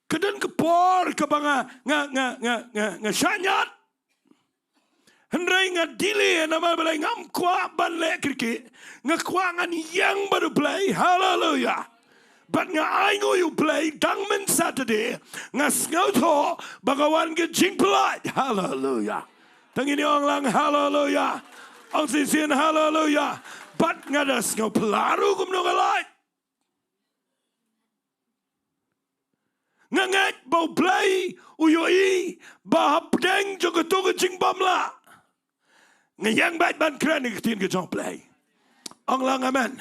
Ka don ka por kaba nga, nga, nga, nga, nga, nga shah ñiad. Hynrei nga delay namar balei? Ngam kwah ban leh kyrkieh. Nga kwah ngan ïeng bad U Blei. Haleluya. Bad nga ainguh ïa U Blei, dang mynta Saturday nga sngewthuh ba ka wan ka jingpyllait. Haleluya. To ngin ïa ong lang haleluya. Ong shisien haleluya. Bad nga da sngewphylla ruh kumno nga lait. Nga ngeit ba U Blei u ïohi ba hapdeng jong kato ka jingbymlah, nga ïeng beit ban kren ïa ka ktien ka jong U Blei. Ong lang amen.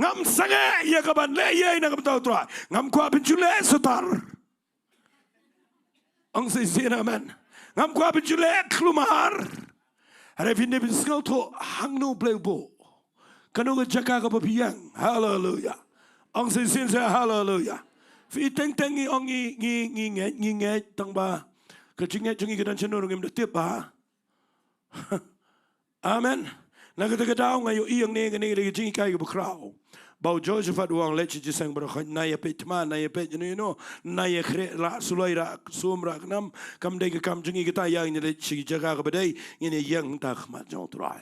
Ngam sangeh ïa ka ban leh ei ei na ka bynta U Trai. Ngam kwah ban ju leh satar. Ong shisien amen. Ngam kwah ban ju leh khlumar. Hynrei phin dei ban sngewthuh hangno U Blei u buh. Kano ka jaka kaba phi ïeng. Haleluya. Ong shisien sa haleluya. Phi teng teng ngi ong ngi, ngi, ngi ngeit, ngi ngeit tang ba ka jingngeit jong ngi ka don shano ruh ngim da tip ba. Amen. Na kata ka daw nga ïohi ïa kane, kane ka dei ka jinghikai kaba khraw. Ba u Jehoshaphat u ong, leit sha jingïaseng baroh khoit, na ïa peit thma, na ïa peit ïano ïano, na ïa khreh rah suloi, rah sum, rah knam. Kam dei ka kam jong ngi kata, ïa ngin leit sha ki jaka kaba dei, ngin ïa ïeng hangta ha khmat jong U Trai.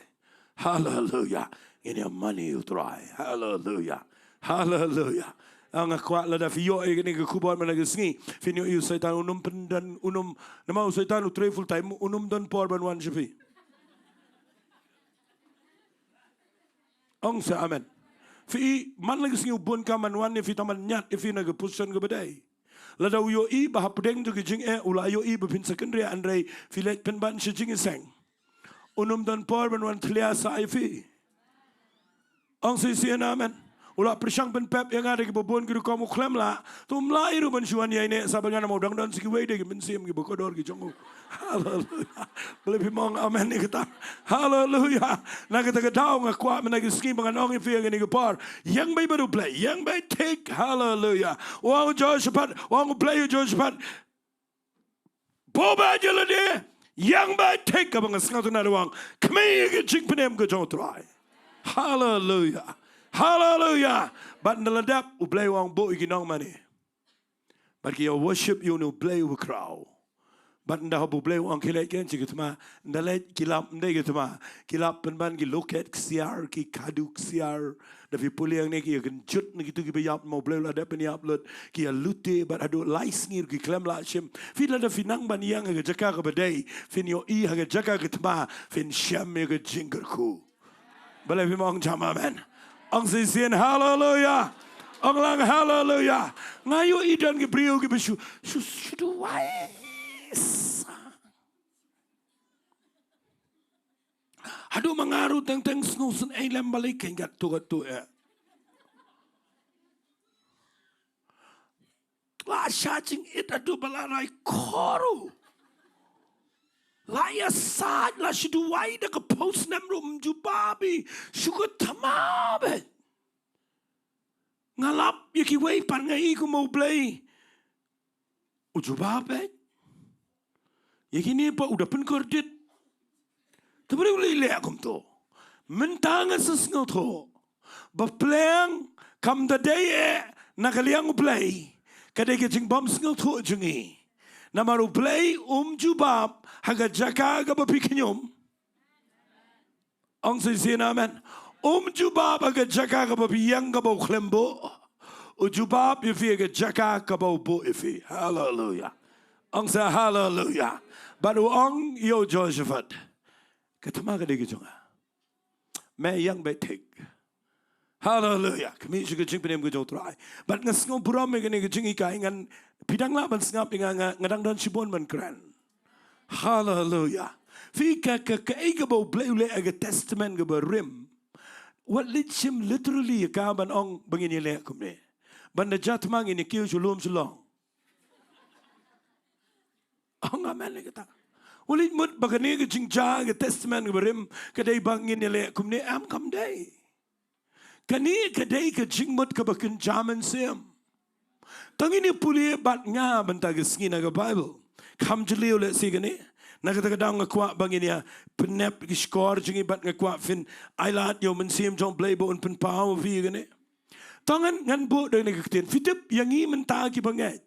Haleluya. Ngin ïa mane ïa U Trai. Haleluya. Haleluya. Nga kwah lada phi ïoh ïa kane ka khubor mynne ka sngi, phin ïohi u Soitan un ym pyndon, un ym, namar u Soitan u trei full time, un ym don por ban wan sha phi. Ong sa amen. Phi, man la ka sngi u bun kam ban wan ïa phi tang ban ñiad ïa phi na ka position kaba dei. Lada u ïohi ba hapdeng jong ka jingeh u la ïohi ba phin sa kynriah, hynrei phi leit pynban sha jingïaseng, un ym don por ban wan thlia sah ïa phi. Ong shisien amen. U la pyrshang pynpep ïa nga da kiba bun ki rukom, u khlem lah. To um lah ruh ban shu wan ïaineh sah bad nga namar u dang don sa kiwei de ki mynsiem kiba kordor ki jong u. Haleluya. Balei phim ong amen ïa kata? Haleluya. Na kata ka daw nga kwah mynta ka sngi ba ngan ong ïa phi ïa kane ka por, ïeng beit bad U Blei, ïeng beit thik. Haleluya. U ong u Jehoshaphat, u ong U Blei ïa u Jehoshaphat, buh beit ïa lade, ïeng beit thik, kaba nga sngewthuh na u ong, khmih ïa ka jingpynim ka jong U Trai. Haleluya. Haleluya. Bad ynda la dep, U Blei u ong, buh ïa ki nongmane. Bad ki ïa worship ïa une U Blei uba khraw. Bad ynda haba U Blei u ong khie leit kren sha ki thma, ynda leit ki lap ym dei ki thma, ki lap pynban ki loket ksiar, ki khadu ksiar. Da phi pule hangne ki ïa kynjut na kito kiba ïap, ma U Blei u la dep pynïap lut, ki ïa lute bad haduh lai sngi ruh ki khlem lah shim. Phi, lada phi nang ban ïeng ha ka jaka kaba dei, phin ïohi ha ka jaka ka thma, phin shem ïa ka jingkyrkhu. Balei phim ong jam amen? Ong shisien haleluya. Ong lang haleluya. Nga ïohi don ki briew kiba shu, shu, shu duwai. Haduh ma nga ruh teng teng sngewsynei lem balei kein katto katto eh. La shah jingit haduh ba la rai kor ruh. La ïasaid, la shu duwai da ka phew snem ruh ym jubab, shu ka thma beit. Nga lap ïa kiwei pat nga i kumba U Blei u jubab beit. Ïa kine pat u da pynkordit. Te balei U Blei u leh kumto? Mynta nga sa sngewthuh ba pleng kam da dei eh na ka liang U Blei, ka dei ka jingbym sngewthuh jong ngi. Namar U Blei um jubab ha ka jaka kaba phi khñium. Ong shisien amen. Um jubab ha ka jaka kaba phi ïeng kaba u khlem buh. U jubab ïa phi ha ka jaka kaba u buh ïa phi. Haleluia. Ong sa haleluia. Bad u ong ïa u Jehoshaphat, ka thma ka dei ka jong nga. Me ïeng beit thik. Haleluia. Ka mih sha ka jingpynim ka jong u Trai. Bad nga sngewburom ïa kane ka jinghikai, ngan, phi dang lah ban sngap ïa nga, nga, nga dang don shibun ban kren. Haleluia. Phi, ka, ka, kaei kaba U Blei u leh ha ka Testament kaba rim, wat leit shim literally ïa ka ban ong ba ngin ïaleh kumne. Ban da jia thma ngin ïa kiew sha lum sha long. Ong amen ïa kata. Wat leit mut ba kane ka jingjia ha ka Testament kaba rim ka dei ba ngin ïaleh kumne, em, kam dei. Kane ka dei ka jingmut kaba kynja mynsiem. To ngin ïa pule bad nga mynta ka sngi na ka Baibl. Kham jylliew lehse kane. Na kata ka daw nga kwah ba ngin ïa pynnep ki shkor jong ngi bad nga kwah phin ailad ïa u Mynsiem jong U Blei ba un pynpaw ïa phi ïa kane. To ngan, ngan buh da kane ka ktien. Phi tip, ïa ngi mynta kiba ngeit.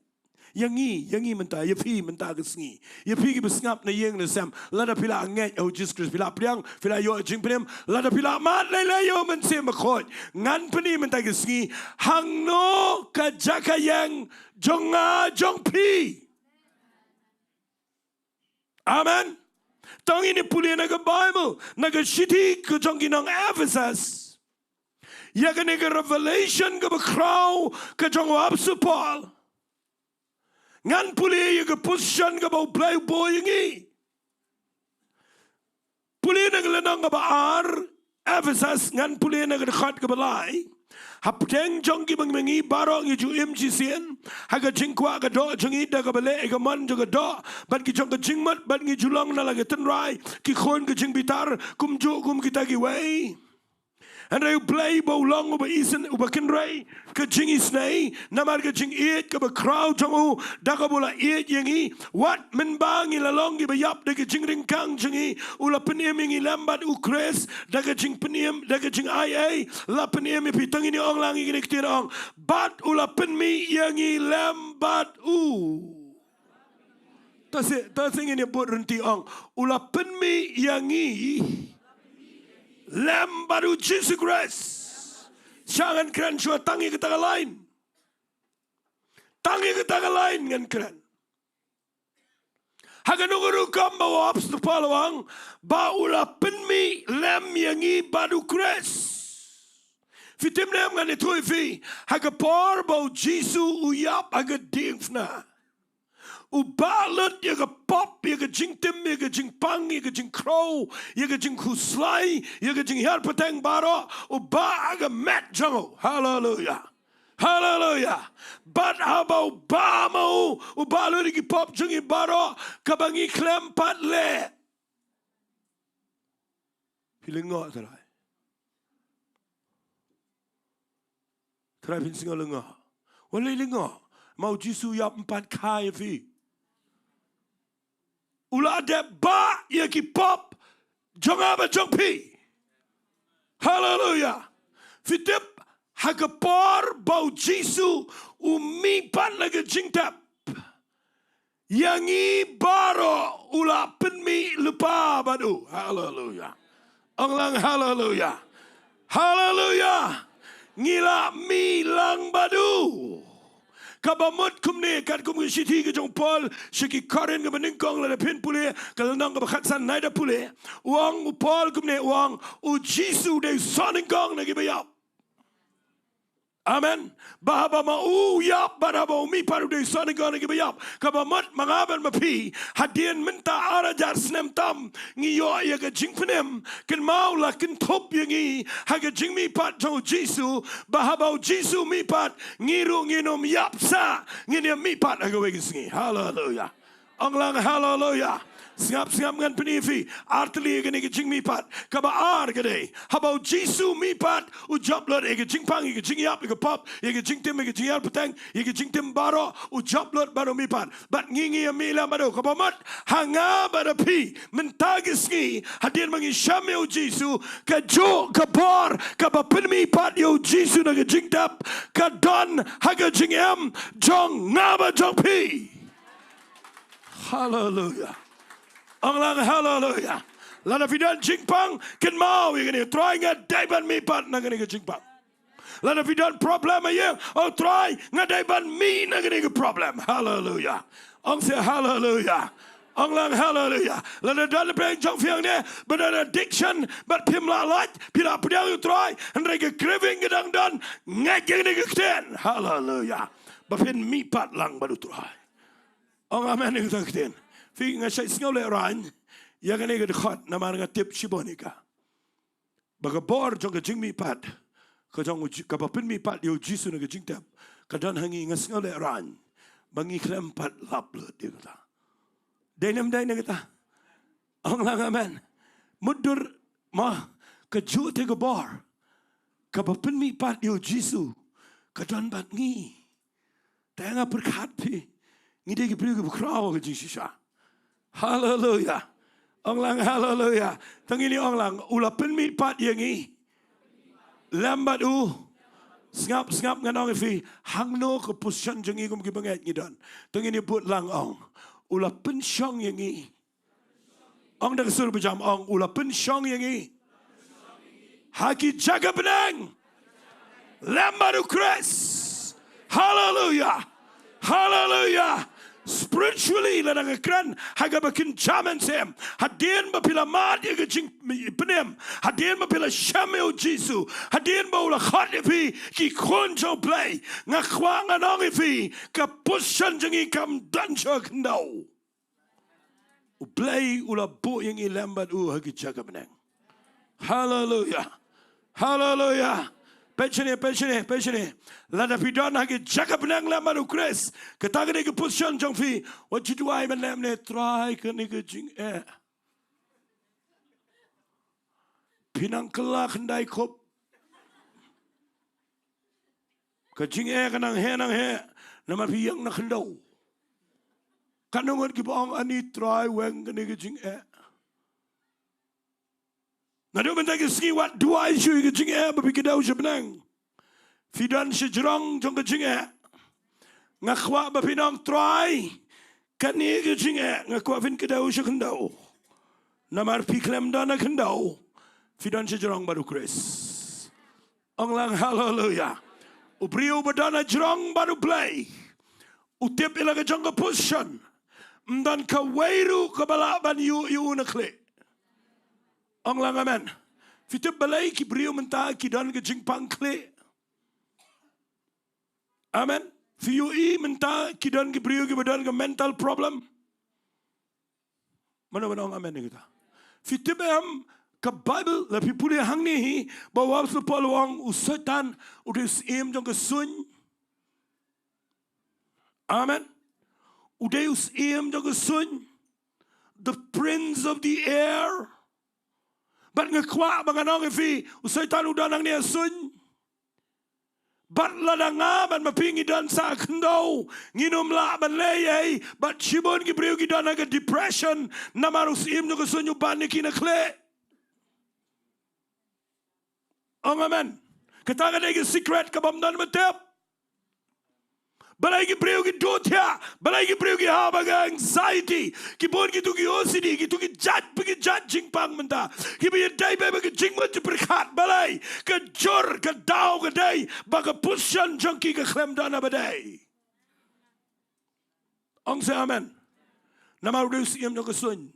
Ïa ngi, ïa ngi mynta, ïa phi mynta ka sngi. Ïa phi kiba sngap na ïing na sem. Lada phi la ngeit ïa u Jisu Khrist, phi la pdiang, phi la ïoh jingpynim, lada phi la mad lei lei ïa u Mynsiem Bakhuid. Ngan pyni mynta ka sngi hangno ka jaka ïeng jong nga jong phi. Amen. To ngin ïa pule na ka Baibl, na ka shithi ka jong ki nong Ephesus. Ïa kane ka revelation kaba khraw ka jong u Apostol Paul. Ngan pule ïa ka position kaba U Blei u buh ïa ngi. Pule na ka lynnong kaba ar, Ephesus, ngan pule na ka dkhot kaba lai. Hapdeng jong kiba ngi baroh ngi ju im shisien ha ka jingkwah ka doh jong ngi da kaba leh ïa ka mon jong ka doh bad ki jong ka jingmut, bad ngi ju long na la ka tynrai ki khun ka jingbitar, kumjuh kum kita kiwei. Hynrei U Blei ba u long uba isynei, uba kynrei ka jingisynei, namar ka jingïeit kaba khraw jong u, da kaba u la ïeit ïa ngi, wat mynba ngi la long kiba ïap da ka jingryngkang jong ngi, u la pynim ïa ngi lem bad U Khrist da ka jingpynim, da ka jingai ei, la pynim ïa phi. To ngin ïa ong lang ïa kine ki ktien, ong, bad u la pynmih ïa ngi lem bad u. To sngewthuh, to sngewthuh, ngin ïa bud ryntih, ong, u la pynmih ïa ngi lem bad U Jisu Khrist. Sha ngan kren shuwa tang ïa kata ka lain. Tang ïa kata ka lain ngan kren. Ha kano ka rukom ba u Apostol Paul u ong ba u la pynmih lem ïa ngi bad U Khrist. Phi tip ne em, ngan ïathuh ïa phi, ha ka por ba U Jisu u ïap ha ka diengphna, u bah lut ïa ka pop, ïa ka jingtim, ïa ka jingpang, ïa ka jingkhrew, ïa ka jingkhuslai, ïa ka jinghiar pateng baroh, u bah ha ka met jong u. Haleluia. Haleluia. Bad haba u bah ma u, u bah lut ïa ki pop jong ngi baroh, kaba ngi khlem pat leh. Phi lyngngoh trai. Trai, phin sngew lyngngoh. Wat leh lyngngoh. Ma U Jisu u ïap ym pat kha ïa phi. U la dep bah ïa ki pop jong nga bad jong phi. Haleluia. Phi tip, ha ka por ba U Jisu u mihpat na ka jingtep, ïa ngi baroh u la pynmih lypa bad u. Haleluia. Ong lang haleluia. Haleluia. Ngi la mih lang bad u. Kaba mut kumne, katkum ka shithi ka jong u Paul sha ki Korinth kaba nyngkong, lada phin pule ka lynnong kaba khatsan, nai da pule. U ong u Paul kumne, u ong, U Jisu u dei u sohnyngkong na kiba ïap. Amen. Ba haba ma u ïap bad haba u mihpat, u dei u sohnyngkong na kiba ïap. Kaba mut ma nga bad ma phi, hadien mynta ar hajar snem tam, ngi ïoh ïa ka jingpynim, kynmaw la kynthup ïa ngi ha ka jingmihpat jong U Jisu, ba haba U Jisu u mihpat, ngi ruh ngin ym ïap sah, ngin ïa mihpat ha kawei ka sngi. Haleluia. Ong lang haleluia. Sngap, sngap, ngan pyni ïa phi ar tylli ïa kane ka jingmihpat. Kaba ar ka dei, haba U Jisu u mihpat, u jop lut ïa ka jingpang, ïa ka jingïap, ïa ka pop, ïa ka jingtim, ïa ka jinghiar pateng, ïa ka jingtim baroh, u jop lut bad u mihpat. Bad ngi, ngi ïa mih lem bad u. Kaba mut ha nga bad ha phi mynta ka sngi, hadien ba ngi shem ïa U Jisu, kajuh ka bor kaba pynmihpat ïa U Jisu na ka jingtep ka don ha ka jingim jong nga bad jong phi. Haleluia. Ong lang haleluia. Lada phi don jingpang, kynmaw ïa kane, Trai nga dei ban mihpat na kane ka jingpang. Lada phi don problem ha ïing, ong Trai nga dei ban mih na kane ka problem. Haleluya. Ong seh haleluya. Ong lang haleluya. Lada don pdeng jong phi hangne ba don addiction bad phim lah lait, phi lah pdiang ïa u Trai, hynrei ka craving ka dang don, ngeit ïa kane ka ktien. Haleluya. Ba phin mihpat lang bad u Trai. Ong amen ïa kata ka ktien. Phi, nga shait sngew lehraiñ ïa kane ka dkhot namar nga tip shibun ïa ka. Ba ka bor jong ka jingmihpat, ka jong u Ji-, kaba pynmihpat ïa u Jisu na ka jingtep, ka don ha ngi. Nga sngew lehraiñ ba ngi khlem pat lap lut ïa kata. Dei ne ym dei na kata? Ong lang amen. Mutdur, ma, kajuh te ka bor kaba pynmihpat ïa u Jisu ka don bad ngi. Te nga pyrkhat phi, ngi dei ki briew kiba khraw ha ka jingshisha. Haleluya. Ong lang haleluya. To ngin ïa ong lang, u la pynmihpat ïa ngi lem bad u. Sngap, sngap, ngan ong ïa phi, hangno ka position jong ngi kum ki bangeit ngi don. To ngin ïa bud lang, ong, u la pynshong ïa ngi. Ong da ka sur ba jam, ong, u la pynshong ïa ngi ha ki jaka bneng lem bad u Khrist. Haleluya. Haleluya. Spiritually, lada nga kren ha kaba kynja mynsiem, hadien ba phi la mad ïa ka jingpynim, hadien ba phi la shem ïa u Jisu, hadien ba u la khot ïa phi ki khun jong u Blei, nga kwah ngan ong ïa phi, ka position jong ngi kam don shuh khyndew. U Blei u la buh ïa ngi lem bad u ha ki jaka bneng. Haleluya. Haleluya. Peit shane, peit shane, peit shane. Lada phi don ha ki jaka bneng lem bad u Khrist, kata ka dei ka position jong phi. Wat ju duwai ban leh kumne, Trai, kane ka jingeh, phi nang kylla khyndai khup. Ka jingeh ka nang heh, nang heh, namar phi ïeng na khyndew. Katno ngut kiba ong, ani Trai, weng kane ka jingeh. Naduh mynta ka sngi wat duwai shuh ïa ka jingeh ba phi kdew sha bneng. Phi don sha jrong jong ka jingeh. Nga kwah ba phin ong, Trai, kane ka jingeh nga kwah phin kdew sha khyndew. Namar phi khlem don ha khyndew, phi don sha jrong bad u Khrist. Ong lang haleluya. U briew ba don ha jrong bad u Blei, u tip ïa la ka jong ka position. Ym don kawei ruh kaba lah ban ïuh ïa u na khlieh. Ong lang amen. Phi tip balei ki briew mynta ki don ka jingpang khlieh? Amen. Phi ïohi mynta ki don ki briew kiba don ka mental problem? Mano mano ong amen ïa kata? Phi tip em, ka Bible, la phi pule hangne hi, ba u Apostol Paul u ong u Soitan u dei u syiem jong ka suiñ. Amen. U dei u syiem jong ka suiñ. The prince of the air. Bad nga kwah ba ngan ong ïa phi, u Soitan u don hangne ha suiñ. Bad lada nga bad ma phi ngi don sa ha khyndew, ngin ym lah ban leh ei ei. Bad shibun ki briew ki don ha ka depression namar u syiem jong ka suiñ u ban ïa ki na khlieh. Ong amen. Kata ka dei ka secret kaba ym don ba tip. Balei ki briew ki duh thiah, balei ki briew ki hap ha ka anxiety, ki bun kito ki O C D, kito ki jait pa ki jait jingpang mynta, kiba ïadei bad ka jingmut jingpyrkhat. Balei? Ka jur ka daw ka dei ba ka position jong ki ka khlem don ha ba dei. Ong seh amen. Namar u dei u syiem jong ka suiñ.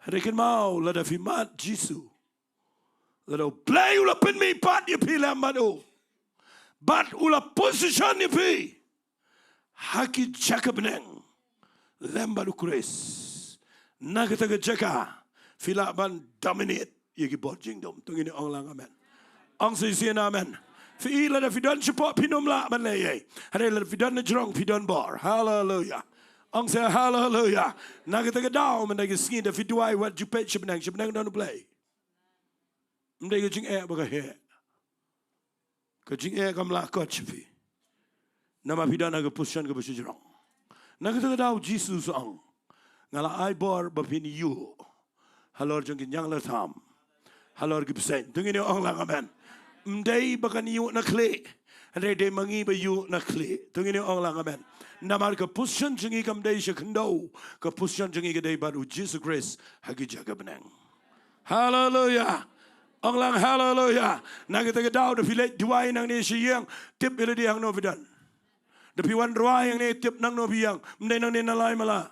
Hynrei kynmaw, lada phi mad Jisu, lada u Blei u la pynmihpat ïa phi lem bad u, bad u la position ïa phi ha ki jaka bneng lem bad u Khrist, na kata ka jaka phi lah ban dominate ïa ki bor jingdum. To ngin ong lang amen. Ong shisien amen. Phi i, lada phi don shapoh phin ym lah ban leh ei ei. Hynrei lada phi don na jrong phi don bor. Haleluya. Ong seh haleluya. Na kata ka daw mynta ka sngi, da phi duwai, wat ju peit sha bneng, sha bneng don u Blei. Ym dei ka jingeh ba ka heh. Ka jingeh kam lah kot sha phi. Namar phi don ha ka position kaba sha jrong. Na kata ka daw Jisu u ong, nga la ai bor ba phin ïuh halor jong ki ñianglartham, halor ki bseiñ. To ngin ïa ong lang amen. Ym dei ba kan ïuh na khlieh, hynrei dei ma ngi ba ïuh na khlieh. To ngin ïa ong lang amen. Namar ka position jong ngi kam dei sha khyndew, ka position jong ngi ka dei bad u Jisu Khrist ha ki jaka bneng. Haleluya. Ong lang haleluya. Na kata ka daw da phi leit duwai nangne sha ïing, tip ïa lade hangno phi don. Da phi wan rwai hangne, tip nangno phi ïeng. Ym dei nangne na Laimala.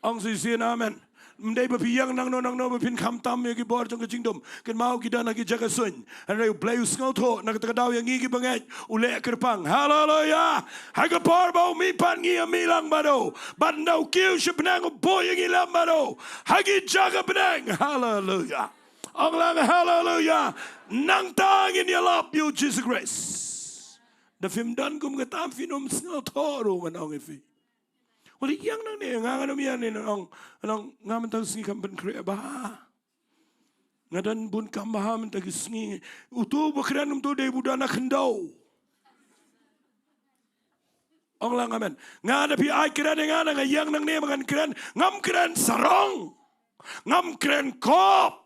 Ong shisien amen. Ym dei ba phi ïeng nangno nangno ba phin kham tam ïa ki bor jong ka jingdum. Kynmaw ki don ha ki jaka suiñ. Hynrei U Blei u sngewthuh na kata ka daw ïa ngi kiba ngeit u leh kyrpang. Haleluya. Ha ka por ba u mih pat ngi ïa mih lang bad u. Bad ynda u kiew sha bneng u buh ïa ngi lem bad u ha ki jaka bneng. Haleluya. Ong lang haleluya. Nangta ngin ïalap ïa u Jisu Khrist. Da phim don kum kata phin ym sngewthuh ruh ngan ong ïa phi. Wat ïeng nangne, nga ngan ym ïeng nangne, ngan ong, ngan ong nga mynta ka sngi kam pynkhreh bha. Nga don bun kam bha mynta ka sngi. Uto uba kren kumto dei uba don na khyndew. Ong lang amen. Nga da phi ai kren ïa nga, nga ïeng nangne ba ngan kren, ngam kren sarong. Ngam kren kop.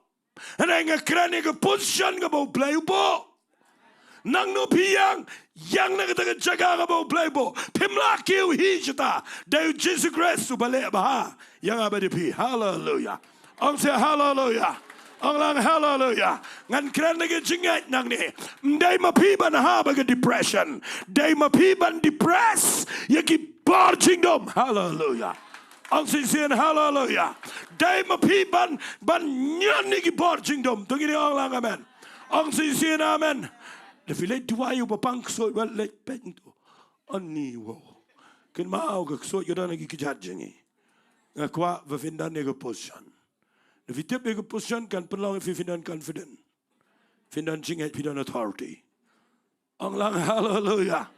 Hynrei nga kren ïa ka position kaba U Blei u buh. Nangno phi ïeng, ïeng na kata ka jaka kaba U Blei u buh. Phim lah kiew hi shata. Dei u Jisu Khrist uba leh bha ïa nga bad ïa phi. Haleluya. Ong seh haleluya. Ong lang haleluya. Ngan kren na ka jingngeit nangne. Ym dei ma phi ban hap ha ka depression. Dei ma phi ban depress ïa ki bor jingdum. Haleluya. Ong shisien haleluya. Dei ma phi ban, ban ñion ïa ki bor jingdum. To ngin ong lang amen. Ong shisien amen. Da phi leit duwai ïa u ba pang ksuid, wat leit peit to. Ani wow. Kynmaw ka ksuid ka don ha ki kjat jong ngi. Nga kwah ba phin don ïa ka position. Da phi tip ïa ka position kan pynlong ïa phi phin don confident. Phin don jingngeit, phin don authority. Ong lang haleluya.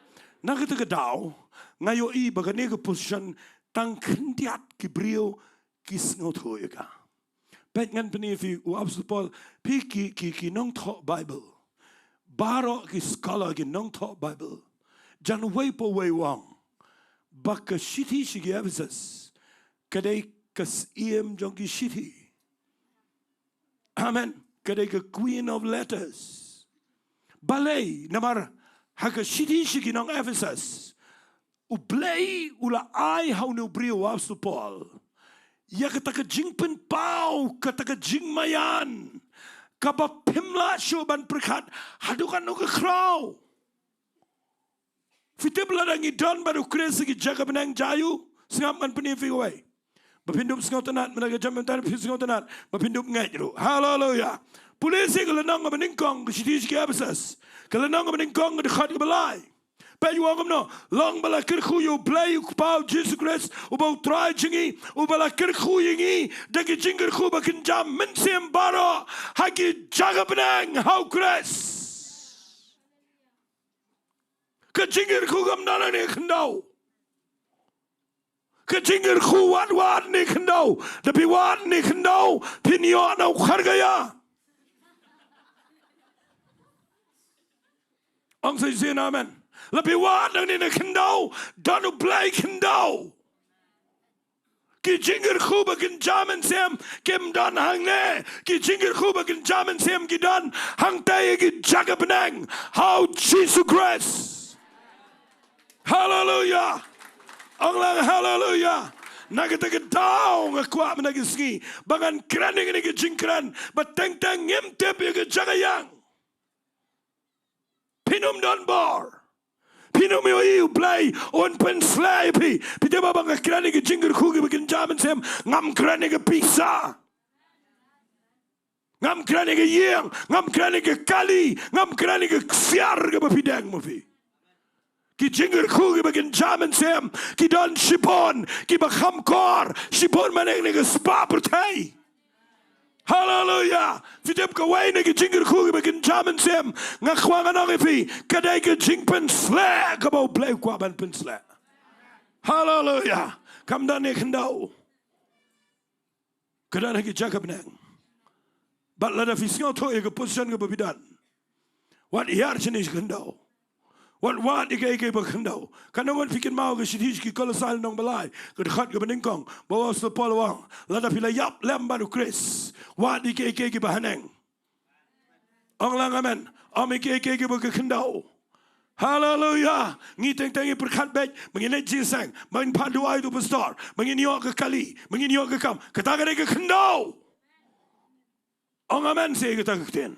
Na kata ka daw nga ïohi ba kane ka position tang khyndiat ki briew ki sngewthuh ïa ka. Peit ngan pyni ïa phi u Apostol Paul, phi ki, ki, ki nongthoh Bible. Baroh ki scholar ki nongthoh Bible. Jan uwei pa uwei u ong ba ka shithi sha ki Ephesus ka dei ka syiem jong ki shithi. Amen. Ka dei ka Queen of Letters. Balei, namar ha ka shithi sha ki nong Ephesus, U Blei u la ai ha une u briew u Apostol Paul ïa kata ka jingpynpaw, kata ka jingmaïan kaba phim lah shuh ban pyrkhat haduh katno ka khraw. Phi tip lada ngi don bad u Khrist ha ki jaka bneng, jia u, sngap ngan pyni ïa phi kawei. Ba phin dup sngewtynnat, mynta ka jam mynta phin sngewtynnat ba phin dup ngeit ruh. Haleluya. Pule sha ka lynnong kaba nyngkong ka shithi sha ki Ephesus, ka lynnong kaba nyngkong ka dkhot kaba lai. Peit u ong kumno, long ba la kyrkhu ïa U Blei U Kpa U Jisu Khrist uba U Trai jong ngi, uba la kyrkhu ïa ngi da ki jingkyrkhu ba kynja mynsiem baroh ha ki jaka bneng ha U Khrist. Ka jingkyrkhu kam don hangne khyndew. Ka jingkyrkhu wat wat ne khyndew. Da phi wat ne khyndew phin ïoh na u kharkhaïa. Ong sa shisien amen. La phi wat nangne ne khyndew, don U Blei khyndew. Ki jingkyrkhu ba kynja mynsiem kim don hangne. Ki jingkyrkhu ba kynja mynsiem ki don hangtai ha ki jaka bneng ha U Jisu Khrist. Haleluya. Ong lang haleluya. Na kata ka daw nga kwah mynta ka sngi ba ngan kren ïa kane ka jingkren ba teng teng ngim tip ïa ka jaka ïeng. Phin ym don bor. Phin ym ïohi U Blei un pynshlur ïa phi. Phi tip ba nga kren ïa ki jingkyrkhu kiba kynja mynsiem, ngam kren ïa ka pisa. Ngam kren ïa ka ïing, ngam kren ïa ka kali, ngam kren ïa ka ksiar kaba phi deng ma phi. Ki jingkyrkhu kiba kynja mynsiem ki don shibun kiba kham kor, shibun ban ïeng na ka spah pyrthei. Haleluya. Phi tip kawei na ki jingkyrkhu kiba kynja mynsiem, nga kwah ngan ong ïa phi, ka dei ka jingpynshlur kaba U Blei u kwah ban pynshlur. Haleluya. Kam don ne khyndew. Ka don ha ki jaka bneng. Bad lada phi sngewthuh ïa ka position kaba phi don, wat ïar shane sha khyndew. Wat wad ïa kaei kaei ba khyndew. Katno ngut phi kynmaw ka shithi sha ki Kolosai lynnong ba lai, ka dkhot kaba nyngkong, ba u Apostol Paul u ong, lada phi la ïap lem bad u Khrist, wad ïa kaei kaei kiba haneng. Ong lang amen. Ym ïa kaei kaei kiba ka khyndew. Haleluya. Ngi teng teng ngi pyrkhat beit ba ngin leit jingïaseng, ba ngin phah duwai ïa u pastor, ba ngin ïoh ka kali, ba ngin ïoh ka kam. Kata ka dei ka khyndew. Ong amen sha kata ka ktien.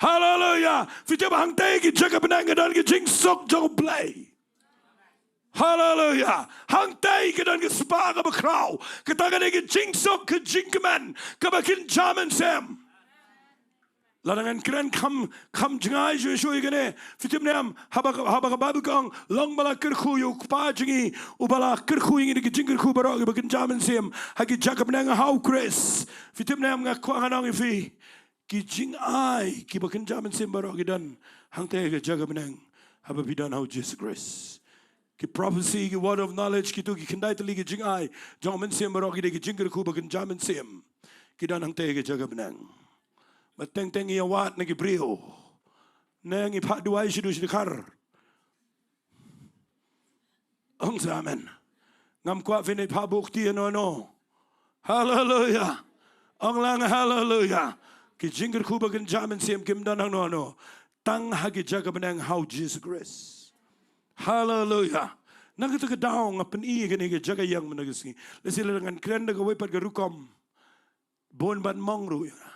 Haleluya. Phi tip ba hangtei ki jaka bneng ka don ka jingsuk jong U Blei. Haleluya. Hangtei ka don ka spah kaba khraw. Kata ka dei ka jingsuk, ka jingkmen kaba kynja mynsiem. Lada ngan kren kham, kham jngai shuh shuh ïa kane. Phi tip ne em, haba ka, haba ka Baibl ka ong, long ba la kyrkhu ïa U Kpa jong ngi, uba la kyrkhu ïa ngi da ki jingkyrkhu baroh kiba kynja mynsiem ha ki jaka bneng ha U Khrist. Phi tip ne em, nga kwah ngan ong ïa phi, ki jingai kiba kynja mynsiem baroh ki don hangtei ha ka jaka bneng haba phi don ha U Jisu Khrist. Ki prophecy, ki word of knowledge, kito ki khyndai tylli ki jingai jong u Mynsiem Baroh ki dei ki jingkyrkhu ba kynja mynsiem. Ki don hangtei ha ka jaka bneng. Ba teng teng ngi ïawad na ki briew, ne ngi phah duwai shaduh shadkhar. Ong sa amen. Ngam kwah phin ïa phah buh kti ïano ïano. Haleluya. Ong lang haleluya. Ki jingkyrkhu ba kynja mynsiem kim don hangno hangno, tang ha ki jaka bneng ha U Jisu Khrist. Haleluya. Na kata ka daw nga pyni ïa kane ka jaka ïeng mynta ka sngi. Lehse lada ngan kren da kawei pat ka rukom, bun ban mong ruh ïa nga.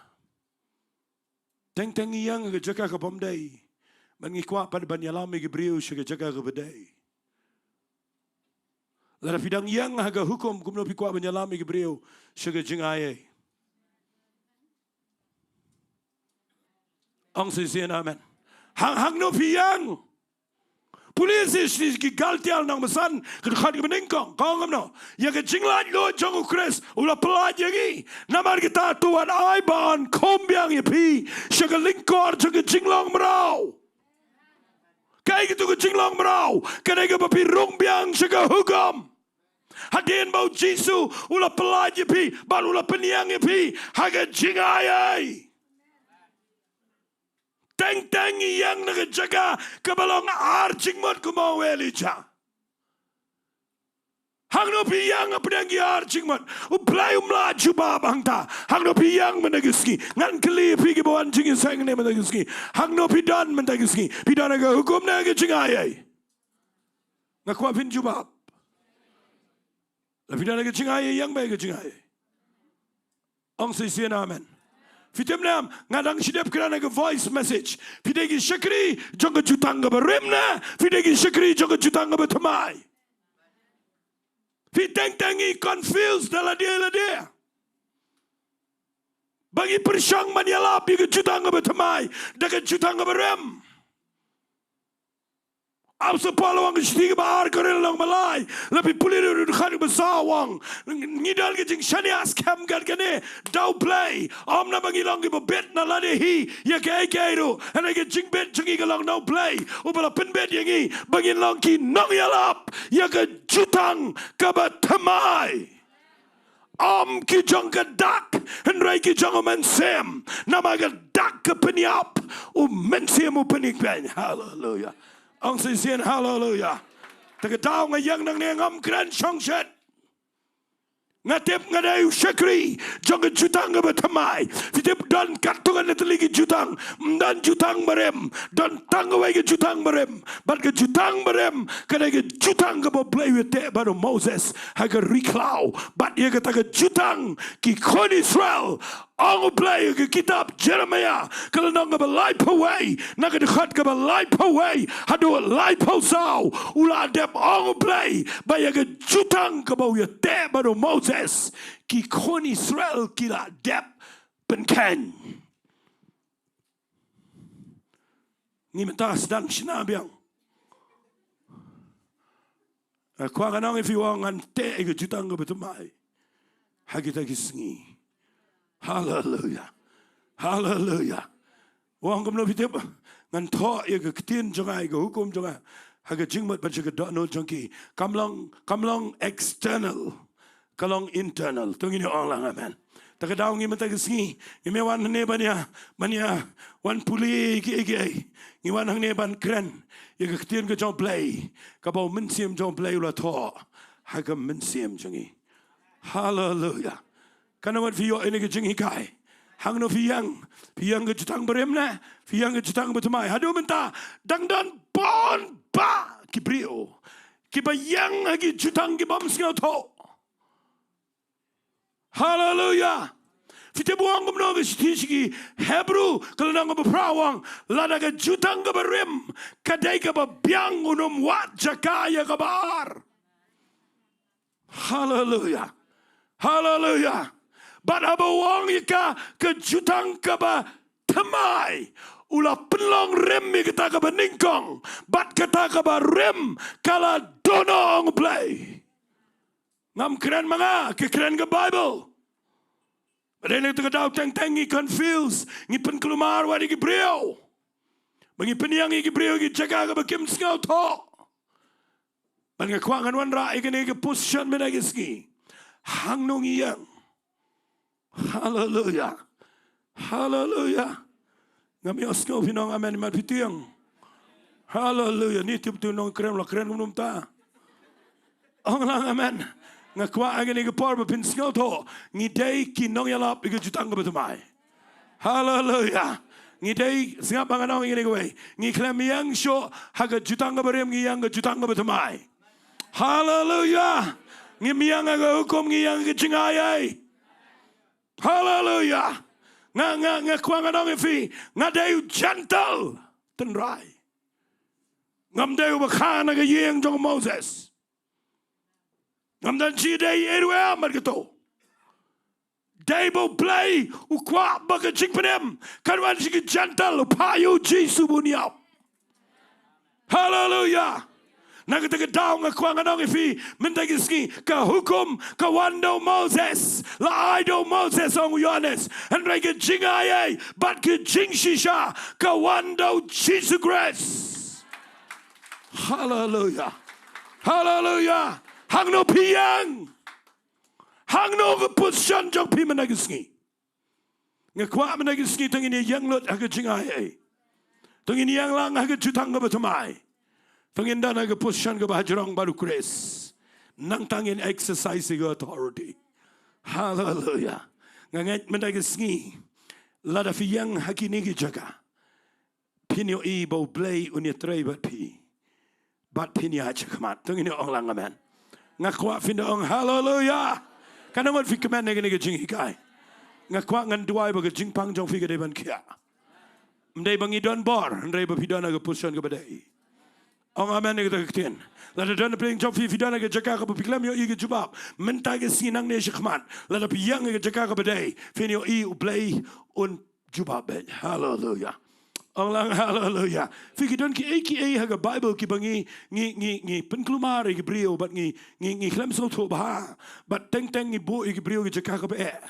Teng teng ngi ïeng ha ka jaka ka bym dei, bad ngi kwah pat ban ïalam ïa ki briew sha ka jaka kaba dei. Lada phi dang ïeng ha ka hukum, kumno phi kwah ban ïalam ïa ki briew sha ka jingai? Ong shisien amen. Hang, hangno phi ïeng? Pule shisha ki Galtia lynnong ba san, ka dkhot kaba nyngkong, ka ong kumno? Ïa ka jinglaitluid jong U Khrist u la pyllait ïa ngi. Namar kata to wat ai ban khum biang ïa phi sha ka lyngkor jong ka jinglong mraw. Kaei kata ka jinglong mraw? Ka dei kaba phi rung biang sha ka hukum. Hadien ba U Jisu u la pyllait ïa phi bad u la pynïeng ïa phi ha ka jingai. Teng teng ngi ïeng na ka jaka kaba long ar jingmut kumba ong u Elijah. Hangno phi ïeng hapdeng ki ar jingmut? U Blei um lah jubab hangta. Hangno phi ïeng mynta ka sngi? Ngan kylli phi kiba wan jingïaseng ne mynta ka sngi, hangno phi don mynta ka sngi? Phi don ha ka hukum ne ha ka jingai? Nga kwah phin jubab. Lada phi don ha ka jingai, ïeng beit ha ka jingai. Ong shisien amen. Phi tip ne em, nga dang shu dep kren ha ka voice message. Phi dei ki shakri jong ka jutang kaba rim ne phi dei ki shakri jong ka jutang kaba thymmai? Phi teng teng ngi confused da lade lade, ba ngi pyrshang ban ïalap ïa ka jutang kaba thymmai da ka jutang kaba rim. Apostol Paul u ong ha ka shithi kaba ar Korinth lynnong ba lai, lada phi pule ruh dkhot kaba saw, u ong, ngi don ka jingshaniah skhem kat kane da U Blei, ym namar ba ngi long kiba bit na lade hi ïa kaei kaei ruh. Hynrei ka jingbit jong ngi ka long na U Blei uba la pynbit ïa ngi ba ngin long ki nongïalap ïa ka jutang kaba thymmai. Ym ki jong ka dak, hynrei ki jong u Mynsiem. Namar ka dak ka pynïap, u Mynsiem u pynïeng peiñ. Haleluya. Ong shisien haleluya. Te ka daw nga ïeng nangne ngam kren shongshit. Nga tip nga dei u shakri jong ka jutang kaba thymmai. Phi tip don katto katne tylli ki jutang. Ym don jutang barim, don tang kawei ka jutang barim. Bad ka jutang barim ka dei ka jutang kaba U Blei u ïateh bad u Moses ha ka ri khlaw. Bad ïa kata ka jutang ki khun Israel, ong U Blei ha ka kitab Jeremiah ka lynnong kaba laiphew wei, na ka dkhot kaba laiphew wei haduh laiphew saw, u la dep ong U Blei ba ïa ka jutang kaba u ïateh bad u Moses, ki khun Israel ki la dep pynkheiñ. Ngi mynta sdang shna biang. Eh, kwah ngan ong ïa phi, u ong ngan teh ïa ka jutang kaba thymmai ha kita ki sngi. Haleluya. Haleluya. U ong kumno phi tip? Ngan thoh ïa ka ktien jong nga, ïa ka hukum jong nga ha ka jingmut ban sha ka dohnud jong ki. Kam long, kam long external. Ka long internal. To ngin ïa ong lang amen. Te ka daw ngi mynta ka sngi ngim ïa wan hangne ban ïa, ban ïa wan pule kiei kiei. Ngi wan hangne ban kren ïa ka ktien ka jong U Blei, kaba u Mynsiem jong U Blei u la thoh ha ka mynsiem jong ngi. Haleluya. Katno wat phi ïoh ïa kane ka jinghikai? Hangno phi ïeng? Phi ïeng ka jutang barim ne phi ïeng ka jutang bathymmai? Haduh mynta dang don on ba ki briew kiba ïeng ha ki jutang ki bym sngewthuh. Haleluya. Phi tip u ong kumno? Ka shithi sha ki Hebru ka lynnong kaba phra u ong, lada ka jutang kaba rim ka dei kaba biang, un ym wad jaka ïa kaba ar. Haleluya. Haleluya. Bad haba u ong ïa ka, ka jutang kaba thymmai, u la pynlong rim ïa kata kaba nyngkong, bad kata kaba rim ka la dohnud, ong U Blei. Ngam kren ma nga, ka kren ka Baibl. Ba dei na kata ka daw teng teng ngi confuse, ngi pynkulmar wat ïa ki briew. Ba ngi pynïeng ïa ki briew ha ki jaka kaba kim sngewthuh. Bad nga kwah ngan wanrah ïa kane ka position mynta ka sngi. Hangno ngi ïeng? Haleluya. Haleluya. Ngam ïohsngew phi ong amen, mat phi tieng. Haleluya. Ni tip tu nongkren la kren kumno mynta. Ong lang amen. Nga kwah ha kane ka por ba phin sngewthuh, ngi dei ki nongïalap ïa ka jutang kaba thymmai. Haleluya. Ngi dei, sngap ba ngan ong ïa kane kawei. Ngi khlem ïeng shuh ha ka jutang kaba rim, ngi ïeng ka jutang kaba thymmai. Haleluya. Ngim ïeng ha ka hukum, ngi ïeng ha ka jingaiei. Haleluya. Nga, nga, nga kwah ngan ong ïa phi, nga dei u Gentile tynrai. Ngam dei uba kha na ka ïing jong u Moses. Ngam don shi dei ei ruh ïa mat kato. Dei ba U Blei u kwah ba ka jingpynim kan wan sha ki Gentile, u phah ïa u Jisu ba un ïap. Haleluya. Na kata ka daw nga kwah ngan ong ïa phi mynta ka sngi, ka hukum ka wan da u Moses, la ai da u Moses, ong u Ïoannis. Hynrei ka jingaiei bad ka jingshisha ka wan da u Jisu Khrist. Haleluya. Haleluya. Hangno phi ïeng? Hangno ka position jong phi mynta ka sngi? Nga kwah mynta ka sngi to ngin ïeng lut ha ka jingaiei. To ngin ïeng lang ha ka jutang kaba thymmai. To ngin don ha ka position kaba hajrong bad u Khrist. Nangta ngin exercise ïa ka authority. Haleluya. Nga ngeit mynta ka sngi, lada phi ïeng ha kine ki jaka, phin ïohi ba U Blei un ïatrei bad phi. Bad phin ïaid shakhmat. To ngin ong lang amen. Nga kwah phin da ong haleluya. Katno ngut phi kmen ïa kane ka jinghikai? Nga kwah ngan duwai ba ka jingpang jong phi ka dei ban khiah. Ym dei ba ngi don bor, hynrei ba phi don ha ka position kaba dei. Ong amen ïa kata ka ktien. Lada don pdeng jong phi, phi don ha ka jaka kaba phi khlem ïohi ka jubab, mynta ka sngi nangne shakhmat, lada phi ïeng ha ka jaka kaba dei, phin ïohi U Blei un jubab beit. Haleluya. Ong lang haleluya. Phi, ki don kiei kiei ha ka Baibl kiba ngi, ngi, ngi, ngi pynkulmar ïa ki briew bad ngi, ngi, ngi khlem sngewthuh bha. Bad teng teng ngi buh ïa ki briew ha ka jaka kaba eh.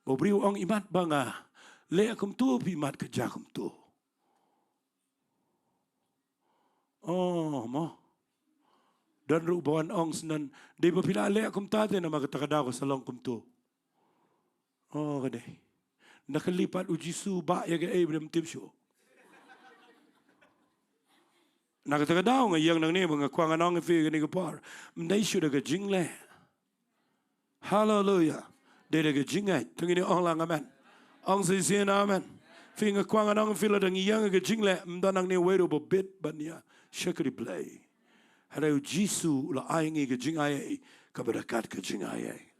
Ba u briew u ong, imat ba nga leh kumto, phi imat ka jia kumto. Oh, mo. Don ruh ba wan ong sngewbha, dei ba phi la leh kumta te namar kata ka daw ka sa long kumto. Oh, ka dei. Na ka lipat u Jisu ba ïa kaei ba ym tip shuh. Na kata ka daw nga ïeng nangne ba nga kwah ngan ong ïa phi kane ka por. Ym dei shuh da ka jingleh. Haleluya. Dei da ka jingngeit. To ngin ong lang amen. Ong shisien amen. Phi, nga kwah ngan ong ïa phi, lada ngi ïeng ha ka jingleh, ym don nangne uwei ruh ba bit ban ïa shakri Blei. Hynrei u Jisu u la ai ngi ka jingaiei kaba da kat ka jingaiei.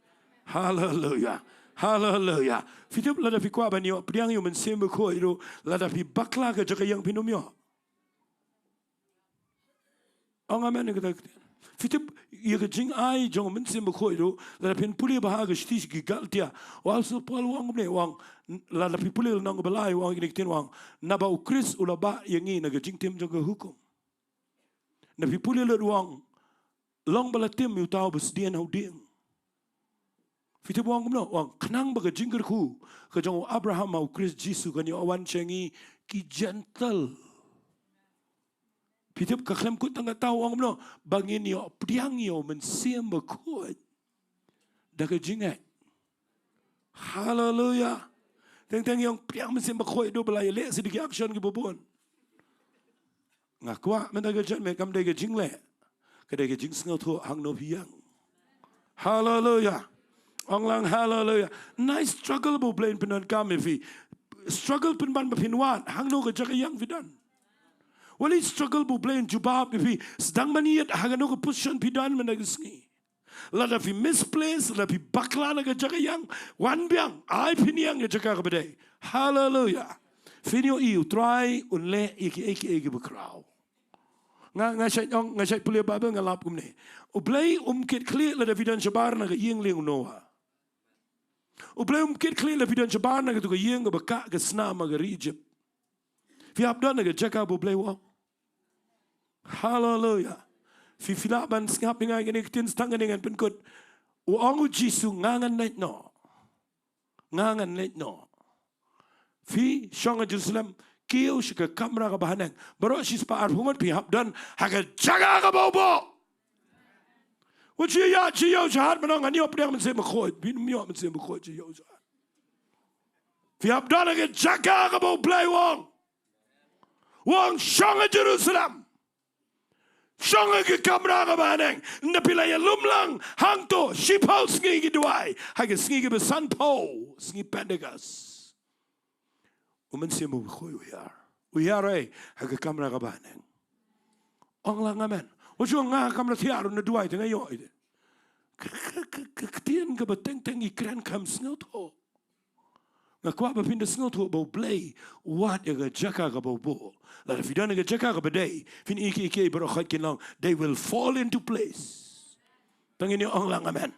Haleluya. Haleluya. Phi tip, lada phi kwah ban ïoh pdiang ïa u Mynsiem Bakhuid ruh, lada phi bakla ka jaka ïeng phin ym ïoh. Ong amen ïa kata ka ktien. Phi tip, ïa ka jingai jong u Mynsiem Bakhuid ruh, lada phin pule bha ha ka shithi sha ki Galatia, u Apostol Paul u ong kumne, u ong, lada phi pule lynnong kaba lai, u ong ïa kane ka ktien, u ong, naba u Khrist u la bah ïa ngi na ka jingtim jong ka hukum. Na phi pule lut, u ong, long ba la tim ïa uta uba sdien ha u dieng. Phi tip u ong kumno? U ong, khnang ba ka jingkyrkhu ka jong u Abraham ha u Khrist Jisu kan ïoh wan sha ngi ki Jentil. Phi tip, ka khlem kut tang kata, u ong kumno? Ba ngin ïoh pdiang ïa u Mynsiem Bakhuid da ka jingngeit. Haleluya. Teng teng ïa u pdiang Mynsiem Bakhuid, u dei ba la ïaleh sha ki action kiba bun. Nga kwah mynta ka jingmut kam dei ka jingleh, ka dei ka jingsngewthuh hangno phi ïeng. Haleluya. Ong lang haleluya. Nai struggle ba u Blei un pyndonkam ïa phi. Struggle pynban ba phin wad hangno ka jaka ïeng phi don. Wat leit struggle ba U Blei un jubab ïa phi. Sdang ban ïeit ha kano ka position phi don mynta ka sngi. Lada phi misplace, lada phi bakla na ka jaka ïeng, wan biang, ai phin ïeng ïa ka jaka kaba dei. Haleluya. Phin ïohi U Trai un leh ïa kiei kiei kiba khraw. Nga, nga shait ong, nga shait pule Baibl, nga lap kumne. U Blei um kit khlieh lada phi don shabar na ka ïing lieng u Noah. U Blei um kit khlieh lada phi don shabar na katu ka ïing kaba kah ka snam ha ka ri Egypt. Phi hap don ha ka jaka ba U Blei u ong. Haleluya. Phi, phi lah ban sngap ïa nga ïa kane ka ktien, tang kane ngan pynkut. U ong U Jisu, nga ngan leit noh. Nga ngan leit noh. Phi shong ha Jerusalem, kiew sha ka kamra kaba ha neng. Baroh shispah arphew ngut phi hap don ha ka jaka kaba u buh. Wat shu ïaid sha ïew sha hat ban ong ngan ïoh pdiang Mynsiem Bakhuid. Phim ïoh Mynsiem Bakhuid sha ïew sha hat. Phi hap don ha ka jaka kaba U Blei u ong. U ong shong ha Jerusalem. Shong ha ka kamra kaba ha neng. Ynda phi la ïalum lang hangto shiphew sngi ki duwai. Ha ka sngi kaba sanphew, sngi Pentecost, U Mynsiem Bakhuid u hiar. U hiar ei ha ka kamra kaba ha neng. Ong lang amen. Wat shu ong nga ha ka kamra thiar un duwai te nga ïoh ïa te. Ka, ka, ka, ka ktien kaba teng teng ngi kren kam sngewthuh. Nga kwah ba phin da sngewthuh ba U Blei u wad ïa ka jaka kaba u buh. Lada phi don ha ka jaka kaba dei, phin ïohi kiei kiei baroh khoit kin long, they will fall into place. Tang ngin ïa ong lang amen.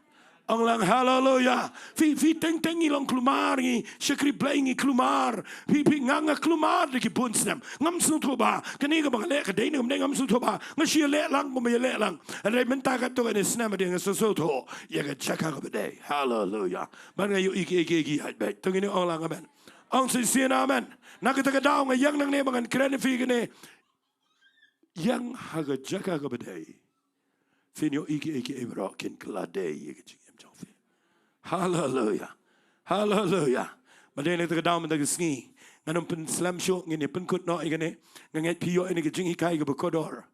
Ong lang haleluya. Phi, phi teng teng ngi long kulmar, ngi shakri Blei, ngi kulmar. Phi, phi, nga, nga kulmar da ki bun snem. Ngam sngewthuh ba kane kaba nga leh ka dei ne kam dei, ngam sngewthuh ba nga shu ïaleh lang kumba ïaleh lang. Hynrei mynta katto katne snem hadien nga sngewthuh ïa ka jaka kaba dei. Haleluya. Ban nga ïohi kiei kiei ki ïaid beit. To ngin ong lang amen. Ong shisien amen. Na kata ka daw nga ïeng nangne ba ngan kren ïa phi kane. Ïeng ha ka jaka kaba dei. Phin ïohi kiei kiei baroh kin kylla dei ïa ka jingim jong phi. Haleluya. Haleluya. Ba dei na kata ka daw mynta ka sngi ngan ym pynslem shuh, ngin ïa pynkut noh ïa kane. Nga ngeit phi ïoh ïa kane ka jinghikai kaba kordor.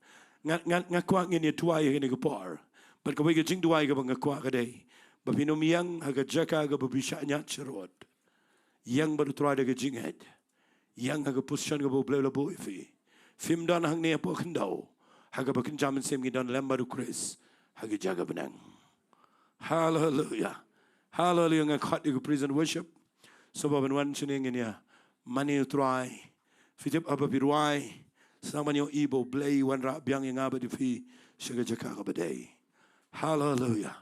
Nga, nga, nga kwah ngin ïa duwai ïa kane ka por. Bad kawei ka jingduwai kaba nga kwah ka dei ba phin ym ïeng ha ka jaka kaba phi shah ñiad sharud. Ïeng bad U Trai da ka jingngeit. Ïeng ha ka position kaba U Blei u la buh ïa phi. Phim don hangne hapoh khyndew. Ha kaba kynja mynsiem ngi don lem bad U Khrist ha ka jaka bneng. Haleluya. Haleluya. Nga khot ïa ka praise and worship. Sngewbha ban wan shane ngin ïa mane U Trai. Phi tip haba phi rwai, sdang ban ïohi ba U Blei u wanrah biang ïa nga bad ïa phi sha ka jaka kaba dei. Haleluya.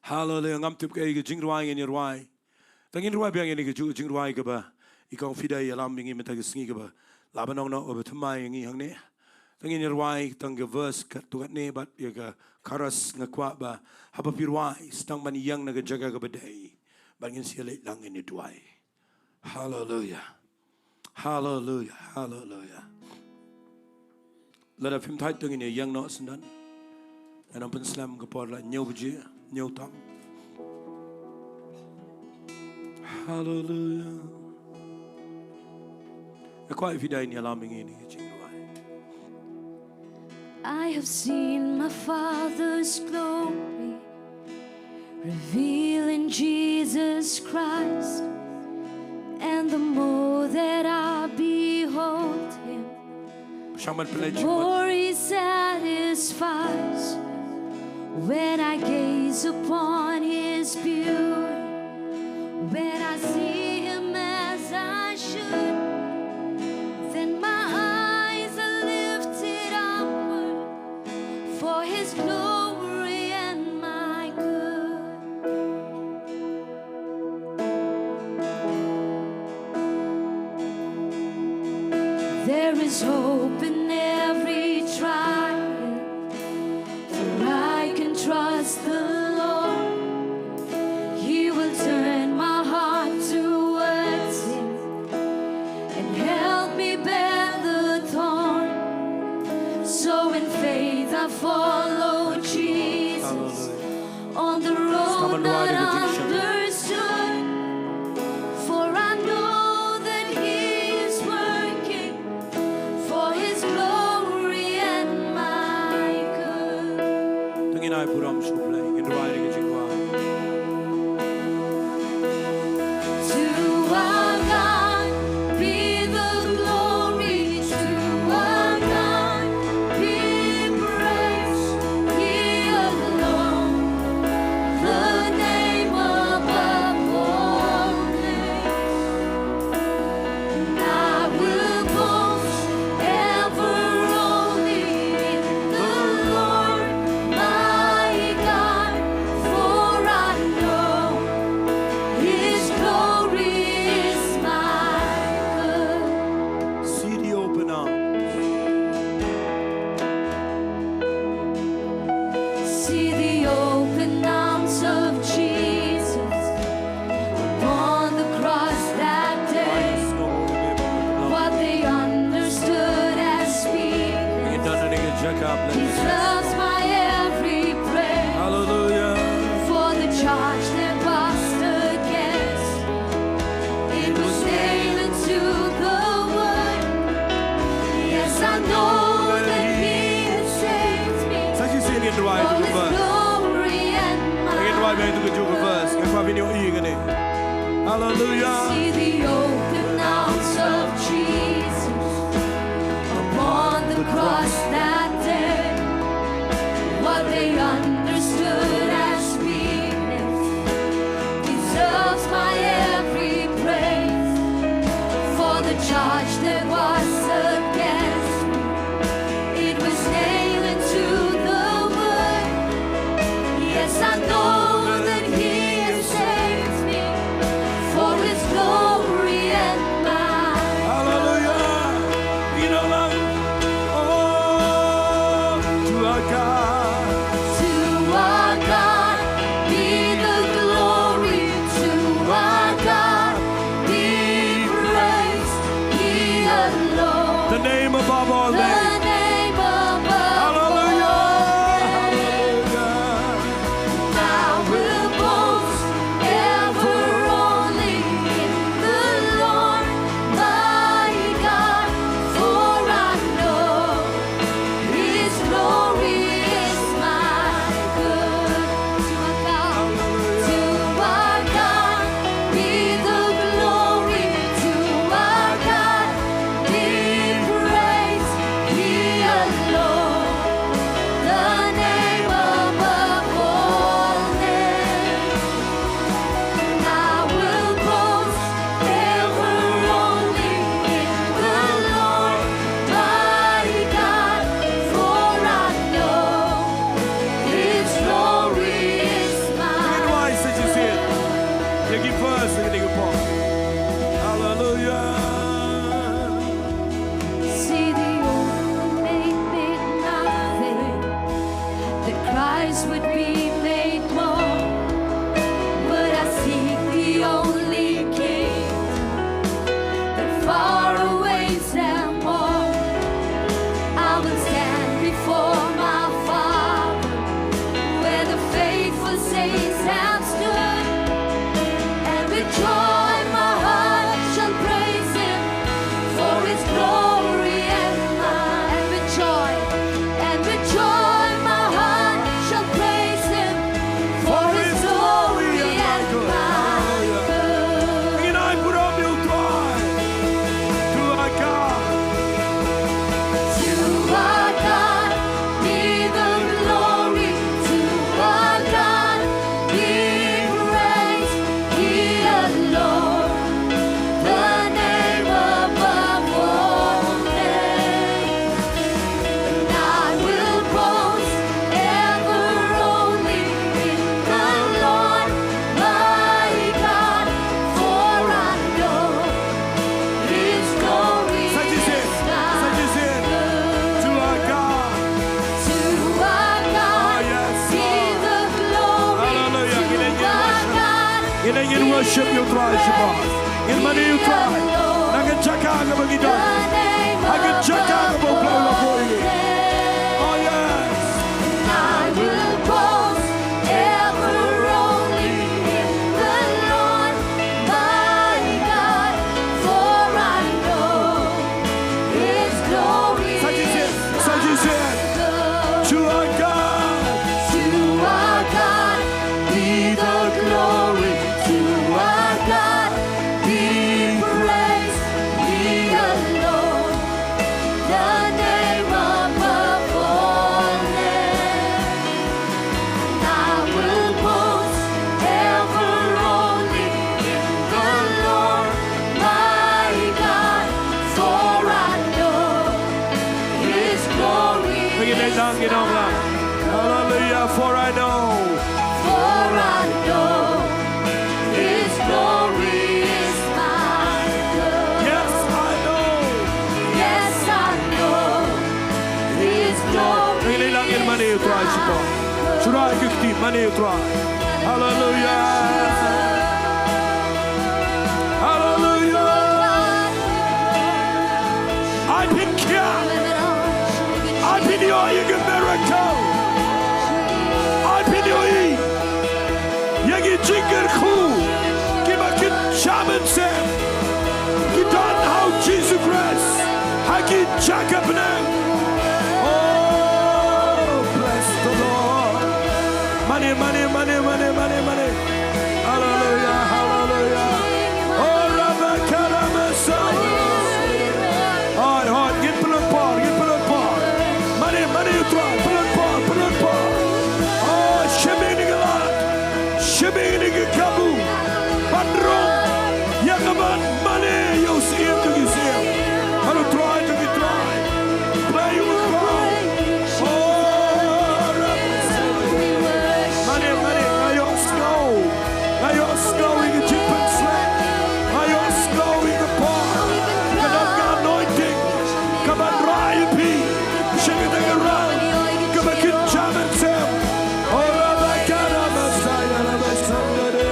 Haleluya. Ngam tip kaei ka jingrwai ngin ïa rwai. Tang ngin rwai biang ïa kane kajuh ka jingrwai kaba i Kong Fida i ïalam ïa ngi mynta ka sngi kaba lah ban ong noh kaba thymmai ïa ngi hangne. Tang ngin ïa rwai tang ka verse katto katne bad ïa ka chorus. Nga kwah ba haba phi rwai sdang ban ïeng na ka jaka kaba dei. Bad ngin sa ïaleit lang ngin ïa duwai. Haleluya. Haleluya. Haleluya. Lada phim thait to ngin ïa ïeng noh syndon. Ngan ym pynslem ka por, la hynñiew baje, hynñiew tam. Haleluya. Nga kwah ïa phi dei ban ïalam ïa ngi ïa kane ka jingrwai. I have seen my Father's glory, revealed in Jesus Christ. And the more that I behold him, Shang ban pynleit jingmut. The more he satisfies. When I gaze upon his beauty, when I see him as I should, then my eyes are lifted upward for his glory and my good. There is hope in every trial, for I can trust the Lord. He will turn my heart towards him and help me bear the thorn. So in faith I follow Jesus. Hallelujah. On the road not understood, for I know that he is working for his glory and my good. To ngin ai burom sha U Blei, ngin rwai ïa ka jingkwah. To our God be the glory, to Jacob, let me deserves my every praise. Hallelujah. For the charge that was against me, it was nailed to the wood. Yes, I know that he has saved me. Sa shisien ngin duwai ïa kane ka verse. All his glory and mine. Ngin duwai ïa kane ka verse. Ngin ïa pynïoh ïa kane. Hallelujah. See the open arms of Jesus upon the cross that day. What they understood as weakness deserves my every praise. For the charge that was against me, it was nailed to the wood. Yes, I know that he has saved me for his glory and mine. Hallelujah. You know, like, oh, to our God. To our God be the glory. To our God be praise. He alone. The name above all names. The name above all names. Hallelujah. Hallelujah. I will boast ever only in the Lord my God, for I know his glory is my good. To our God, to our God be the glory. To our God be praise. He alone, the name above all names. And I will boast ever only in the Lord my God, for I know his glory is mine. Ngin duwai sa shisien ïa ki verse, ngin ïa ki por. Hallelujah. See the old made, made nothing, that Christ would be made more. But I seek the only King that far outweighs them all. I will stand before my Father, where the faithful saints have stood, and with joy my heart shall praise him for his glory and mine. And with joy, and with joy my heart shall praise him for his glory and my good. Ngin ai burom ïa u Trai. To our God. To our God be the glory. To our God be praise. He alone, the name above all names. And I will boast ever only in the Lord my God, for I know his glory is my good. Sa shisien, sa shisien. To our God. To our God, oh, yes, be the glory. Hallelujah. To our God. Ngin ïa worship ïa u Trai shabar. Ngin mane ïa u Trai. Na ka jaka kaba ngi don. Ha ka jaka kaba u Blei u la buh ïa ngi. Oh yes. I will boast ever only in the Lord my God, for I know his glory. Sa shisien, sa shisien. To our God. To our God be the glory. To our God be praise. He alone, the name above all names. And I will boast ever only in the Lord my God, for I know his glory is my good. Hallelujah, for I know. For I know his glory is my good. Yes, I know. Yes, I know his glory is my good. Ngin ïa mane ïa u Trai shabar. Shu rai ki kti, mane ïa u Trai. Hallelujah. Hallelujah. Ai pynkhia. Ai Pynïoh ïa ki miracle. Ai pynïoh ïa ki jingkyrkhu kiba kin jam mynsiem, ki don ha u Jisu Khrist ha ki jaka bneng. Oh, bless the Lord. Mane, mane, mane, mane, mane, mane. Hallelujah, hallelujah. Oh, Rabakara Messiah. Hooid, hooid, ngin pynlut por, ngin pynlut por. Mane, mane, u Trai, pynlut por, pynlut por. Oh, shim ïa kine ki lad, shim ïa kine ki kabu. Ban rung ïa ka ban mane ïa u Syiem jong ki syiem, bad u Trai jong ki trai. Blei ïa u Trai. Oh, Rabakara. Mane, mane, nga ïohsngew. Nga ïohsngew ïa ka jingpynshlur. Nga ïohsngew ïa ka por. Ka don ka anointing kaban rah ïa phi sha kata ka rang kaba kin jam mynsiem. Oh, Rabakara Messiah, Rabasandere.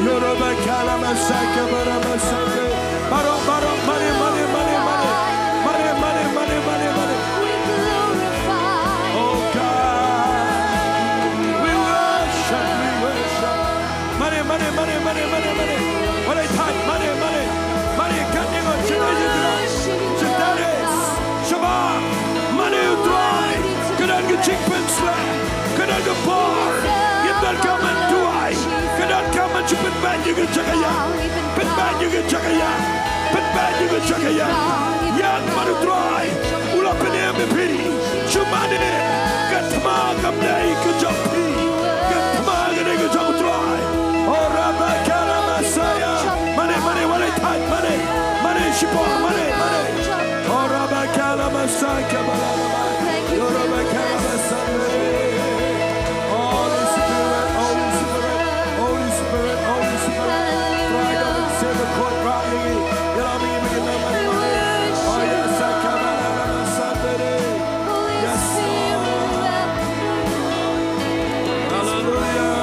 Yo, Rabakara Messiah, Kabara Messiah. Baroh, baroh, mane, mane, mane, mane. Mane, mane, mane, mane, mane. Oh God, we worship, we worship. Mane, mane, mane, mane, mane, mane. Wat leit thait, mane, mane. Mane, kat ïa nga, sha dei, sha dei, sha dei. Shabbat. Mane u Trai. Ka don ka jingpynshlur. Ka don ka por. Ngim donkam ban duwai. Ka donkam ban shu pynbeit ïa ka jaka ïap. Pynbeit ïa ka jaka ïap. Pynbeit ïa ka jaka ïap. Ïa mane u Trai u la pynim ïa phi. Shu mane ka thma kam dei ka jong phi. Ka thma ka dei ka jong u Trai. O Rabakara Messiah. Mane, mane, mane, thait, mane. Mane, shipor, mane, mane. O Rabakara Messiah, Kabala. Thank you, O Rabakara Messiah. Holy Spirit, Holy Spirit, Holy Spirit, Holy Spirit. Trai da mynsiem bakhuid, Trai. Ïalam ïa ngi, ïalam ïa ngi. O yes, Kabala Messiah. Yes, Lord. Hallelujah.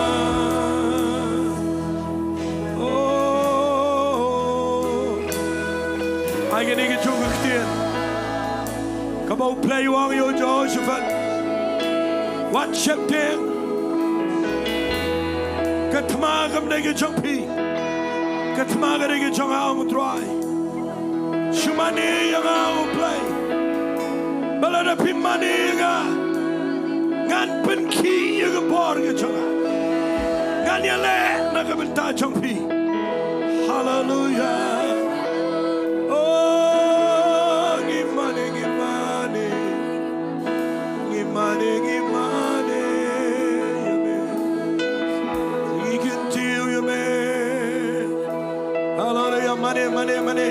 Oh. Ai kane ka jong ka ktien kaba U Blei u ong ïa u Jehoshaphat. Wat sheptieng. Ka thma kam dei ka jong phi. Ka thma ka dei ka jong nga, ong U Trai. Shu mane ïa nga, ong U Blei. Ba lada phim mane ïa nga, ngan pynkhih ïa ka bor ka jong nga. Ngan ïaleh na ka bynta jong phi. Hallelujah. Oh, ngi mane, ngi mane. Ngi mane, ngi mane ïa me. Ngi kyntiew ïa me. Hallelujah. Mane, mane, mane.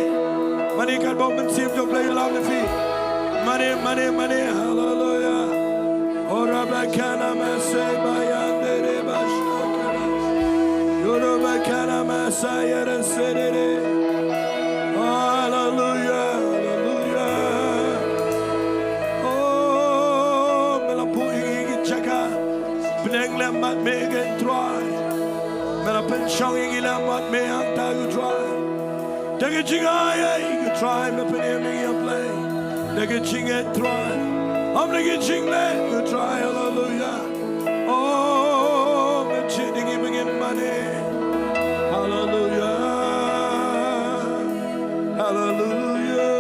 Mane katba u Mynsiem jong U Blei u ïalam ïa phi. Mane, mane, mane. Hallelujah. O Rabakana Masai Bayandere Bashakara. Yo Rabakana Masai Yaraserere. Hallelujah. Hallelujah. Oh, me la buh ïa ngi ki jaka bneng lem bad me, ko Trai. Me la pynshong ïa ngi lem bad me hangta, ko Trai. Da ka jingai ei, ko Trai, me pynim ïa ngi, ko Blei. Da ka jingngeit, Trai. Ym da ka jingleh, ko Trai. Hallelujah. Oh, me jied ïa ngi ba ngin mane. Hallelujah. Hallelujah.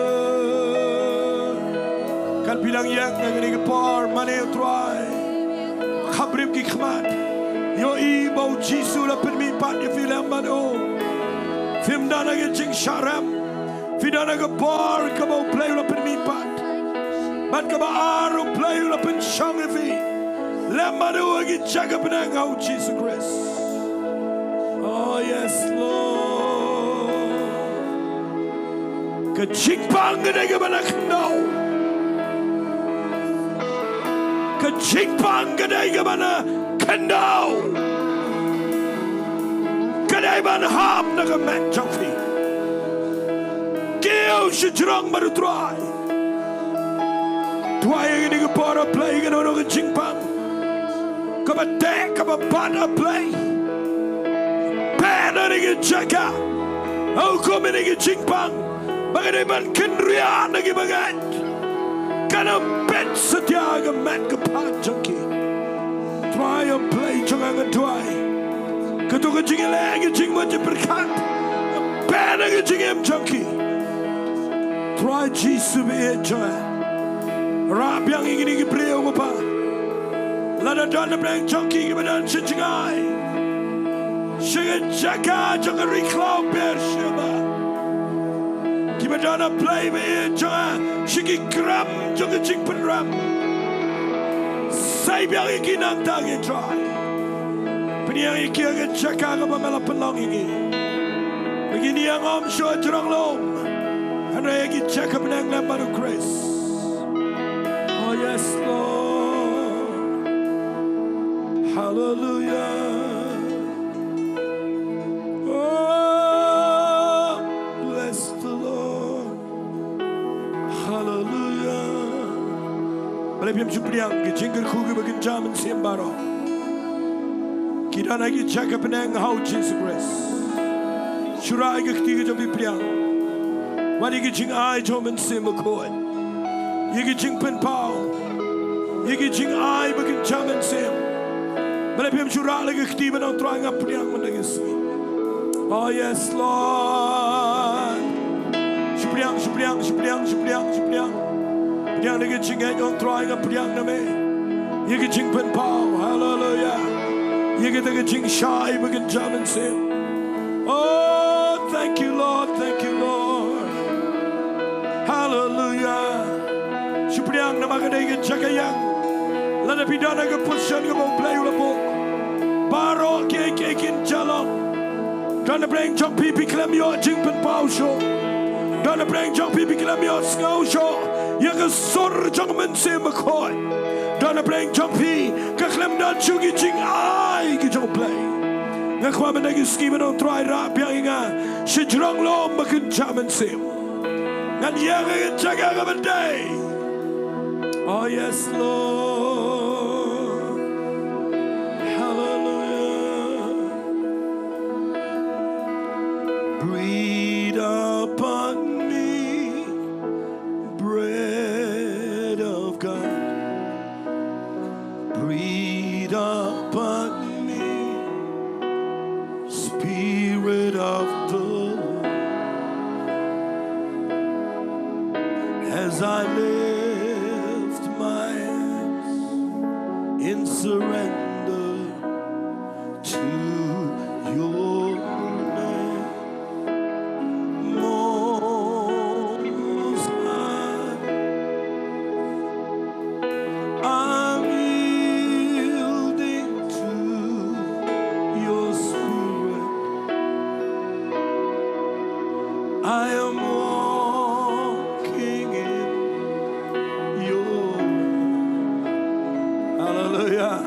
Kan phi dang ïeng ha kane ka por, mane, ko Trai. Khapbrip ki khmat. Ïohi ba u Jisu u la pynmihpat ïa phi lem bad u. Phim don ha ka jingshah rem. Phi don ha ka bor kaba u Blei u la pynmihpat. Bad kaba ar, u Blei u la pynshong ïa phi lem bad u ha ki jaka bneng ha u Jisu Khrist. Oh, yes, Lord. Ka jingpang ka dei kaba na khyndew. Ka jingpang ka dei kaba na khyndew. Ka dei ban hap na ka met jong phi. Kiew shajrong bad u Trai. Duwai ha kane ka por, A Blei, kano kano ka jingpang kaba teh, kaba bat, A Blei. Peit na kane ka jaka. Hukum ïa kane ka jingpang ba ka dei ban kynriah na ki bangeit. Kan ym peit Satia ka met ka phad jong ki. Trai, ïa U Blei jong nga, nga duwai. Kato ka jingïaleh, ka jingmut jingpyrkhat, ban ha ka jingim jong ki. Trai Jisu ba ïeit jong nga, rah biang ïa kine ki briew, ko Pa. Lada don napdeng jong ki kiba don sha jngai, sha ka jaka jong ka ri khlaw Beersheba, kiba don, A Blei ba ïeit jong nga, sha ki kram jong ka jingpynrem, sai biang ïa ki nangta, ko Trai. Pynïeng ïa ki ha ka jaka kaba me la pynlong ïa ki, ba kin ïeng ym shuh, jrong lum, hynrei ha ki jaka bneng lem bad U Khrist. Oh yes, Lord. Hallelujah. Oh, bless the Lord. Hallelujah. Balei phim shu pdiang? Ki jingkyrkhu kiba kynja mynsiem baroh ki don ha ki jaka bneng ha U Jisu Khrist. Shu rah ïa ka kti ka jong phi, pdiang. Wat ïa ki jingai jong U Mynsiem Bakhuid, ïa ki jingpynpaw, ïa ki jingai ba kynja mynsiem. Balei phim shu rah la ka kti ban ong, Trai, nga pdiang mynta ka sngi. Oh yes, Lord. Shu pdiang, shu pdiang, shu pdiang, shu pdiang, shu pdiang. Pdiang da ka jingngeit, ong, Trai, nga pdiang na me. Ïa ka jingpynpaw, haleluya, ïa kata ka jingshai ba kynja mynsiem. Oh, thank you, Lord, thank you, Lord. Haleluya. Shu pdiang namar ka dei ka jaka ïeng. Lada phi don ha ka position kaba U Blei u la buh, baroh kiei kiei kin ïalam. Don napdeng jong phi, phi khlem ïoh jingpynpaw shuh. Don napdeng jong phi, phi khlem ïoh sngew shuh ïa ka sur jong U Mynsiem Bakhuid. Don napdeng jong phi, ka khlem don shuh ki jingai ki jong U Blei. Nga kwah mynta ka sngi ban ong, Trai, rah biang ïa nga sha jrong lum ba kynja mynsiem. Ngan ïeng ha ka jaka kaba dei. Oh yes, Lord. Hallelujah. Breathe upon me, breath of God. Breathe upon me, Spirit of the Lord. As I lift my hands in surrender to your name, Most High, I'm yielding to your spirit. I am walking in your love. Hallelujah.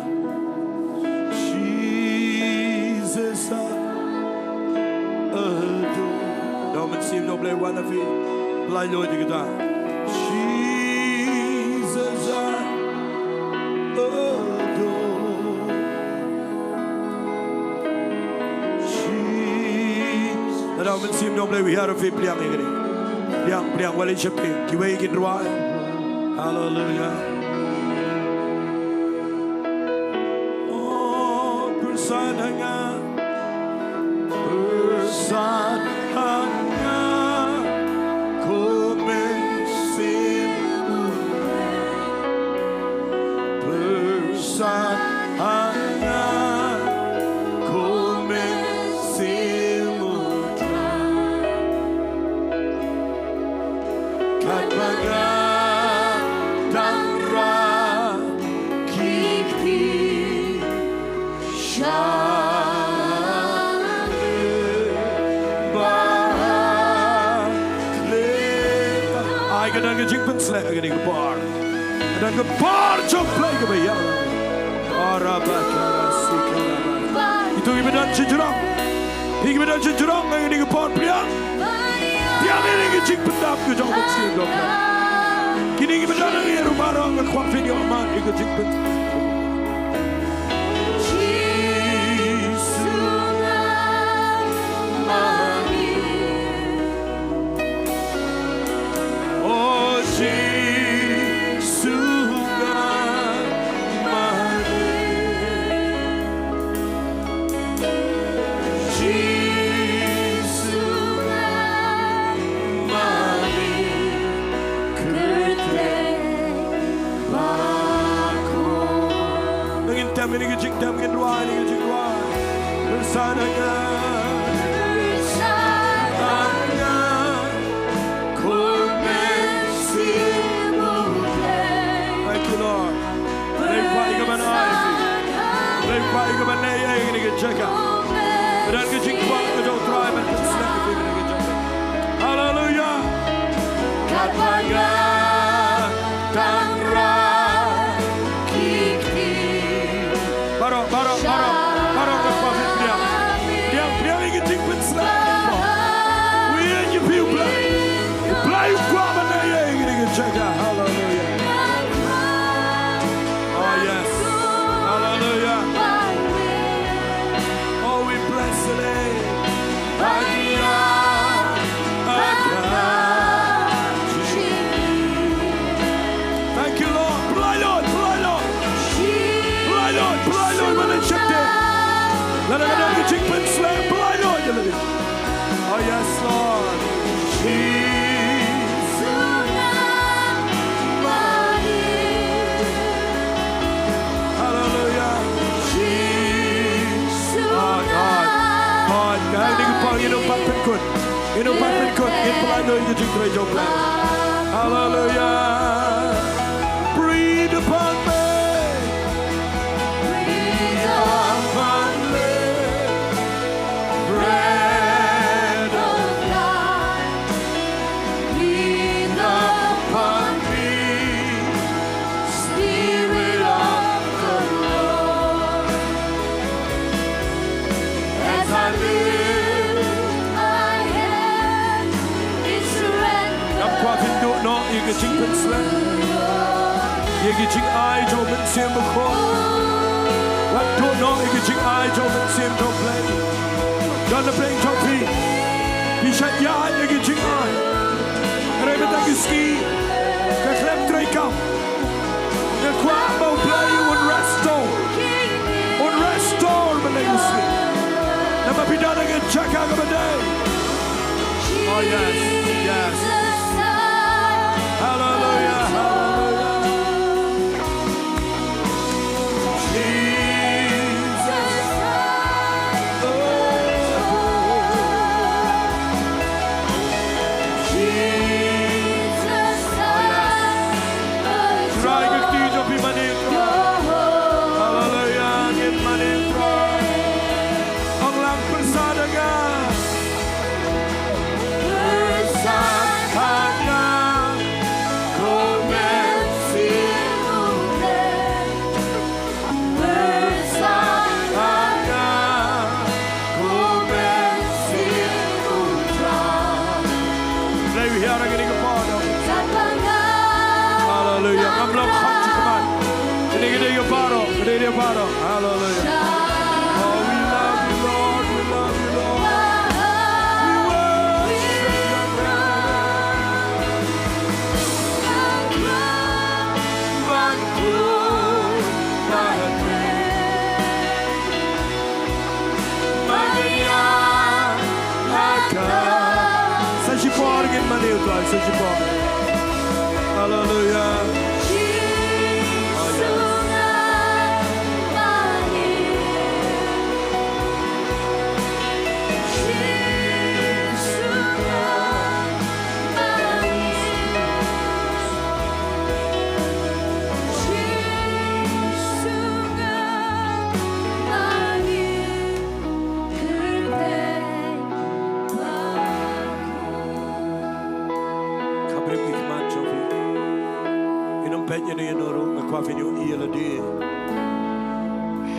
Jesus, I adore. Dei U Mynsiem, dei U Blei wan ha phi. Blei lut ïa kata. Jesus, I adore. Jesus. Lada U Mynsiem, dei U Blei u hiar ha phi, pdiang ïa kane. Pdiang, pdiang, wat leit sha phi. Kiwei kin rwai. Hallelujah. Oh, pyrshang ha nga, pyrshang ha nga, ko Mynsiem U Blei. Pyrshang ha nga, ko Mynsiem U Blei. Katba nga dang rakhe phi sha lade ba khlem. Ai, ka don ka jingpynsleh ha kane ka por. Ka don ka por jong U Blei kaba ïaid. Arabakarasikara. Ito kiba don shajrong. Phi kiba don shajrong ha kane ka por, pdiang. Pdiang ïa ka jingpyndap ka jong U Mynsiem jong U Blei. Kine kiba don hangne ruh baroh nga kwah phin ïoh mad ïa ka jingpyndap. Jisu nga mane. Oh, Jisu Tem ïa kine ki jingtem, ngin rwai ïa kine ki jingrwai. Pyrshang ïa nga. Pyrshang ïa nga. Kum mynsiem U Blei. Thank you, Lord. Blei kwah ïa ka ban ai. Blei kwah ïa ka ban ai ïa kine ki jaka. Ka don ka jingkwah ka jong U Trai ban pynslem ïa kine ki jaka. Haleluya. Katba nga tang rah ki kti. Baroh, baroh, baroh, baroh, baroh, baroh, baroh. Pdiang, pdiang ïa ka jingpynslem. Wi ïa phi U Blei. U Blei u kwah ban ai ïa kine ki jaka. Haleluya. Oh, yes. Haleluya. Oh, we bless your name. Thank you, Lord. Pynlait Lord, pynlait Lord. Pynlait Lord, pynlait Lord, man shakti. Lada ka don ka jingpynslem, pynlait Lord, ïa lade. Oh, yes, Lord. Hallelujah. Oh, God. Oh, God. Ngin ym pat pynkut. Ngin ym pat pynkut. Ngin pynlait ïa ka jingtrei jong U Blei. Hallelujah. Breathe upon me. Breathe upon me. Breath of God. Breathe upon me. Spirit of the Lord. As I lift my hand in surrender. Ngam kwah phin duh noh ïa ka jingpynslem, ïa ka jingai jong U Mynsiem Bakhuid. Wat duh noh ïa ka jingai jong U Mynsiem jong U Blei. Don na pdeng jong phi, phi shait ïaid ïa ka jingai. Hynrei mynta ka sngi ka khlem treikam. Nga kwah ba U Blei un restore. Un restore mynta ka sngi. Namar phi don ha ka jaka kaba dei. Oh, yes, yes. Hallelujah, hallelujah. Jesus. Oh, Jesus. Trai ka kti jong phi mane. Hallelujah, ngin mane. Ong lang pyrshang ïa nga. Pyrshang ïa nga. Kum mynsiem U Blei. Blei u hiar ïa kine ki por. Hallelujah. Ngam long khot sha khmat. Kine ki dei ki baroh, kine ki dei baroh. Hallelujah. Oh, we love you, Lord. We love you, Lord. We worship your name. Sa shipor ngin mane, u Trai, sa shipor. Hallelujah. Kham rim ki khmat jong phi. Ngin ym peit ïano ïano ruh, nga kwah phin ïohi ïa lade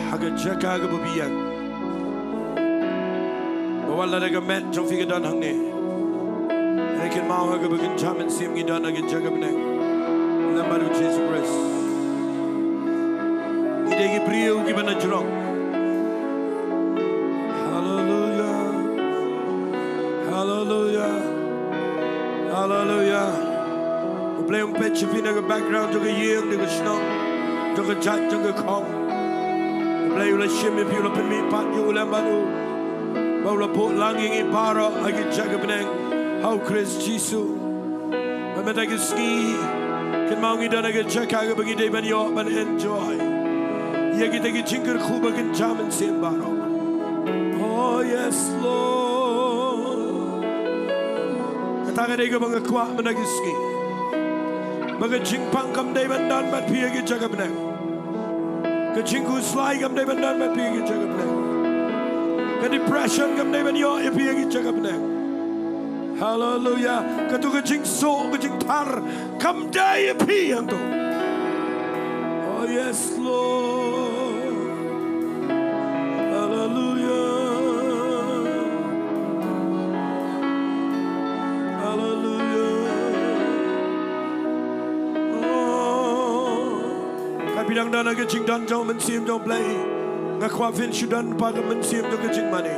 ha ka jaka kaba biang. Ba wat lada ka met jong phi ka don hangne, hynrei kynmaw ha kaba kynja mynsiem ngi don ha ka jaka bneng. Lem bad U Jisu Khrist. Ngi dei ki briew kiba na jrong. Hallelujah. Hallelujah. Hallelujah. U Blei un peit sha phi na ka background jong ka ïing, jong ka shnong, jong ka jait, jong ka khong. U Blei u la shim ïa phi, u la pynmih pat ïa u lem bad u. Ba u la buh lang ïa ngi baroh ha ka jaka bneng ha U Khrist Jisu. Ba mynta ka sngi, kynmaw ngi don ha ka jaka kaba ngi dei ban ïoh ban enjoy. Kita ki jingkyrkhu ba kin jam mynsiem baroh. Oh yes, Lord. Kata ka dei kaba nga kwah mynta ka sngi. Ba ka jingpang kam dei ban don bad phi ha ki jaka bneng. Ka jingkhuslai kam dei ban don bad phi ha ki jaka bneng. Ka depression kam dei ban ïoh ïa phi ha ki jaka bneng. Hallelujah. Katu ka jingsuk, ka jingthar kam dei ïa phi hangtu. Oh yes, Lord. Hallelujah. Hallelujah. Oh. Ka phi dang don ha ka jingdon jong u Mynsiem jong u Blei. Nga kwah phin shu don pat ha ka mynsiem jong ka jingmane.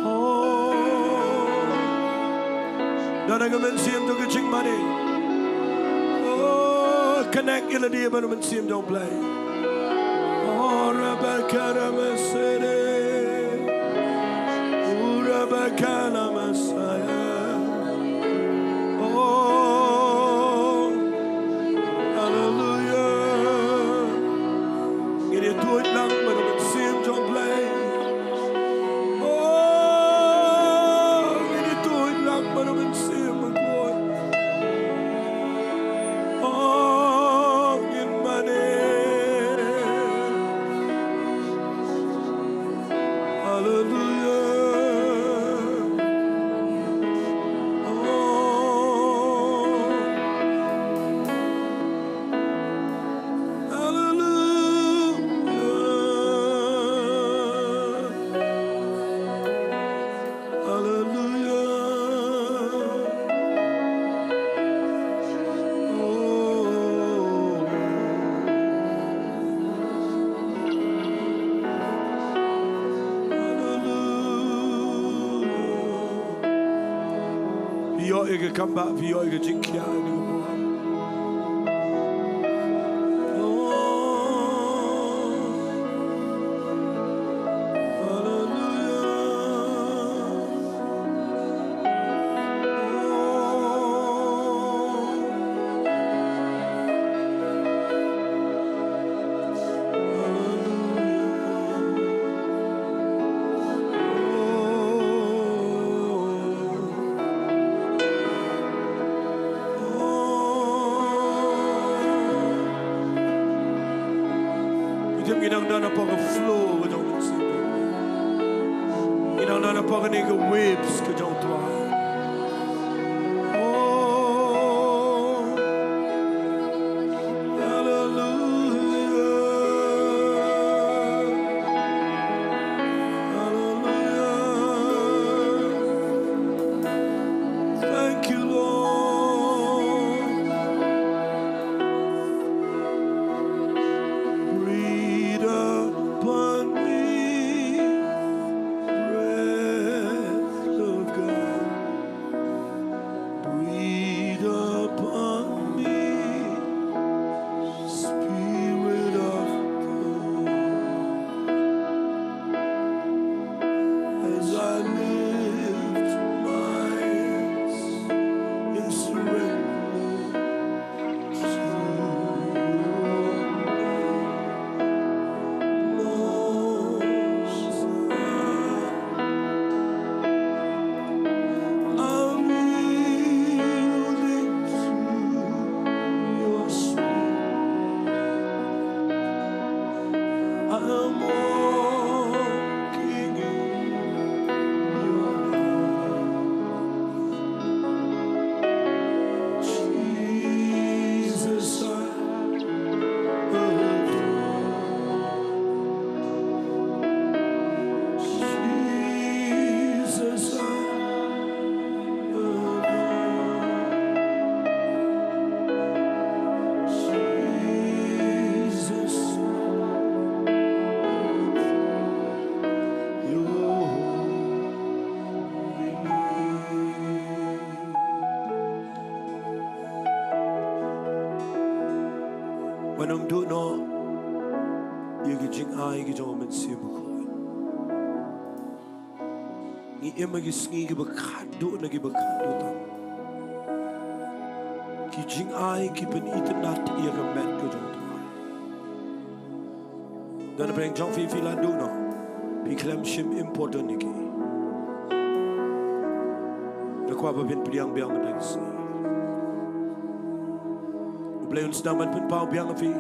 Oh. Don ha ka mynsiem jong ka jingmane. Oh, connect ïa lade bad u Mynsiem jong u Blei. Oh, Rabakana Masere. Oh, Rabakana Masaya. Oh, hallelujah. Ngin ïa tuid lang bad u Mynsiem jong u Blei. Oh, ngin ïa tuid lang bad u Mynsiem bakhuid. Oh, ngin mane. Hallelujah. Oh, hallelujah. Hallelujah. Oh, hallelujah. Phi ïoh ïa ka kam ba, phi ïoh ïa ka jingkhiah ïa ka por. Oh, hallelujah. Oh, hallelujah. Oh. Ngi dang don hapoh ka flow ka jong u Mynsiem. Ngi dang don hapoh kane ka waves ka jong u Trai. Oh, hallelujah. Hallelujah. Thank you, Lord. Breathe upon me, breath of God. Breathe upon me, Spirit of God. As I lift my hands in surrender to your name, Most High, I'm yielding to your Spirit. I'm walking in your light. Jesus, I adore. Jesus, I adore. Jesus, your holy name. Wat nym duh noh ïa ki jingai ki jong u Mynsiem Bakhuid. Ngi im ha ki sngi kiba khatduh na kiba khatduh tam. Ki jingai ki pynitynnad ïa ka met ka jong u Trai. Don na pdeng jong phi, phi la duh noh, phi khlem shim important ïa ki. Nga kwah ba phin pdiang biang mynta ka sngi. U Blei un sdang ban pynpaw biang ïa phi.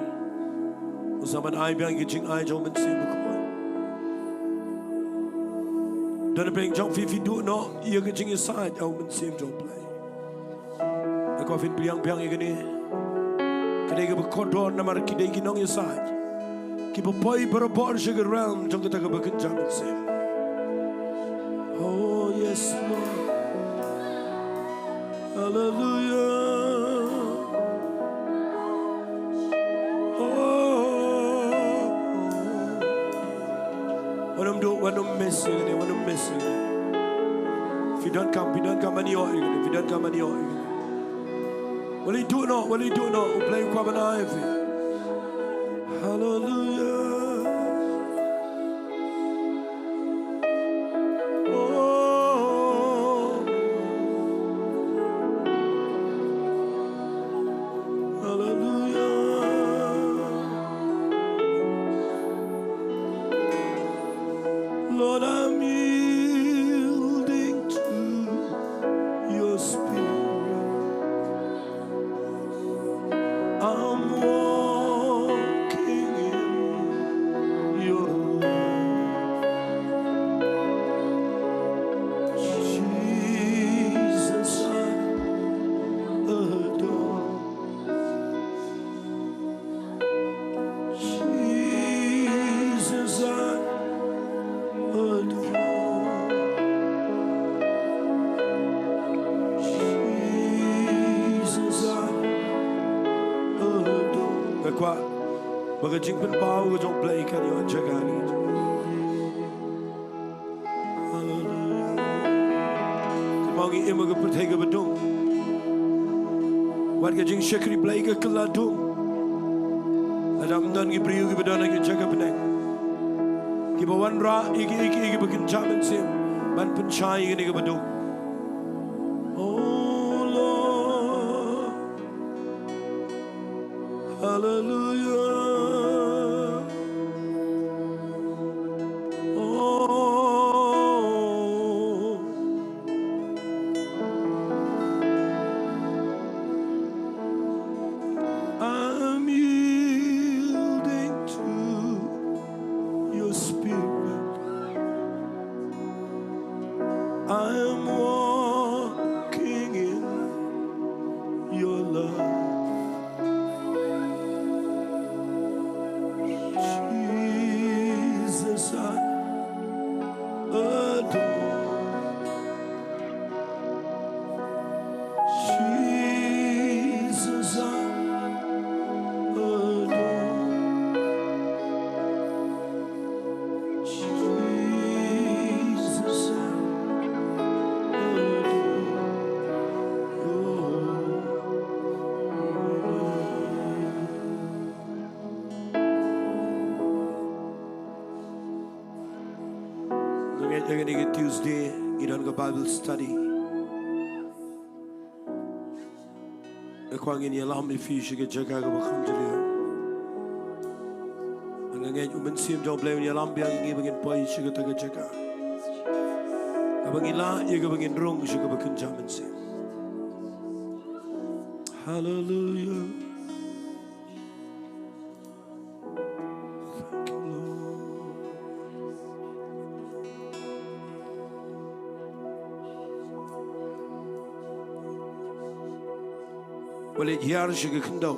Un sdang ban ai biang ïa ka jingai jong U Mynsiem Bakhuid. Don na pdeng jong phi, phi duh noh ïa ka jingïasaid ha U Mynsiem jong U Blei. Nga kwah phin pdiang biang ïa kane. Ka dei kaba kordor namar ki dei ki nongïasaid kiba poi barabor sha ka realm jong kata kaba kynja mynsiem. Oh yes, Lord. Hallelujah. Oh. Wat nym duh, wat nym miss ïa kane, wat nym miss ïa kane. Phi donkam, phi donkam ban ïoh ïa kane, phi donkam ban ïoh ïa kane. Wat leit duh noh, wat leit duh noh, U Blei u kwah ban ai ïa phi. Hallelujah. Oh. Hallelujah. Lord, I'm yielding to your spirit. I'm walking in your love. Jesus, I adore. Jesus, I adore. Jesus, I adore. Nga kwah ba ka jingpynpaw ka jong U Blei kan ïoh jaka ne. Hallelujah. Kynmaw ngi im ha ka pyrthei kaba dung. Wat ka jingshakri Blei ka kylla dung. Lada ym don ki briew kiba don ha ki jaka bneng kiba wanrah ïa ki, ïa ki, ïa kiba kynja mynsiem ban pynshai ïa kane kaba dung. Oh Lord. Hallelujah. Oh. I'm yielding to your spirit. I am walking in your love. Jesus, I adore. Jesus, I adore. Jesus, I adore. Nga ngeit ha kane ka Tuesday ngi don ka Bible study. Nga kwah ngin ïalam ïa phi sha ka jaka kaba kham jylliew. Nga ngeit U Mynsiem jong U Blei un ïalam biang ïa ngi ba ngin poi sha kata ka jaka kaba ngi lah ïa kaba ngin rung sha kaba kynja mynsiem. Hallelujah. Thank you, Lord. Wat leit hiar sha ka khyndew.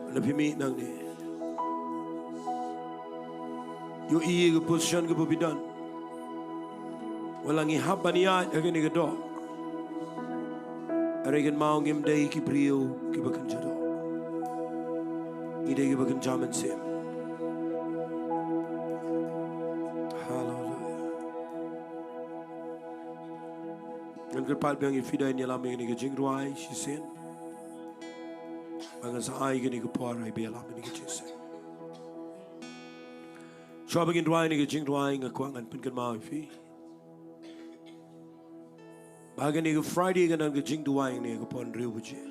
Lada phi mih nangne, ïohi ïa ka position kaba phi don. Wat la ngi hap ban ïaid ha kane ka doh, hynrei kynmaw ngim dei ki briew kiba kynja doh. Ngi dei kiba kynja mynsiem. Hallelujah. Ngan kyrpad biang ïa phi da in ïalam ïa kane ka jingrwai shisien. Ba ngan sa ai kane ka por ai ba ïalam ïa kane ka jingseng. Shuwa ba ngin rwai ïa kane ka jingrwai, nga kwah ngan pynkynmaw ïa phi ba ha kane ka Friday kan don ka jingduwai ha kane ka por hynriew baje.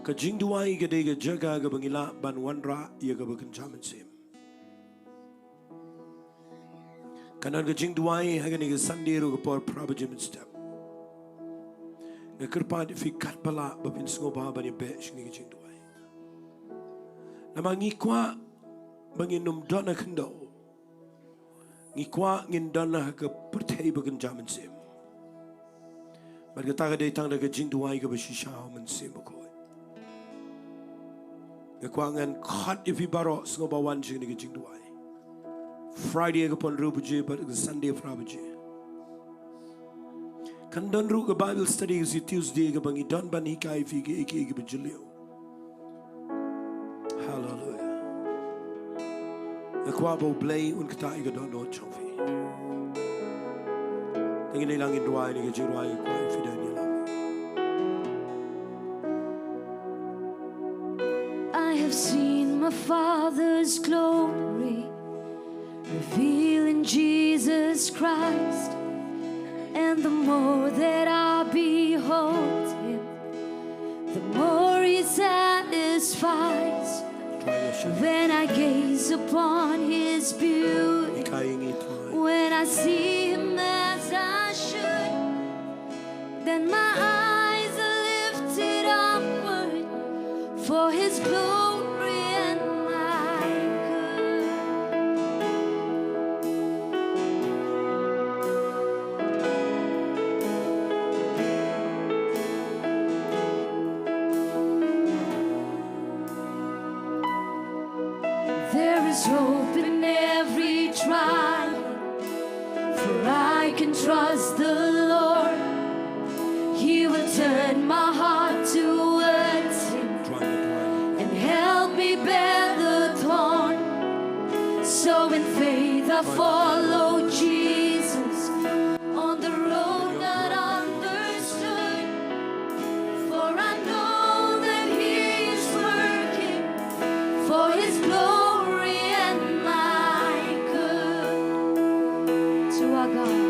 Ka jingduwai ka dei ka jaka kaba ngi lah ban wanrah ïa kaba kynja mynsiem. Kan don ka jingduwai ha kane ka Sunday ruh ka por phra baje mynstep. Nga kyrpad ïa phi katba lah ba phin sngewbha ban ïa beh sha kane ka jingduwai. Namar ngi kwah ba ngin ym don ha khyndew. Ngi kwah ngin don ha ka pyrthei ba kynja mynsiem. Bad kata ka dei tang da ka jingduwai kaba shisha ha u Mynsiem Bakhuid. Nga kwah ngan khot ïa phi baroh sngewbha wan sha kane ka jingduwai. Friday ka por hynriew baje bad ka Sunday phra baje. Kan don ruh ka Bible study ka sngi Tuesday kaba ngi don ban hikai ïa phi kiei kiei kiba jylliew. Haleluia. Nga kwah ba U Blei un ktah ïa ka dohnud jong phi. Te ngin ïa lang ngin duwai ïa ka jingduwai, nga kwah ïa phi ban ïa lang. I have seen my Father's glory, revealed in Jesus Christ. And the more that I behold him, the more he satisfies. When I gaze upon his beauty, when I see him as I should, then my eyes are lifted upward for his glory and my good. There is hope in every trial, for I can trust the Lord. He will turn my heart towards him and help me bear the thorn. So in faith I follow Jesus on the road not understood. For I know that he is working for his glory and my good. To our God.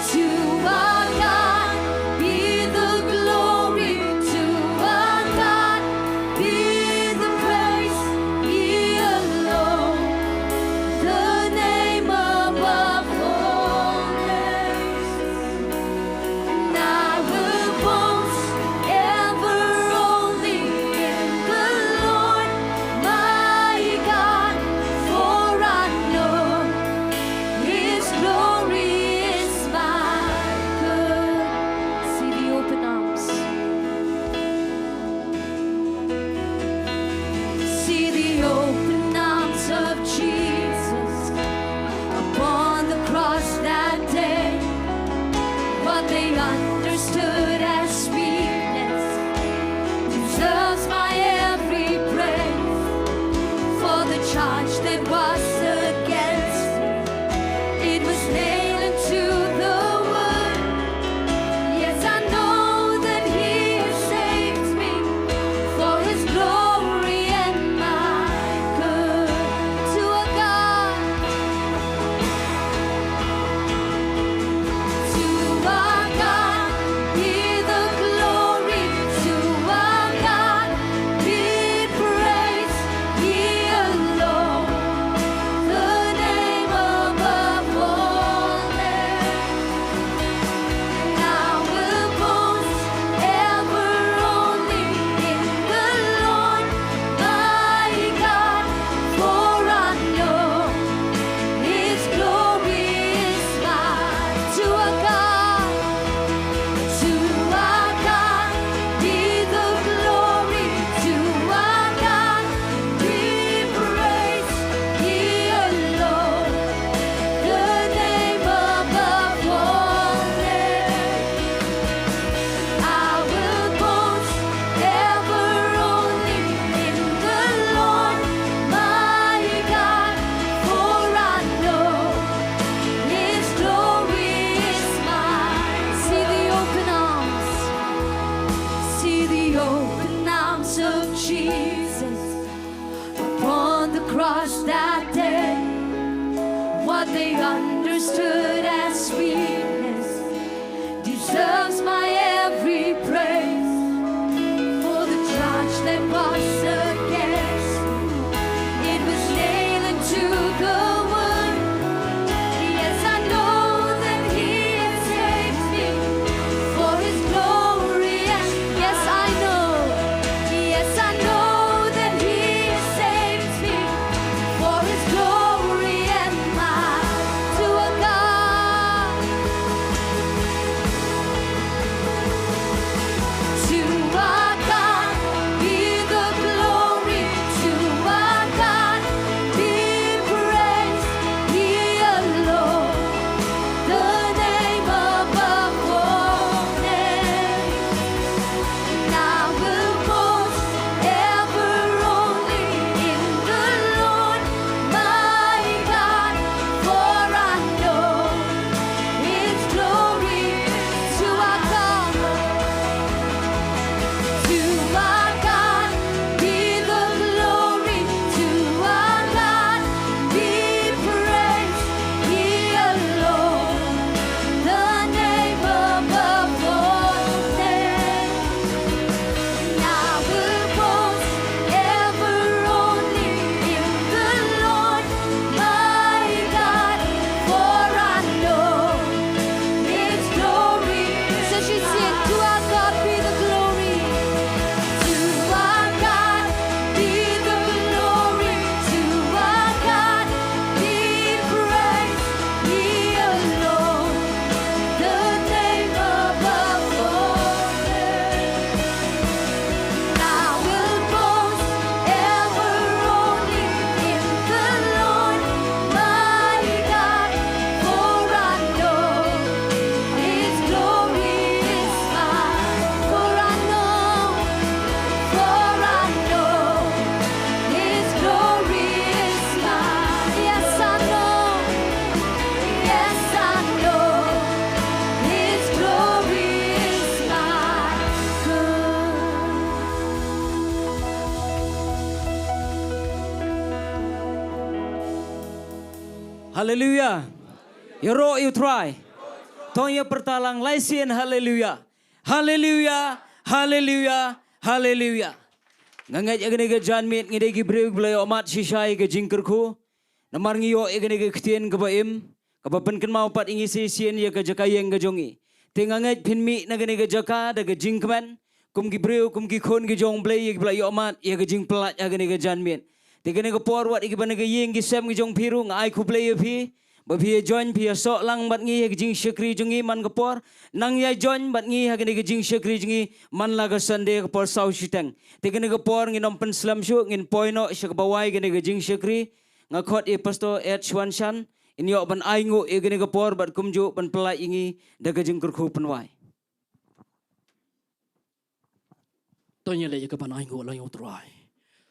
To our God be the glory, to our God be the praise, he alone, the name above all names. And I will boast ever only in the Lord my God, for I know his glory is my good. See the open arms. See the open arms of Jesus upon the cross that day. What they understood as weakness deserves my every praise. For the charge that was against me, it was nailed into the wood. Yes, I know that he has saved me for his glory and my good. To our God, to our God be the glory, to our God be praise, he alone, the name above all names. I will boast ever only in the Lord my God, for I know his glory is mine. To our God, to our God be the glory, to our God be praise, he alone, the name above all names. I will boast ever only in the Lord my God, for I know his glory is mine. See the open arms. See the open arms of Jesus upon the cross that day. What they understood as weakness deserves my every Haleluia. Ïaroh ïa u Trai. To ngin ïa pyrta lang lai sien, haleluia. Haleluia. Haleluia. Haleluia. Nga ngeit ïa kane ka janmiet ngi dei ki briew kiba la ïohmad shisha ïa ka jingkyrkhu. Namar ngi ïoh ïa kane ka ktien kaba im, kaba pynkynmaw pat ïa ngi shisien ïa ka jaka ïeng ka jong ngi. Te nga ngeit phin mih na kane ka jaka da ka jingkmen, kum ki briew, kum ki khun ki jong U Blei, ïa kiba la ïohmad ïa ka jingpyllait ha kane ka janmiet. Te kane ka por, wat ïa kiba na ka ïing ki sem ki jong phi ruh, nga ai khublei ïa phi ba phi ïa join, phi ïasoh lang bad ngi ha ka jingshakri jong ngi man ka por. Nang ïa join bad ngi ha kane ka jingshakri jong ngi man la ka Sunday ka por saw shiteng. Te kane ka por ngin ym pynslem shuh, ngin poi noh sha kaba wai kane ka jingshakri. Nga khot ïa Pastor Ed Shwan Shan, in ïoh ban ainguh ïa kane ka por bad kumjuh ban pyllait ïa ngi da ka jingkyrkhu pynwai. To ngin leit ïa ka ban ainguh lang ïa u Trai.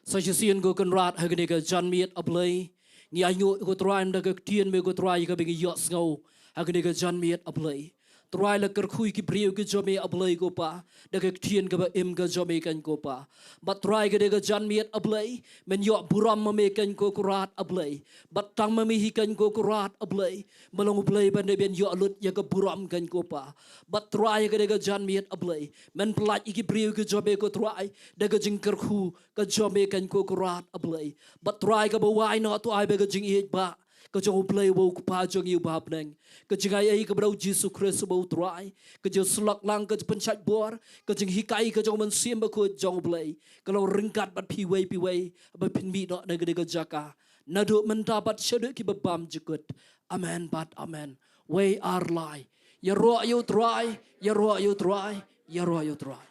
Sa shisien ko Kynrad ha kane ka janmiet, A Blei, ngi ainguh ïa ko Trai namar ka ktien me ko Trai kaba ngi ïohsngew ha kane ka janmiet, A Blei. Trai, la kyrkhu ïa ki briew ki jong me, A Blei ko Pa, da ka ktien kaba im ka jong me kan ko Pa. Bad Trai, kane ka janmiet, A Blei, men ïoh burom ma me kan ko Kynrad, A Blei. Bad tang ma me hi kan ko Kynrad, A Blei, me long U Blei ba dei ban ïoh lut ïa ka burom kan ko Pa. Bad Trai, kane ka janmiet, A Blei, men pyllait ïa ki briew ki jong me ko Trai da ka jingkyrkhu ka jong me kan ko Kynrad, A Blei. Bad Trai, kaba wai noh to ai ba ka jingïeit ba ka jong U Blei uba u Kpa jong ngi uba ha bneng, ka jingai ei kaba da U Jisu Khrist uba u Trai, ka jingsyllok lang, ka jingpynshait bor, ka jinghikai ka jong U Mynsiem Bakhuid jong U Blei, ka long ryngkat bad phi wei phi wei ba phin mih noh na kane ka jaka, naduh mynta bad shaduh kiba bymjukut. Amen bad amen. Wei ar lai. Ïaroh ïa u Trai, ïaroh ïa u Trai, ïaroh ïa u Trai.